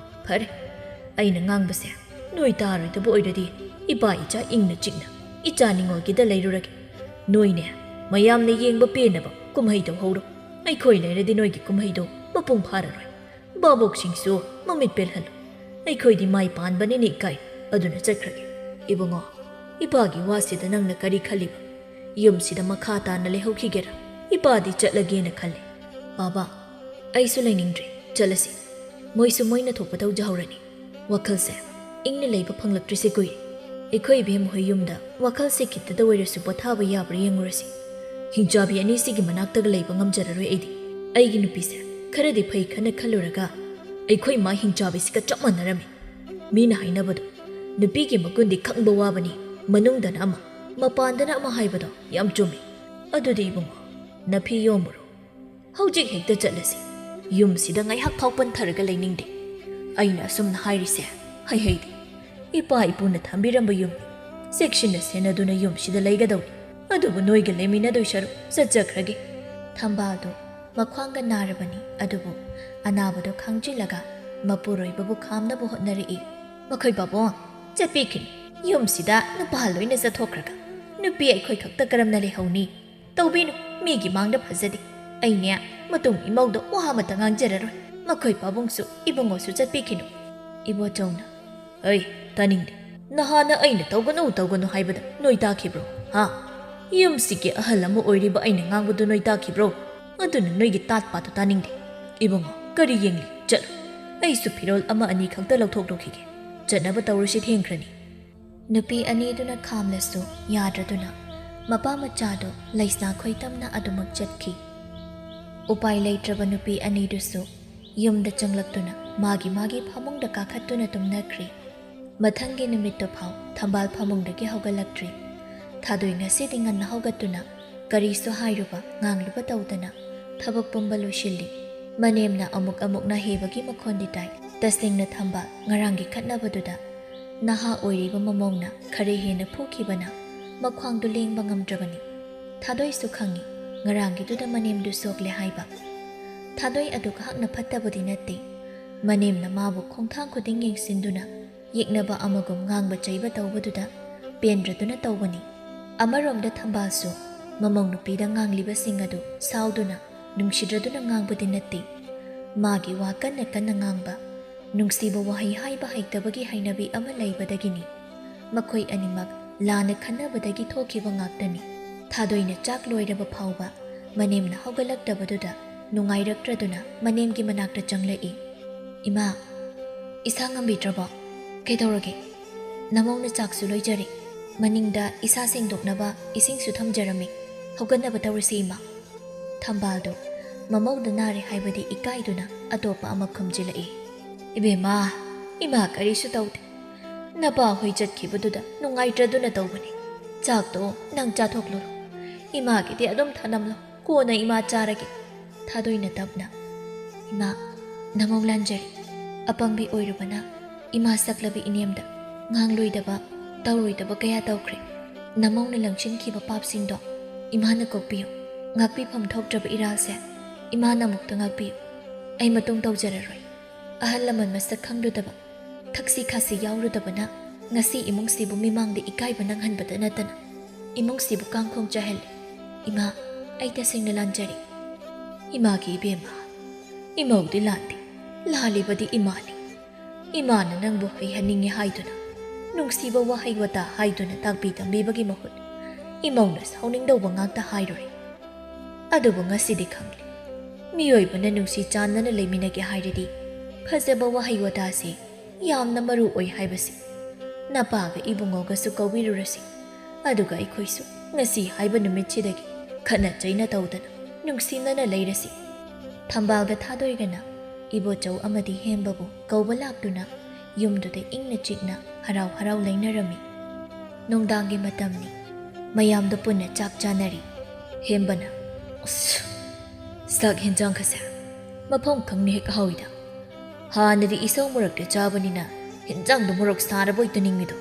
ꯐꯔꯦ, ꯑꯩꯅ ꯉꯥꯡꯕꯁꯦ ꯅꯣꯏ ꯇꯥꯔꯣꯏꯗꯕ ꯑꯣꯏꯔꯗꯤ ꯏꯄꯥ ꯏꯆꯥ ꯏꯪꯅ ꯆꯤꯛꯅ ꯏꯆꯥ ꯅꯤꯉꯣꯜꯒꯤꯗ ꯂꯩꯔꯨꯔꯒꯦ꯫ ꯅꯣꯏꯅꯦ, ꯃꯌꯥꯝꯅ ꯌꯦꯡꯕ ꯄꯦꯟꯅꯕ ꯀꯨꯝꯍꯩ ꯇꯧꯍꯧꯔꯣ꯫ ꯑꯩꯈꯣꯏ ꯂꯩꯔꯗꯤ ꯅꯣꯏꯒꯤ ꯀꯨꯝꯍꯩꯗꯣ ꯃꯄꯨꯡ ꯐꯥꯔꯔꯣꯏ꯫ ꯚꯥꯕꯣꯛꯁꯤꯡꯁꯨ ꯃꯃꯤꯠ ꯄꯦꯜꯍꯜꯂꯨ꯫ ꯑꯩꯈꯣꯏꯗꯤ ꯃꯥꯏ ꯄꯥꯟꯕꯅꯤꯅ ꯏꯀꯥꯏ, ꯑꯗꯨꯅ ꯆꯠꯈ꯭ꯔꯒꯦ꯫ ꯏꯕꯨꯡꯉꯣ, ꯏꯄꯥꯒꯤ ꯋꯥꯁꯤꯗ ꯅꯪꯅ ꯀꯔꯤ ꯈꯜꯂꯤꯕ? ꯌꯨꯝꯁꯤꯗ ꯃꯈꯥ ꯇꯥꯅ ꯂꯩꯍꯧꯈꯤꯒꯦꯔꯥ? ꯏꯄꯥꯗꯤ ꯆꯠꯂꯒꯦꯅ ꯈꯜꯂꯦ꯫ ꯕꯥꯕꯥ, ꯑꯩꯁꯨ ꯂꯩꯅꯤꯡꯗ꯭ꯔꯦ, ꯆꯠꯂꯁꯤ꯫ ꯃꯣꯏꯁꯨ ꯃꯣꯏꯅ ꯊꯣꯛꯄ ꯇꯧꯖꯍꯧꯔꯅꯤ꯫ ꯋꯥꯈꯜꯁꯦ ꯏꯪꯅ ꯂꯩꯕ ꯐꯪꯂꯛꯇ꯭ꯔꯤꯁꯦ ꯀꯨꯏꯔꯦ꯫ ꯑꯩꯈꯣꯏ ꯏꯕꯦꯝ ꯍꯣꯏ ꯌꯨꯝꯗ ꯋꯥꯈꯜꯁꯦ ꯈꯤꯇꯗ ꯑꯣꯏꯔꯁꯨ ꯄꯣꯊꯥꯕ ꯌꯥꯕ꯭ꯔꯥ ꯌꯦꯡꯉꯨꯔꯁꯤ꯫ ꯍꯤꯡꯆꯥꯕꯤ ꯑꯅꯤꯁꯤꯒꯤ ꯃꯅꯥꯛꯇꯒ ꯂꯩꯕ ꯉꯝꯖꯔꯔꯣꯏ ꯑꯩꯗꯤ꯫ ꯑꯩꯒꯤ ꯅꯨꯄꯤꯁꯦ ꯈꯔꯗꯤ ꯐꯩ ꯈꯟꯅ ꯈꯜꯂꯨꯔꯒ ꯑꯩꯈꯣꯏ ꯃꯥ ꯍꯤꯡꯆꯥꯕꯤꯁꯤꯒ ꯆꯞ ꯃꯥꯟꯅꯔꯝꯃꯤ꯫ ꯃꯤꯅ ꯍꯥꯏꯅꯕꯗꯣ, "ꯅꯨꯄꯤꯒꯤ ꯃꯒꯨꯟꯗꯤ ꯈꯪꯕ ꯋꯥꯕꯅꯤ, ꯃꯅꯨꯡꯗꯅ ꯑꯃ, ꯃꯄꯥꯟꯗꯅ ꯑꯃ" ꯍꯥꯏꯕꯗꯣ ꯌꯥꯝ ꯆꯨꯝꯃꯤ꯫ ꯑꯗꯨꯗꯤ ꯏꯕꯨꯡꯉꯣ, ꯅꯐꯤ ꯌꯣꯝꯃꯨꯔꯣ꯫ ꯍꯧꯖꯤꯛ ꯍꯦꯛꯇ ꯆꯠꯂꯁꯤ꯫ ꯌꯨꯝꯁꯤꯗ ꯉꯥꯏꯍꯥꯛ ꯐꯥꯎ ꯄꯟꯊꯔꯒ ꯂꯩꯅꯤꯡꯗꯦ꯫ ꯑꯩꯅ ꯑꯁꯨꯝꯅ ꯍꯥꯏꯔꯤꯁꯦ ꯍꯩꯍꯩꯗꯦ꯫ ꯏꯄꯥ ꯏꯄꯨꯅ ꯊꯝꯕꯤꯔꯝꯕ ꯌꯨꯝꯅꯤ꯫ ꯆꯦꯛꯁꯤꯟꯅ ꯁꯦꯟꯅꯗꯨꯅ ꯌꯨꯝꯁꯤꯗ ꯂꯩꯒꯗꯧꯅꯤ꯫ ꯑꯗꯨꯕꯨ ꯅꯣꯏꯒ ꯂꯩꯃꯤꯟꯅꯗꯣꯏ ꯁꯔꯨꯛ ꯆꯠꯆꯈ꯭ꯔꯒꯦ꯫ ꯊꯝꯕꯥꯜꯗꯨ ꯃꯈ꯭ꯋꯥꯡꯒ ꯅꯥꯔꯕꯅꯤ, ꯑꯗꯨꯕꯨ ꯑꯅꯥꯕꯗꯨ ꯈꯥꯡꯖꯤꯜꯂꯒ ꯃꯄꯨꯔꯣꯏꯕꯕꯨ ꯈꯥꯝꯅꯕ ꯍꯣꯠꯅꯔꯛꯏ꯫ "ꯃꯈꯣꯏ ꯄꯥꯕꯨꯡ, ꯆꯠꯄꯤꯈꯤꯅꯨ꯫ ꯌꯨꯝꯁꯤꯗ ꯅꯨꯄꯥ ꯂꯣꯏꯅ ꯆꯠꯊꯣꯛꯈ꯭ꯔꯒ ꯅꯨꯄꯤ ꯑꯩꯈꯣꯏ ꯈꯛꯇ ꯀꯔꯝꯅ ꯂꯩꯍꯧꯅꯤ? ꯇꯧꯕꯤꯅꯨ, ꯃꯤꯒꯤ ꯃꯥꯡꯗ ꯐꯖꯗꯦ꯫ ꯑꯩꯅꯦ, ꯃꯇꯨꯡ ꯏꯃꯧꯗ ꯋꯥ ꯑꯃꯇ ꯉꯥꯡꯖꯔꯔꯣꯏ꯫ ꯃꯈꯣꯏ ꯄꯥꯕꯨꯡꯁꯨ ꯏꯕꯨꯡꯉꯣꯁꯨ ꯆꯠꯄꯤꯈꯤꯅꯨ"꯫ ꯏꯕꯣꯆꯧꯅ, "ꯍꯩ, ꯇꯥꯅꯤꯡꯗꯦ꯫ ꯅꯍꯥꯟꯅ ꯑꯩꯅ ꯇꯧꯒꯅꯨ, ꯇꯧꯒꯅꯨ ꯍꯥꯏꯕꯗ ꯅꯣꯏ ꯇꯥꯈꯤꯕ꯭ꯔꯣ? ꯍꯥ? ꯌꯨꯝꯁꯤꯒꯤ ꯑꯍꯜ ꯑꯃ ꯑꯣꯏꯔꯤꯕ ꯑꯩꯅ ꯉꯥꯡꯕꯗꯨ ꯅꯣꯏ ꯇꯥꯈꯤꯕ꯭ꯔꯣ? ꯑꯗꯨꯅ ꯅꯣꯏꯒꯤ ꯇꯥꯠ ꯄꯥꯠꯇꯨ ꯇꯥꯅꯤꯡꯗꯦ꯫ ꯏꯕꯨꯡꯉꯣ, ꯀꯔꯤ ꯌꯦꯡꯂꯤ? ꯆꯠꯂꯨ꯫ ꯑꯩꯁꯨ ꯐꯤꯔꯣꯜ ꯑꯃ ꯑꯅꯤ ꯈꯛꯇ ꯂꯧꯊꯣꯛꯂꯨꯈꯤꯒꯦ꯫ ꯆꯠꯅꯕ ꯇꯧꯔꯁꯤ, ꯊꯦꯡꯈ꯭ꯔꯅꯤ"꯫ ꯅꯨꯄꯤ ꯑꯅꯤꯗꯨꯅ ꯈꯥꯝꯂꯁꯨ ꯌꯥꯗ꯭ꯔꯗꯨꯅ ꯃꯄꯥ ꯃꯆꯥꯗꯨ ꯂꯩꯁꯅꯥ ꯈꯣꯏꯇꯝꯅ ꯑꯗꯨꯃꯛ ꯆꯠꯈꯤ꯫ ꯎꯄꯥꯏ ꯂꯩꯇ꯭ꯔꯕ ꯅꯨꯄꯤ ꯑꯅꯤꯗꯨꯁꯨ ꯌꯨꯝꯗ ꯆꯪꯂꯛꯇꯨꯅ ꯃꯥꯒꯤ ꯃꯥꯒꯤ ꯐꯃꯨꯡꯗ ꯀꯥꯈꯠꯇꯨꯅ ꯇꯨꯝꯅꯈ꯭ꯔꯤ꯫ ꯃꯊꯪꯒꯤ ꯅꯨꯃꯤꯠꯇꯨ ꯐꯥꯎ ꯊꯝꯕꯥꯜ ꯐꯃꯨꯡꯗꯒꯤ ꯍꯧꯒꯠꯂꯛꯇ꯭ꯔꯤ꯫ ꯊꯥꯗꯣꯏ ꯉꯁꯤꯗꯤ ꯉꯟꯅ ꯍꯧꯒꯠꯇꯨꯅ ꯀꯔꯤꯁꯨ ꯍꯥꯏꯔꯨꯕ ꯉꯥꯡꯂꯨꯕ ꯇꯧꯗꯅ ꯊꯕꯛ ꯄꯨꯝꯕ ꯂꯣꯏꯁꯤꯜꯂꯤ꯫ ꯃꯅꯦꯝꯅ ꯑꯃꯨꯛ ꯑꯃꯨꯛ ꯅꯥꯍꯦꯕꯒꯤ ꯃꯈꯣꯟꯗꯤ ꯇꯥꯏ꯫ ꯇꯁꯦꯡꯅ ꯊꯝꯕꯥꯜ ꯉꯔꯥꯡꯒꯤ ꯈꯠꯅꯕꯗꯨꯗ ꯅꯍꯥ ꯑꯣꯏꯔꯤꯕ ꯃꯃꯧꯅ ꯈꯔ ꯍꯦꯟꯅ ꯐꯨꯈꯤꯕꯅ ꯃꯈ꯭ꯋꯥꯡꯗꯨ ꯂꯦꯡꯕ ꯉꯝꯗ꯭ꯔꯕꯅꯤ꯫ ꯊꯥꯗꯣꯏꯁꯨ ꯈꯪꯏ ꯉꯔꯥꯡꯒꯤꯗꯨꯗ ꯃꯅꯦꯝꯗꯨ ꯁꯣꯛꯂꯦ ꯍꯥꯏꯕ꯫ ꯊꯥꯗꯣꯏ ꯑꯗꯨ ꯈꯛꯅ ꯐꯠꯇꯕꯗꯤ ꯅꯠꯇꯦ꯫ ꯃꯅꯦꯝꯅ ꯃꯥꯕꯨ ꯈꯣꯡꯊꯥꯡ ꯈꯨꯗꯤꯡ ꯌꯦꯡꯁꯤꯟꯗꯨꯅ ꯌꯦꯛꯅꯕ ꯑꯃꯒꯨꯝ ꯉꯥꯡꯕ ꯆꯩꯕ ꯇꯧꯕꯗꯨꯗ ꯄꯦꯟꯗ꯭ꯔꯗꯨꯅ ꯇꯧꯕꯅꯤ꯫ ꯑꯃꯔꯣꯝꯗ ꯊꯝꯕꯥꯜꯁꯨ ꯃꯃꯧ ꯅꯨꯄꯤꯗ ꯉꯥꯡꯂꯤꯕꯁꯤꯡ ꯑꯗꯨ ꯁꯥꯎꯗꯨꯅ ꯅꯨꯡꯁꯤꯗ꯭ꯔꯗꯨꯅ ꯉꯥꯡꯕꯗꯤ ꯅꯠꯇꯦ꯫ ꯃꯥꯒꯤ ꯋꯥ ꯀꯟꯅ ꯀꯟꯅ ꯉꯥꯡꯕ, ꯅꯨꯡꯁꯤꯕ ꯋꯥꯍꯩ ꯍꯥꯏꯕ ꯍꯩꯇꯕꯒꯤ ꯍꯩꯅꯕꯤ ꯑꯃ ꯂꯩꯕꯗꯒꯤꯅꯤ꯫ ꯃꯈꯣꯏ ꯑꯅꯤꯃꯛ ꯂꯥꯟꯅ ꯈꯟꯅꯕꯗꯒꯤ ꯊꯣꯛꯈꯤꯕ ꯉꯥꯛꯇꯅꯤ꯫ ꯊꯥꯗꯣꯏꯅ ꯆꯥꯛ ꯂꯣꯏꯔꯕ ꯐꯥꯎꯕ ꯃꯅꯦꯝꯅ ꯍꯧꯒꯠꯂꯛꯇꯕꯗꯨꯗ ꯅꯨꯡꯉꯥꯏꯔꯛꯇ꯭ꯔꯗꯨꯅ ꯃꯅꯦꯝꯒꯤ ꯃꯅꯥꯛꯇ ꯆꯪꯂꯛꯏ꯫ "ꯏꯃꯥ, ꯏꯁꯥ ꯉꯝꯕꯤꯗ꯭ꯔꯕꯣ? ꯀꯩꯗꯧꯔꯒꯦ? ꯅꯃꯧꯅ ꯆꯥꯛꯁꯨ ꯂꯣꯏꯖꯔꯦ꯫ ꯃꯅꯤꯡꯗ ꯏꯁꯥ ꯁꯦꯡꯗꯣꯛꯅꯕ ꯏꯁꯤꯡꯁꯨ ꯊꯝꯖꯔꯝꯃꯤ꯫ ꯍꯧꯒꯠꯅꯕ ꯇꯧꯔꯁꯤ, ꯏꯃꯥ꯫" ꯊꯝꯕꯥꯜꯗꯨ ꯃꯃꯧꯗ ꯅꯥꯔꯦ ꯍꯥꯏꯕꯗꯤ ꯏꯀꯥꯏꯗꯨꯅ ꯑꯇꯣꯞꯄ ꯑꯃ ꯈꯨꯝꯖꯤꯜꯂꯛꯏ꯫ "ꯏꯕꯦꯝꯃ, ꯏꯃꯥ ꯀꯔꯤꯁꯨ ꯇꯧꯗꯦ꯫ ꯅꯄꯥ ꯍꯣꯏ ꯆꯠꯈꯤꯕꯗꯨꯗ ꯅꯨꯡꯉꯥꯏꯇ꯭ꯔꯗꯨꯅ ꯇꯧꯕꯅꯤ꯫ ꯆꯥꯛꯇꯣ ꯅꯪ ꯆꯥꯊꯣꯛꯂꯨꯔꯣ꯫ ꯏꯃꯥꯒꯤꯗꯤ ꯑꯗꯨꯝ ꯊꯅꯝꯂꯣ꯫ ꯀꯣꯟꯅ ꯏꯃꯥ ꯆꯥꯔꯒꯦ꯫" ꯊꯥꯗꯣꯏꯅ ꯇꯞꯅ, "ꯏꯃꯥ, ꯅꯃꯧ ꯂꯥꯟꯖꯔꯦ꯫ ꯑꯄꯪꯕꯤ ꯑꯣꯏꯔꯨꯕꯅ ꯏꯃꯥ ꯁꯛꯂꯕꯤ ꯏꯅꯦꯝꯗ ꯉꯥꯡꯂꯣꯏꯗꯕ, ꯇꯧꯔꯣꯏꯗꯕ ꯀꯌꯥ ꯇꯧꯈ꯭ꯔꯦ꯫ ꯅꯃꯧꯅ ꯂꯪꯁꯤꯟꯈꯤꯕ ꯄꯥꯞꯁꯤꯡꯗꯣ ꯏꯃꯥꯅ ꯀꯣꯛꯄꯤꯌꯨ꯫ ꯉꯥꯛꯄꯤꯐꯝ ꯊꯣꯛꯇ꯭ꯔꯕ ꯏꯔꯥꯜꯁꯦ ꯏꯃꯥꯅ ꯑꯃꯨꯛꯇ ꯉꯥꯛꯄꯤꯌꯨ꯫ ꯑꯩ ꯃꯇꯨꯡ ꯇꯧꯖꯔꯔꯣꯏ꯫ ꯑꯍꯜ ꯂꯃꯟ ꯃꯁꯛ ꯈꯪꯂꯨꯗꯕ, ꯊꯛꯁꯤ ꯈꯥꯁꯤ ꯌꯥꯎꯔꯨꯗꯕꯅ ꯉꯁꯤ ꯏꯃꯨꯡꯁꯤꯕꯨ ꯃꯤꯃꯥꯡꯗ ꯏꯀꯥꯏꯕ ꯅꯪꯍꯟꯕꯗ ꯅꯠꯇꯅ ꯏꯃꯨꯡꯁꯤꯕꯨ ꯀꯥꯡꯈꯣꯡ ꯆꯥꯏꯍꯜꯂꯤ꯫ ꯏꯃꯥ, ꯑꯩ ꯇꯁꯦꯡꯅ ꯂꯥꯟꯖꯔꯦ꯫" "ꯏꯃꯥꯒꯤ ꯏꯕꯦꯝꯃ, ꯏꯃꯧꯗꯤ ꯂꯥꯟꯗꯦ꯫ ꯂꯥꯜꯂꯤꯕꯗꯤ ꯏꯃꯥꯅꯤ꯫ ꯏꯃꯥꯅ ꯅꯪꯕꯨ ꯍꯩꯍꯟꯅꯤꯡꯉꯤ ꯍꯥꯏꯗꯨꯅ, ꯅꯨꯡꯁꯤꯕ ꯋꯥꯍꯩ ꯋꯥꯇꯥ ꯍꯥꯏꯗꯨꯅ ꯇꯥꯛꯄꯤ ꯇꯝꯕꯤꯕꯒꯤ ꯃꯍꯨꯠ ꯏꯃꯧꯅ ꯁꯥꯎꯅꯤꯡꯗꯧꯕ ꯉꯥꯛꯇ ꯍꯥꯏꯔꯨꯔꯦ꯫ ꯑꯗꯨꯕꯨ ꯉꯁꯤꯗꯤ ꯈꯪꯂꯦ꯫ ꯃꯤꯑꯣꯏꯕꯅ ꯅꯨꯡꯁꯤ ꯆꯥꯟꯅꯅ ꯂꯩꯃꯤꯟꯅꯒꯦ ꯍꯥꯏꯔꯗꯤ ꯐꯖꯕ ꯋꯥꯍꯩ ꯋꯥꯇꯥꯁꯤ ꯌꯥꯝꯅ ꯃꯔꯨ ꯑꯣꯏ ꯍꯥꯏꯕꯁꯤ꯫ ꯅꯄꯥꯒ ꯏꯕꯨꯡꯉꯣꯒꯁꯨ ꯀꯧꯕꯤꯔꯨꯔꯁꯤ꯫ ꯑꯗꯨꯒ ꯑꯩꯈꯣꯏꯁꯨ ꯉꯁꯤ ꯍꯥꯏꯕ ꯅꯨꯃꯤꯠꯁꯤꯗꯒꯤ ꯈꯠꯅ ꯆꯩꯅ ꯇꯧꯗꯅ ꯅꯨꯡꯁꯤꯅꯅ ꯂꯩꯔꯁꯤ꯫" ꯊꯝꯕꯥꯜꯒ ꯊꯥꯗꯣꯏꯒꯅ ꯏꯕꯣꯆꯧ ꯑꯃꯗꯤ ꯍꯦꯝꯕꯕꯨ ꯀꯧꯕ ꯂꯥꯛꯇꯨꯅ ꯌꯨꯝꯗꯨꯗ ꯏꯪꯅ ꯆꯤꯛꯅ ꯍꯔꯥꯎ ꯍꯔꯥꯎ ꯂꯩꯅꯔꯝꯃꯤ꯫ ꯅꯨꯡꯗꯥꯡꯒꯤ ꯃꯇꯝꯅꯤ꯫ ꯃꯌꯥꯝꯗꯣ ꯄꯨꯟꯅ ꯆꯥꯛ ꯆꯥꯅꯔꯤ꯫ ꯍꯦꯝꯕꯅ, "ꯑꯁ, ꯆꯥꯛ ꯍꯦꯟꯖꯥꯡꯒꯁꯦ ꯃꯐꯝ ꯈꯪꯅ ꯍꯦꯛ ꯍꯥꯎꯏꯗ꯫ ꯍꯥꯟꯅꯗꯤ ꯏꯁꯧ ꯃꯔꯛꯇ ꯆꯥꯕꯅꯤꯅ ꯍꯦꯟꯖꯥꯡꯗꯣ ꯃꯣꯔꯣꯛ ꯁꯥꯔꯕꯣꯏ ꯇꯅꯤꯡꯉꯤꯗꯣ꯫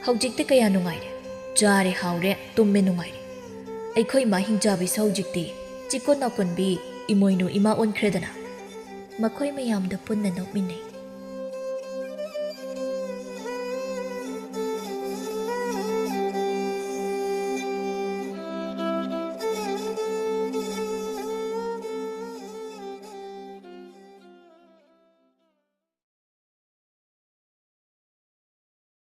ꯍꯧꯖꯤꯛꯇꯤ ꯀꯌꯥ ꯅꯨꯡꯉꯥꯏꯔꯦ꯫ ꯆꯥꯔꯦ ꯍꯥꯎꯔꯦ, ꯇꯨꯝꯃꯦ ꯅꯨꯡꯉꯥꯏꯔꯦ꯫ ꯑꯩꯈꯣꯏ ꯃꯥ ꯍꯤꯡꯆꯥꯕꯤꯁꯨ ꯍꯧꯖꯤꯛꯇꯤ ꯆꯤꯛꯀꯣꯟ ꯅꯥꯀꯣꯟꯕꯤ ꯏꯃꯣꯏꯅꯨ ꯏꯃꯥ ꯑꯣꯟꯈ꯭ꯔꯦꯗꯅ꯫ ꯃꯈꯣꯏ ꯃꯌꯥꯝꯗ ꯄꯨꯟꯅ ꯅꯣꯛꯃꯤꯟꯅꯩ꯫